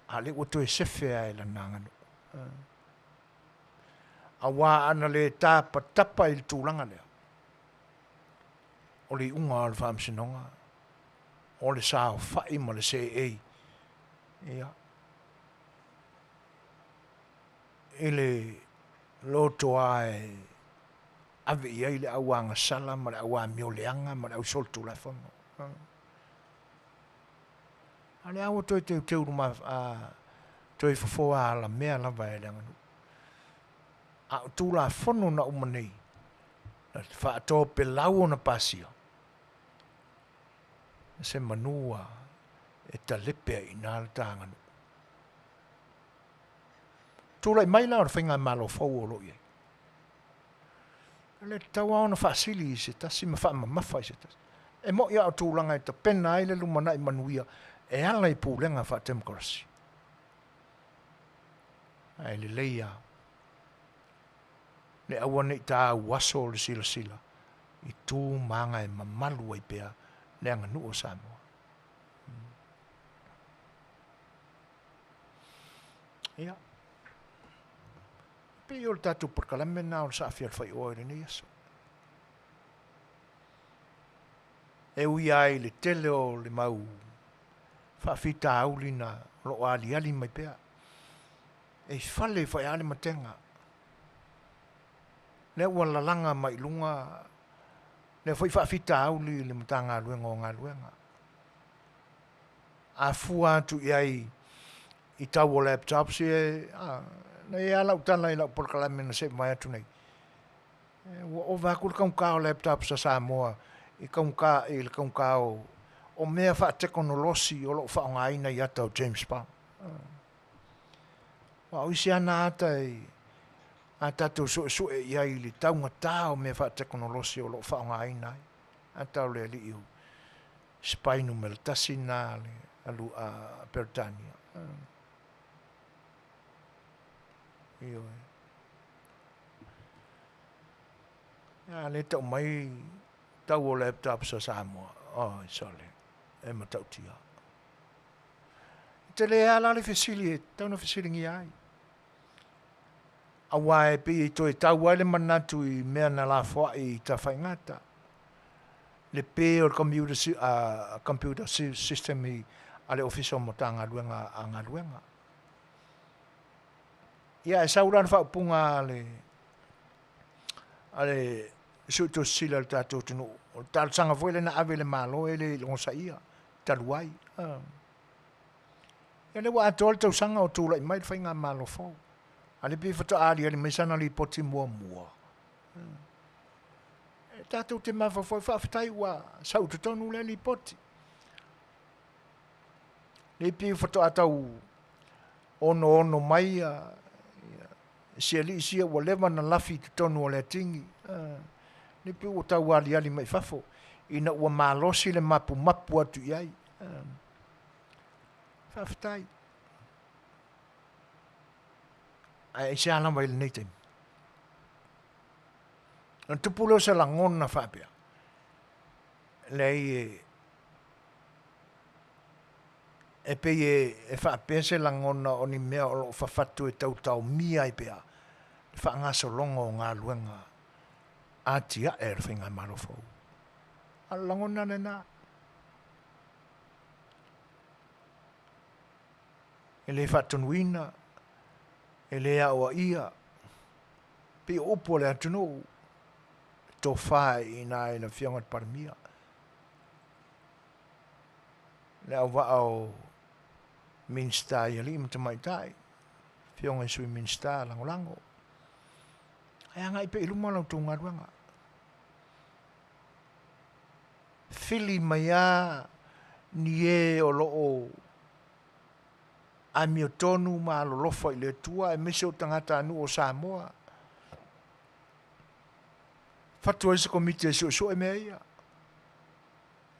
a lea ua toe sefe lava e lana aganuu. Aua ana le tapatapa i le tulaga lea, o le iuga o le faamasinoga, o le saofai ma le seei, ia, i le loto lava e ave i ai le auagasala ma le auamioleaga ma le ausolitulafono. A lea ua toe teuteu luma toe fofoa alamea lava e le aganuu. A o Tulafono na uma nei, na faatopelau ona pasia, se manu ua e talepe ai i ina le ta aganuu. Tulai mai la o le faigamalo fou o lo o i ai. E le tatau lava ona faasili i se tasi ma faamamafa i se tasi. E moni a o tulaga e tapena ai le lumanai manuia e ala i pulega faatemokarasi. Ae lelei lava le aua ne i tauaso o le silasila i tu ma aga e mamalu ai pea le aganuu o Samoa. Ia, pei o le tatou polokalame lena o le Saafia o le Faioa i lenei aso. E ui lava i le tele o le mau faafitauli na o lo o aliali mai pea, e i fale foi lava le matega. Lea ua lalaga mai i luga lea foi faafitauli i le Matagaluega o Galuega. A fua atu i ai i tau o laptops ia, a, na i ai lava lau tala i lau polokalame na se'i mavae atu nei, ua ova atu le taugata o laptops a Samoa i taugata i le taugata o o mea faatekonolosi o lo o faaaogaina i ata o James Bond. Aua o isi lava na ata e a tatou suesue i ai i le taugata o mea faatekonolosi o lo o faaaogaina ai ata o le alii o spy numera tasi lena a le a Peretania. Ioe. A lea e tau mai tau o laptops a Samoa. Oi sole, e matautia. E tele lava la le fesili e tatau ona fesiligia ai. Aua e pei e toe tau ai le manatu i mea na lafoai i Tafaigata, le pe o le computer, computer system i a le Ofisa o Matagaluega a Galuega. Ia, e sau la le faaupuga a le a le Suetusi Sili a le tatou atunuu, o le talosaga foi lea na ave i le Malo e le i logosaia talu ai. Ia lea ua atoa le tausaga o tulai mai le faigamalo fou, a lea pei faatoa aliali mai sana lipoti muamua. E tatou te mafaufau, faafetai ua sau i totonu lea lipoti. Lea pei faatoa tau onoono mai ia, Si alii sia ua leva ona lafi i totonu o le atigi, le pei ua tau aliali mai fafo ina ua malosi le mapumapu atu i ai. Faafetai. Ae aisea lava i lenei taimi? Ona tupu lea o se lagona faapea, leai e e pei e faapea se lagona o ni mea o lo o fafatu e tau taomia ai pea le faagasologa o galuega atiae a le faigamalo fou. A o le lagona lena. E le faatonuina, e le aoaia, pei o upu a le atunuu, e tofa i ina i le Afioga i le Palemia, le auvaa o Minisita i alii ma tamaitai, afioga i Sui Minisita Lagolago, ae agai pea i luma la outou galuega. Fili mai lava ni e o lo o amiotonu ma alolofa i le Atua aemaise o tagatanuu o Samoa. Fatu ai se komiti e suesue mea ia.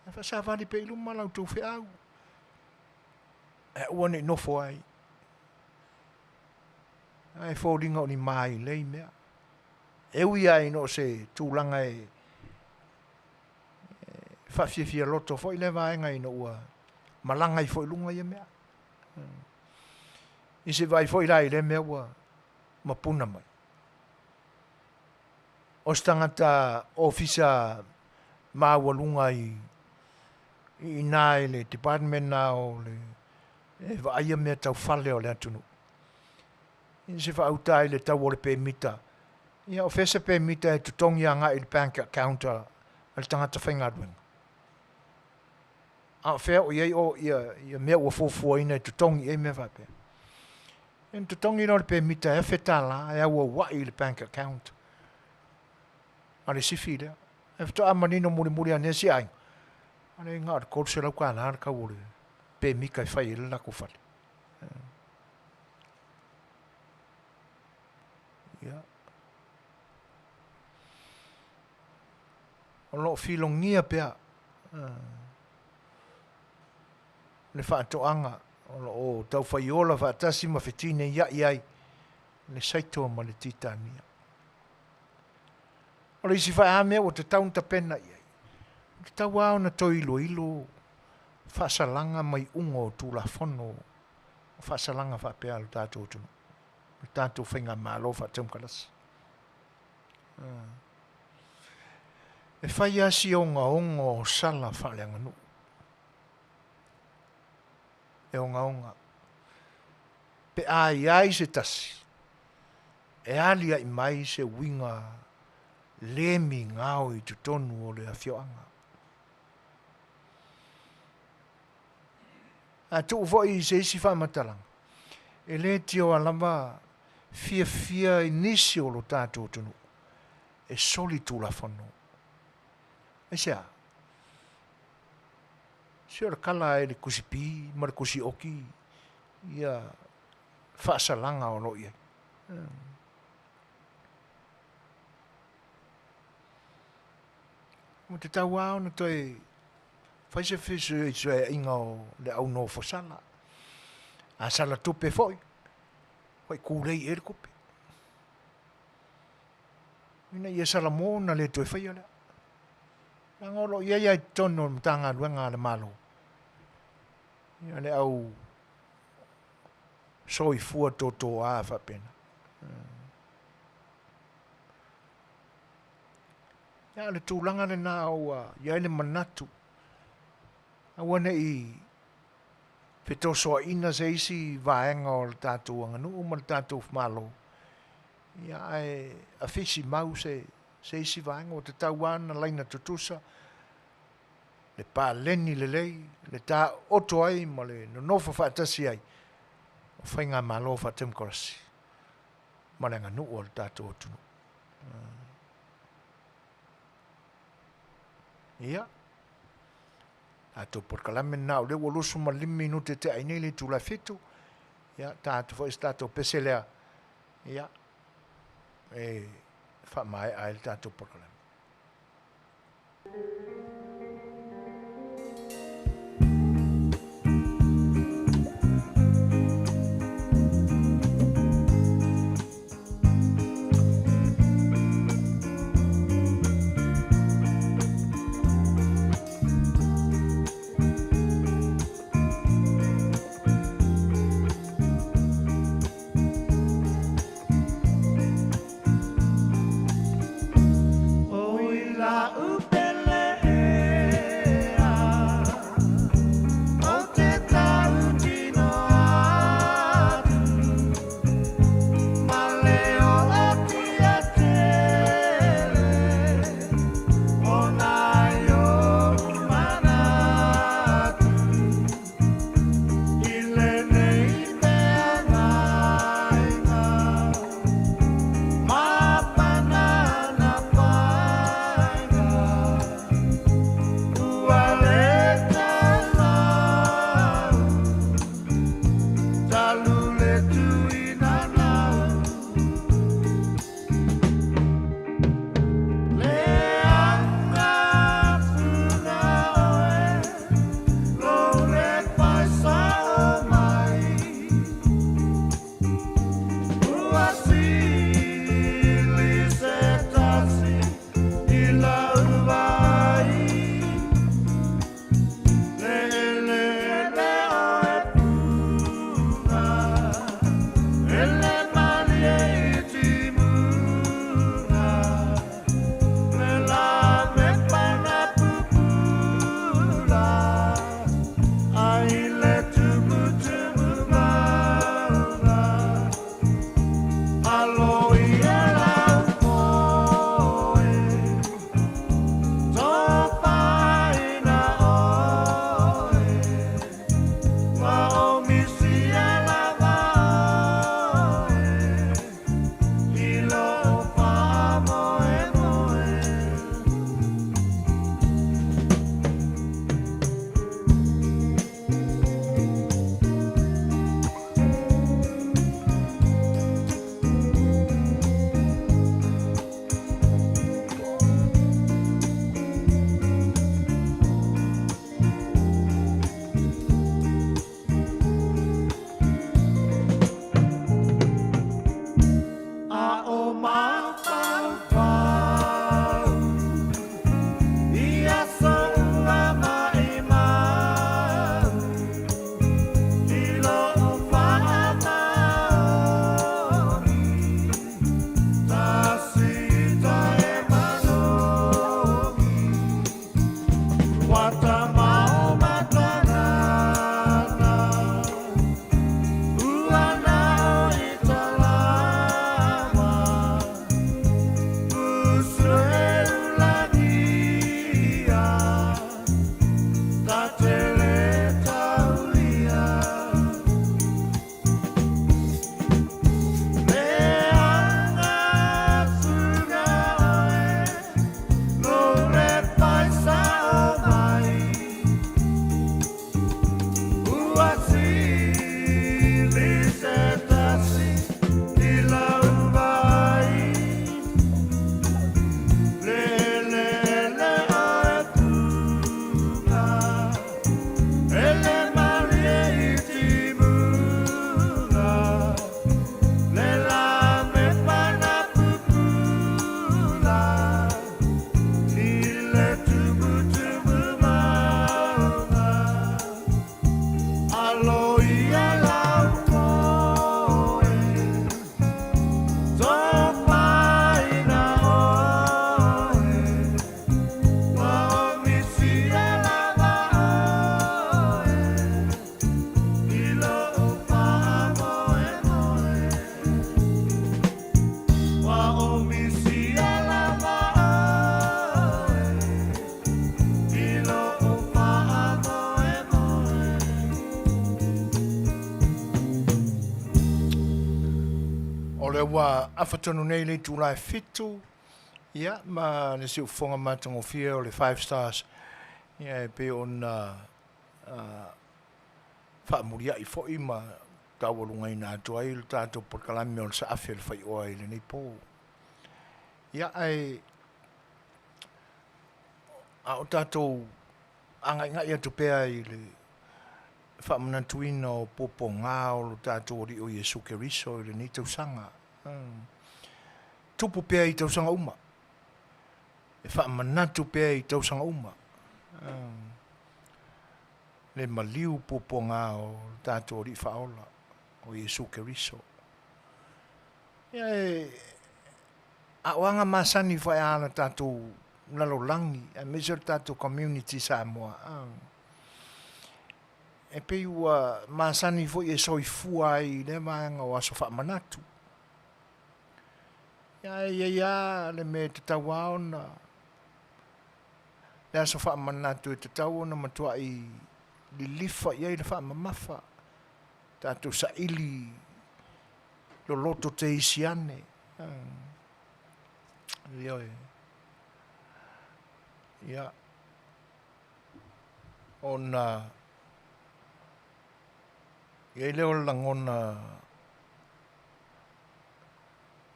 Ae faasavali pea i luma la outou feau. Ae aua ne i nofo ai. Ae foliga o ni mailei mea. E ui lava ina o se tulaga e faafiafia loto foi lea vaega ina ua malaga ifo i luga ia mea. I se vaai foi la i lea mea ua mapuna mai. O se tagata ofisa maualuga i ina i le department na o le e vaaia mea tau fale o le atunuu. I se faauta i le tau o le pemita, ia o fea se pemita e totogi agai i le bank account a le tagata faigaluega? A o fea o i ai o ia mea ua fuafuaina e totogi i ai mea faapea? Ia ona totogi lea o le pemita e $1,000 e auauai i le bank account a le sifi lea. Ae faatoa manino mulimuli ane si aiga, a le na o le $300 le tau o le pemita e fai ai le latou fale. Ia. O lo o filogia pea le faatoaga o lo o taufaiola faatasi ma fetineiai ai le saito ma le titania. O le isi foi mea ua tatau ona tapena i ai, ua tatau lava ona toe iloilo faasalaga ma iuga o Tulafono o faasalaga faapea a le tatou atunuu, le tatou faigamalo faatemokarasi. E fai lava si ogaoga o sala faaleaganuu. E ogaoga. Pe a i ai se tasi e aliaʻi mai se uiga le migao i totonu o le afioaga. A tuu foi i se isi faamatalaga, e le tioa lava fiafia i nisi o lo tatou atunuu e soli tulafono. Aisea? Se o le kala ai le tusi pi ma le tusi oki ia faasalaga o lo o i ai. Ua tatau lava ona toe fai se fesuisuiaiga o le au nofo sala. A sala tupe foi, ua tulei i ai le tupe. Ina ia sala mo ona le toe faia lea. Leaga o lo o i ai lava i totonu o le Matagaluega a le Malo ia le au soifua totoa faapena. Ia, o le tulaga lena ua i ai le manatu, aua ne i fetosoaina se isi vaega o le tatou aganuu ma le tatou Malo, ia ae afisi mau se isi vaega ua tatau lava ona laina tutusa, le paleni lelei, le taoto ai ma le nonofo faatasi ai o faigamalo faatemokarasi ma le aganuu a le tatou atunuu. Ia, tatou polokalame lena o lea ua 25 minute tea ai nei le itula e 7. Ia, ta atu foi se tatou pese lea. Ia, E faamaea ai le tatou polokalame. O lea ua afa tonu nei le itula e 7, ia, ma le siufofoga matagofie o le Five Stars, ia, e pei ona faamuliai foi ma taualugaina atu ai le tatou polokalame o le saafi a le faioa i lenei po. Ia, ae a o tatou agaigai atu pea i le faamanatuina o puapuaga o lo tatou Alii o Iesu Keriso i lenei tausaga, tupu pea i tausaga uma, e faamanatu pea i tausaga uma le maliu puapuaga o lo tatou Alii Faaola o Iesu Keriso. Ia e a o aga masani foi a le tatou lalolagi aemaise o le tatou community Samoa, e pei ua masani foi e soifua ai i lea vaega o aso faamanatu. Ia ae i ai lava le mea e tatau lava ona le aso faamanatu e tatau ona matuai lilifa i ai le faamamafa, tatou saili loloto teisi ane. Ioe. Ia, ona i ai lea o le lagona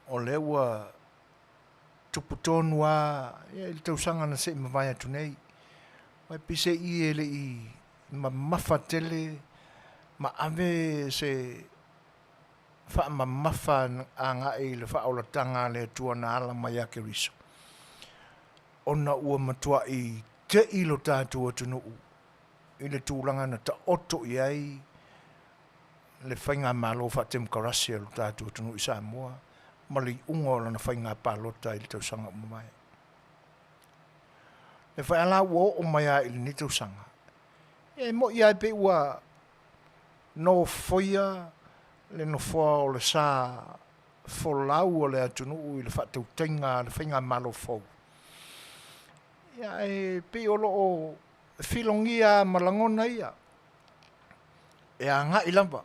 o lea ua tupu tonu lava i le tausaga na se i mavae atu nei. Aua e pei i e le i mamafa tele ma ave se faamamafa agai i le faaolataga a le Atua na ala mai ia Keriso, ona ua matuai te'i lo tatou atunuu i le tulaga na taoto i ai le faigamalo faatemokarasi a lo tatou atunuu i Samoa ma le iuga o lana faiga palota i le tausaga ua mavae. Le fai ala ua oo mai lava i lenei tausaga, e moni lava e pei ua nofoia le nofoa o le sa folau o le atunuu i le faatautaiga a le faigamalo fou. Ia, ae pei o lo o filogia lava ma lagona ia, e agai lava,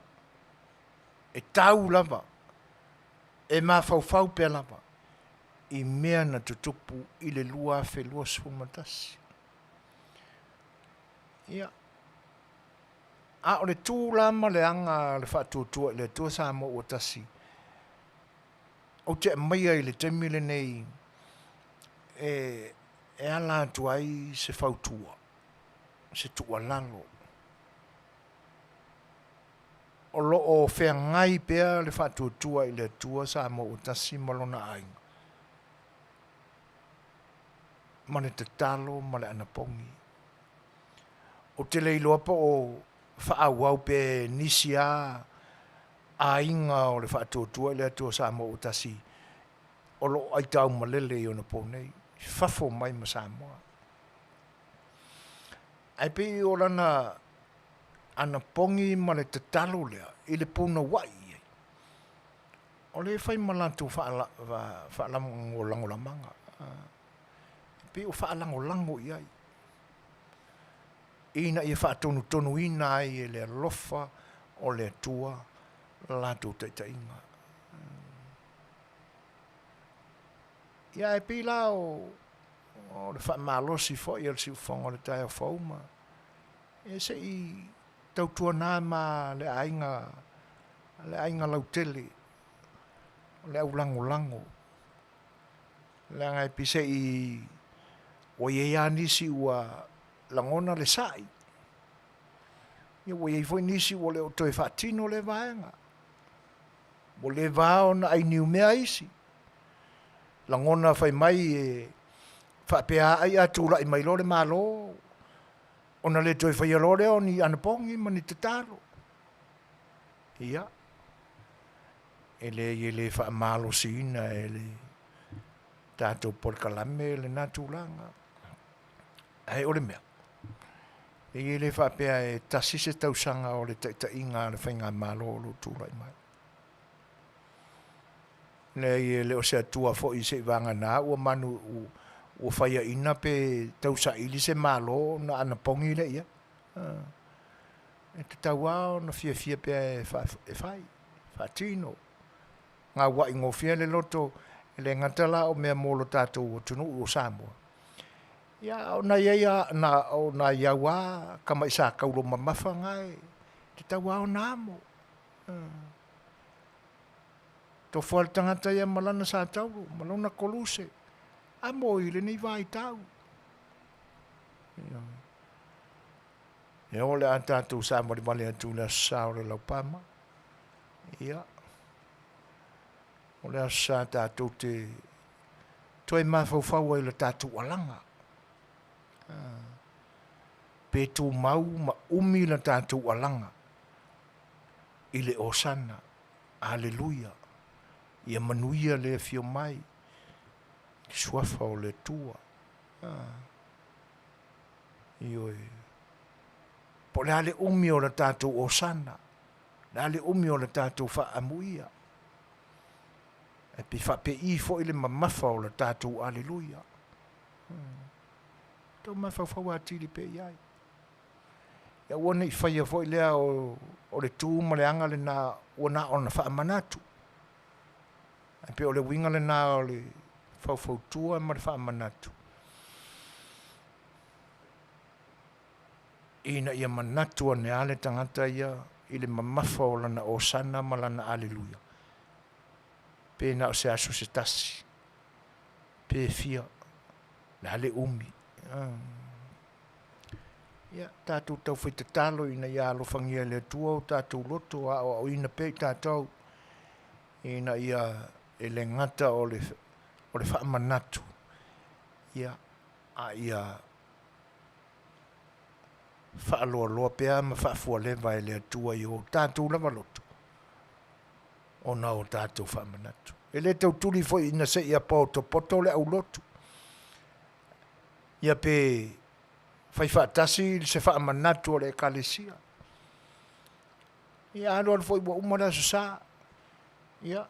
e tau lava, e mafaufau pea lava i mea na tutupu i le 2021. Ia, a o le tu la ma le aga a le Faatuatua i le Atua Samoa ua Tasi, ou te aumaia i le taimi lenei e e ala atu ai se fautua, se tuualalo. O lo o feagai pea le Faatuatua i le Atua Samoa ua Tasi ma lona aiga, ma le tatalo ma le anapogi. Ou te le iloa po o faaauau pea e nisi lava aiga o le Faatuatua i le Atua Samoa ua Tasi o lo o aitaumalele i ona po nei, i fafo mai ma Samoa. Ae pei o lana anapogi ma le tatalo lea i le punouai i ai, o lea e fai ma latou faalagolagolamaga, e pei o faalagolago i ai, ina ia faatonutonuina ai e le alofa o le Atua latou taitaiga. Ia ae pei la o le faamalosi foi o le siufofoga o le taeao fou ma e se i tautuana ma le aiga, le aiga lautele, o le au lagolago, leaga e pei se i ua i ai lava nisi ua lagona le sa'i, ia ua i ai foi nisi ua le o toe faatino lea vaega. Ua leva lava ona ai niumea isi. Lagona fai mai e faapea ai a tulai mai loa le Malo ona le toe faia loa lea o ni anapogi ma ni tatalo. Ia, e leai e le faamalosiina e le tatou polokalame lena tulaga. Ae o le mea, e le faapea e tasi se tausaga o le taitaiga a le faigamalo o lo o tulai mai. Leai, e le o se Atua foi seiavagana ua manu ua faiaina pe tausaili se Malo ona anapogi lea i ai. E tatau lava ona fiafia pea e fai, faatino, gauai gofie le loto, e le gata la o mea mo lo tatou atunuu o Samoa, ia a o nai ai na o nai au lava tama'i sa taulo mamafa na e tatau lava ona amo. Tofoa le tagata ia ma lana satauro ma lona koluse, a mo i lenei vaitau. E o le a tatou savalivali atu i le Aso Sa o le Laupama. Ia, o le Aso Sa tatou te toe mafaufau ai i le tatou alaga. Pe tumau ma umi le tatou alaga i le Osana, Aleluia, ia manuia le afio mai i le Suafa o le Atua. Ioe. Po o le a le umi o le tatou Osana, le a le umi o le tatou faaamuia, ae pe faapei foi le mamafa o le tatou Aleluia. Tau mafaufau atili pea i ai. Ia aua ne i faia foi lea o le tu ma le aga lena ua na ona faamanatu. Ae pei o le uiga lena o le faufautua ma le faamanatu ina ia manatu ane lava le tagata ia i le mamafa o lana Osana ma lana Aleluia, pe na o se aso se tasi, pe fia, le a le umi. Ia, tatou taufai tatalo ina ia alofagia e le Atua o tatou loto, aoaoina pea i tatou, ina ia e le gata o le faamanatu, ia, a ia faaloaloa pea ma faafualeva e le Atua i o tatou lava loto, ona o tatou faamanatu. E le tau tuli foi ina se i potopoto le aulotu, ia pe fai faatasi se faamanatu o le Ekalesia. Ia alu alu foi ua uma le Aso Sa, ia,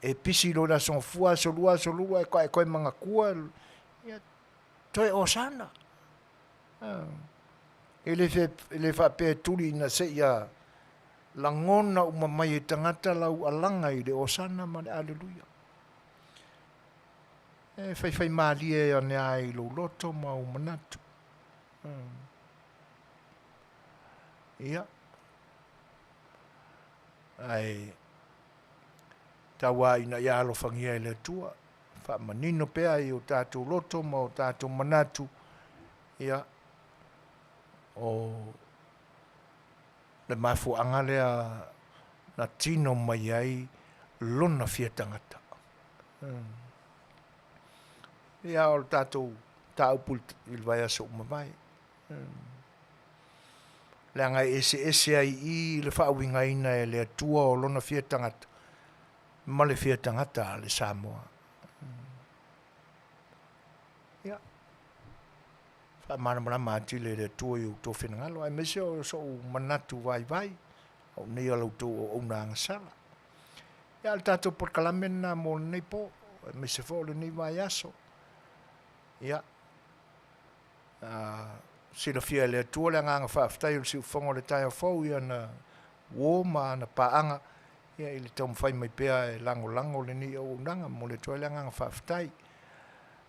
e pisi loa i le Aso Gafua, Aso Lua, Aso Lua, e toe manatua, ia, toe Osana. E le faapea e tuli ina se i lagona uma mai e tagata lau alaga i le Osana ma le Aleluia. E faifaimalie ane lava i lou loto ma ou manatu. Ia, ae tau lava ina ia alofagia e le Atua, faamanino pea i o tatou loto ma o tatou manatu, ia, o le mafuaaga lea na tino mai ai lona fia tagata. Ia, o le tatou mataupu i le vaiaso ua mavae, leaga e eseese ai i i le faauigaina e le Atua o lona fia tagata ma le fia tagata a le Samoa. Ia, faamalamalama atili e le Atua i o outou finagalo, aemaise o sou manatu vaivai, au nei o la outou auauna agasala. Ia, o le tatou polokalame lena mo lenei po, aemaise foi o lenei vaiaso. Ia, silafia e le Atua le agaga faafetai o le siufofoga o le taeao fou i ana uo ma ana paaga, ia i le taumafai mai pea e lagolago lenei auaunaga, momoli atu ai le agaga faafetai.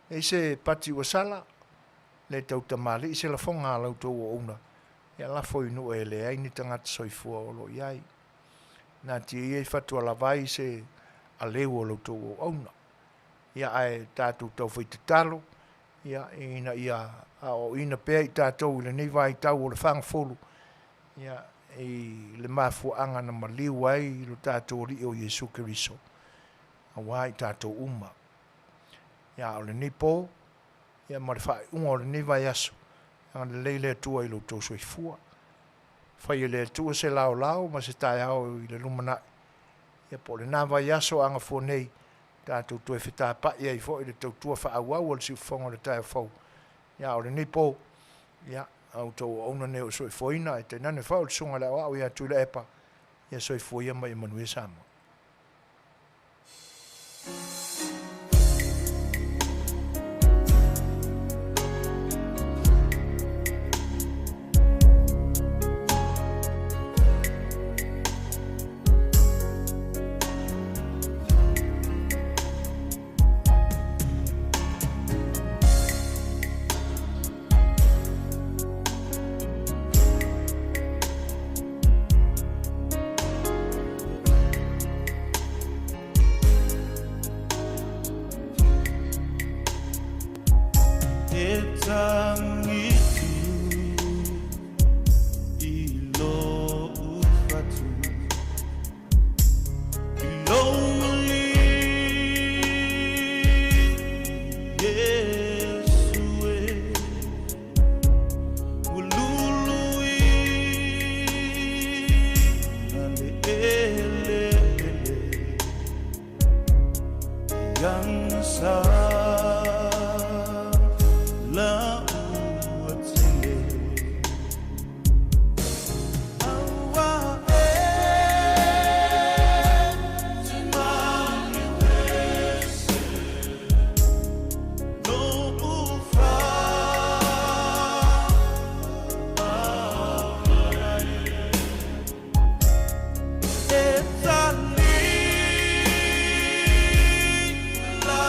E i ai se pati ua sala, le tautamalii se lafoga a la outou auauna, ia lafo i nuu e leai ni tagata soifua o lo o i ai. Natia ia i fatualava ai se aleu o la outou auauna. Ia ae tatou taufai tatalo, ia ina ia aoaoina pea i tatou i lenei vaitau o le fagafulu, ia i le mafuaaga na maliu ai lo tatou Alii o Iesu Keriso, aua i tatou uma. Ia a o lenei po, ia ma le faaiuga o lenei vaiaso, agalelei le Atua i lo outou soifua. Fai e le Atua se laolao ma se taeao i le lumanai, ia po o lena vaiaso a gafua nei, tatou toe fetapai ai foi i le tautua faaauau a le siufofoga o le taeao fou. Ia a o lenei po, ia, a outou auauna nei o soifuaina, ae tainane foi o le susuga i le Aoao ia Tuilaepa, ia soifua ia ma ia manuia Samoa. Yang sa la uatele Aua e te mani No ufa E tali la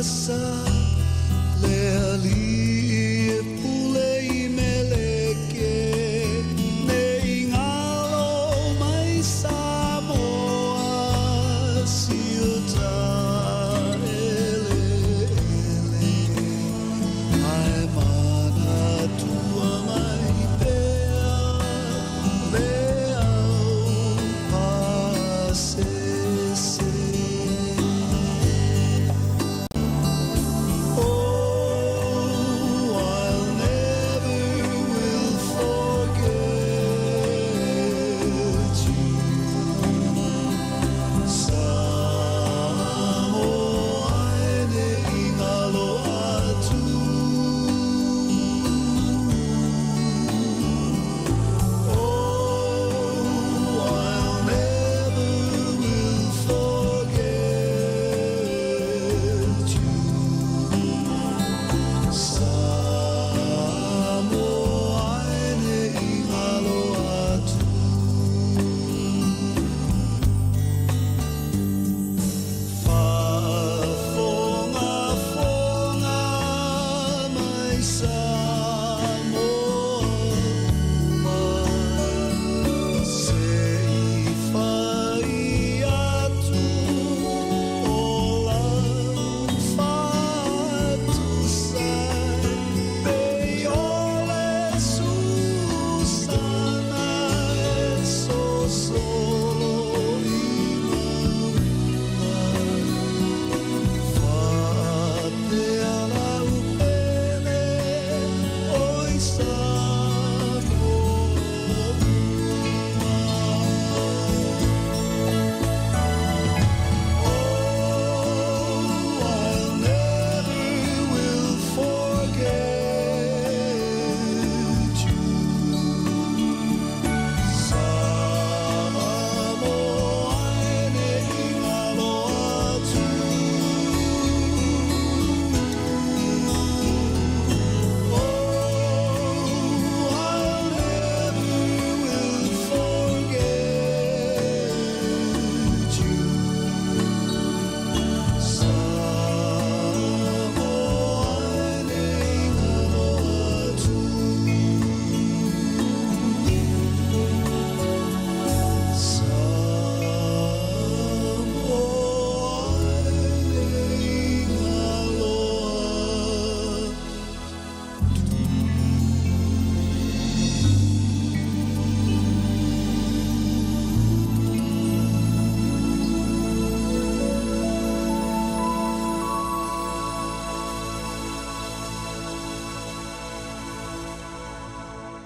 sa.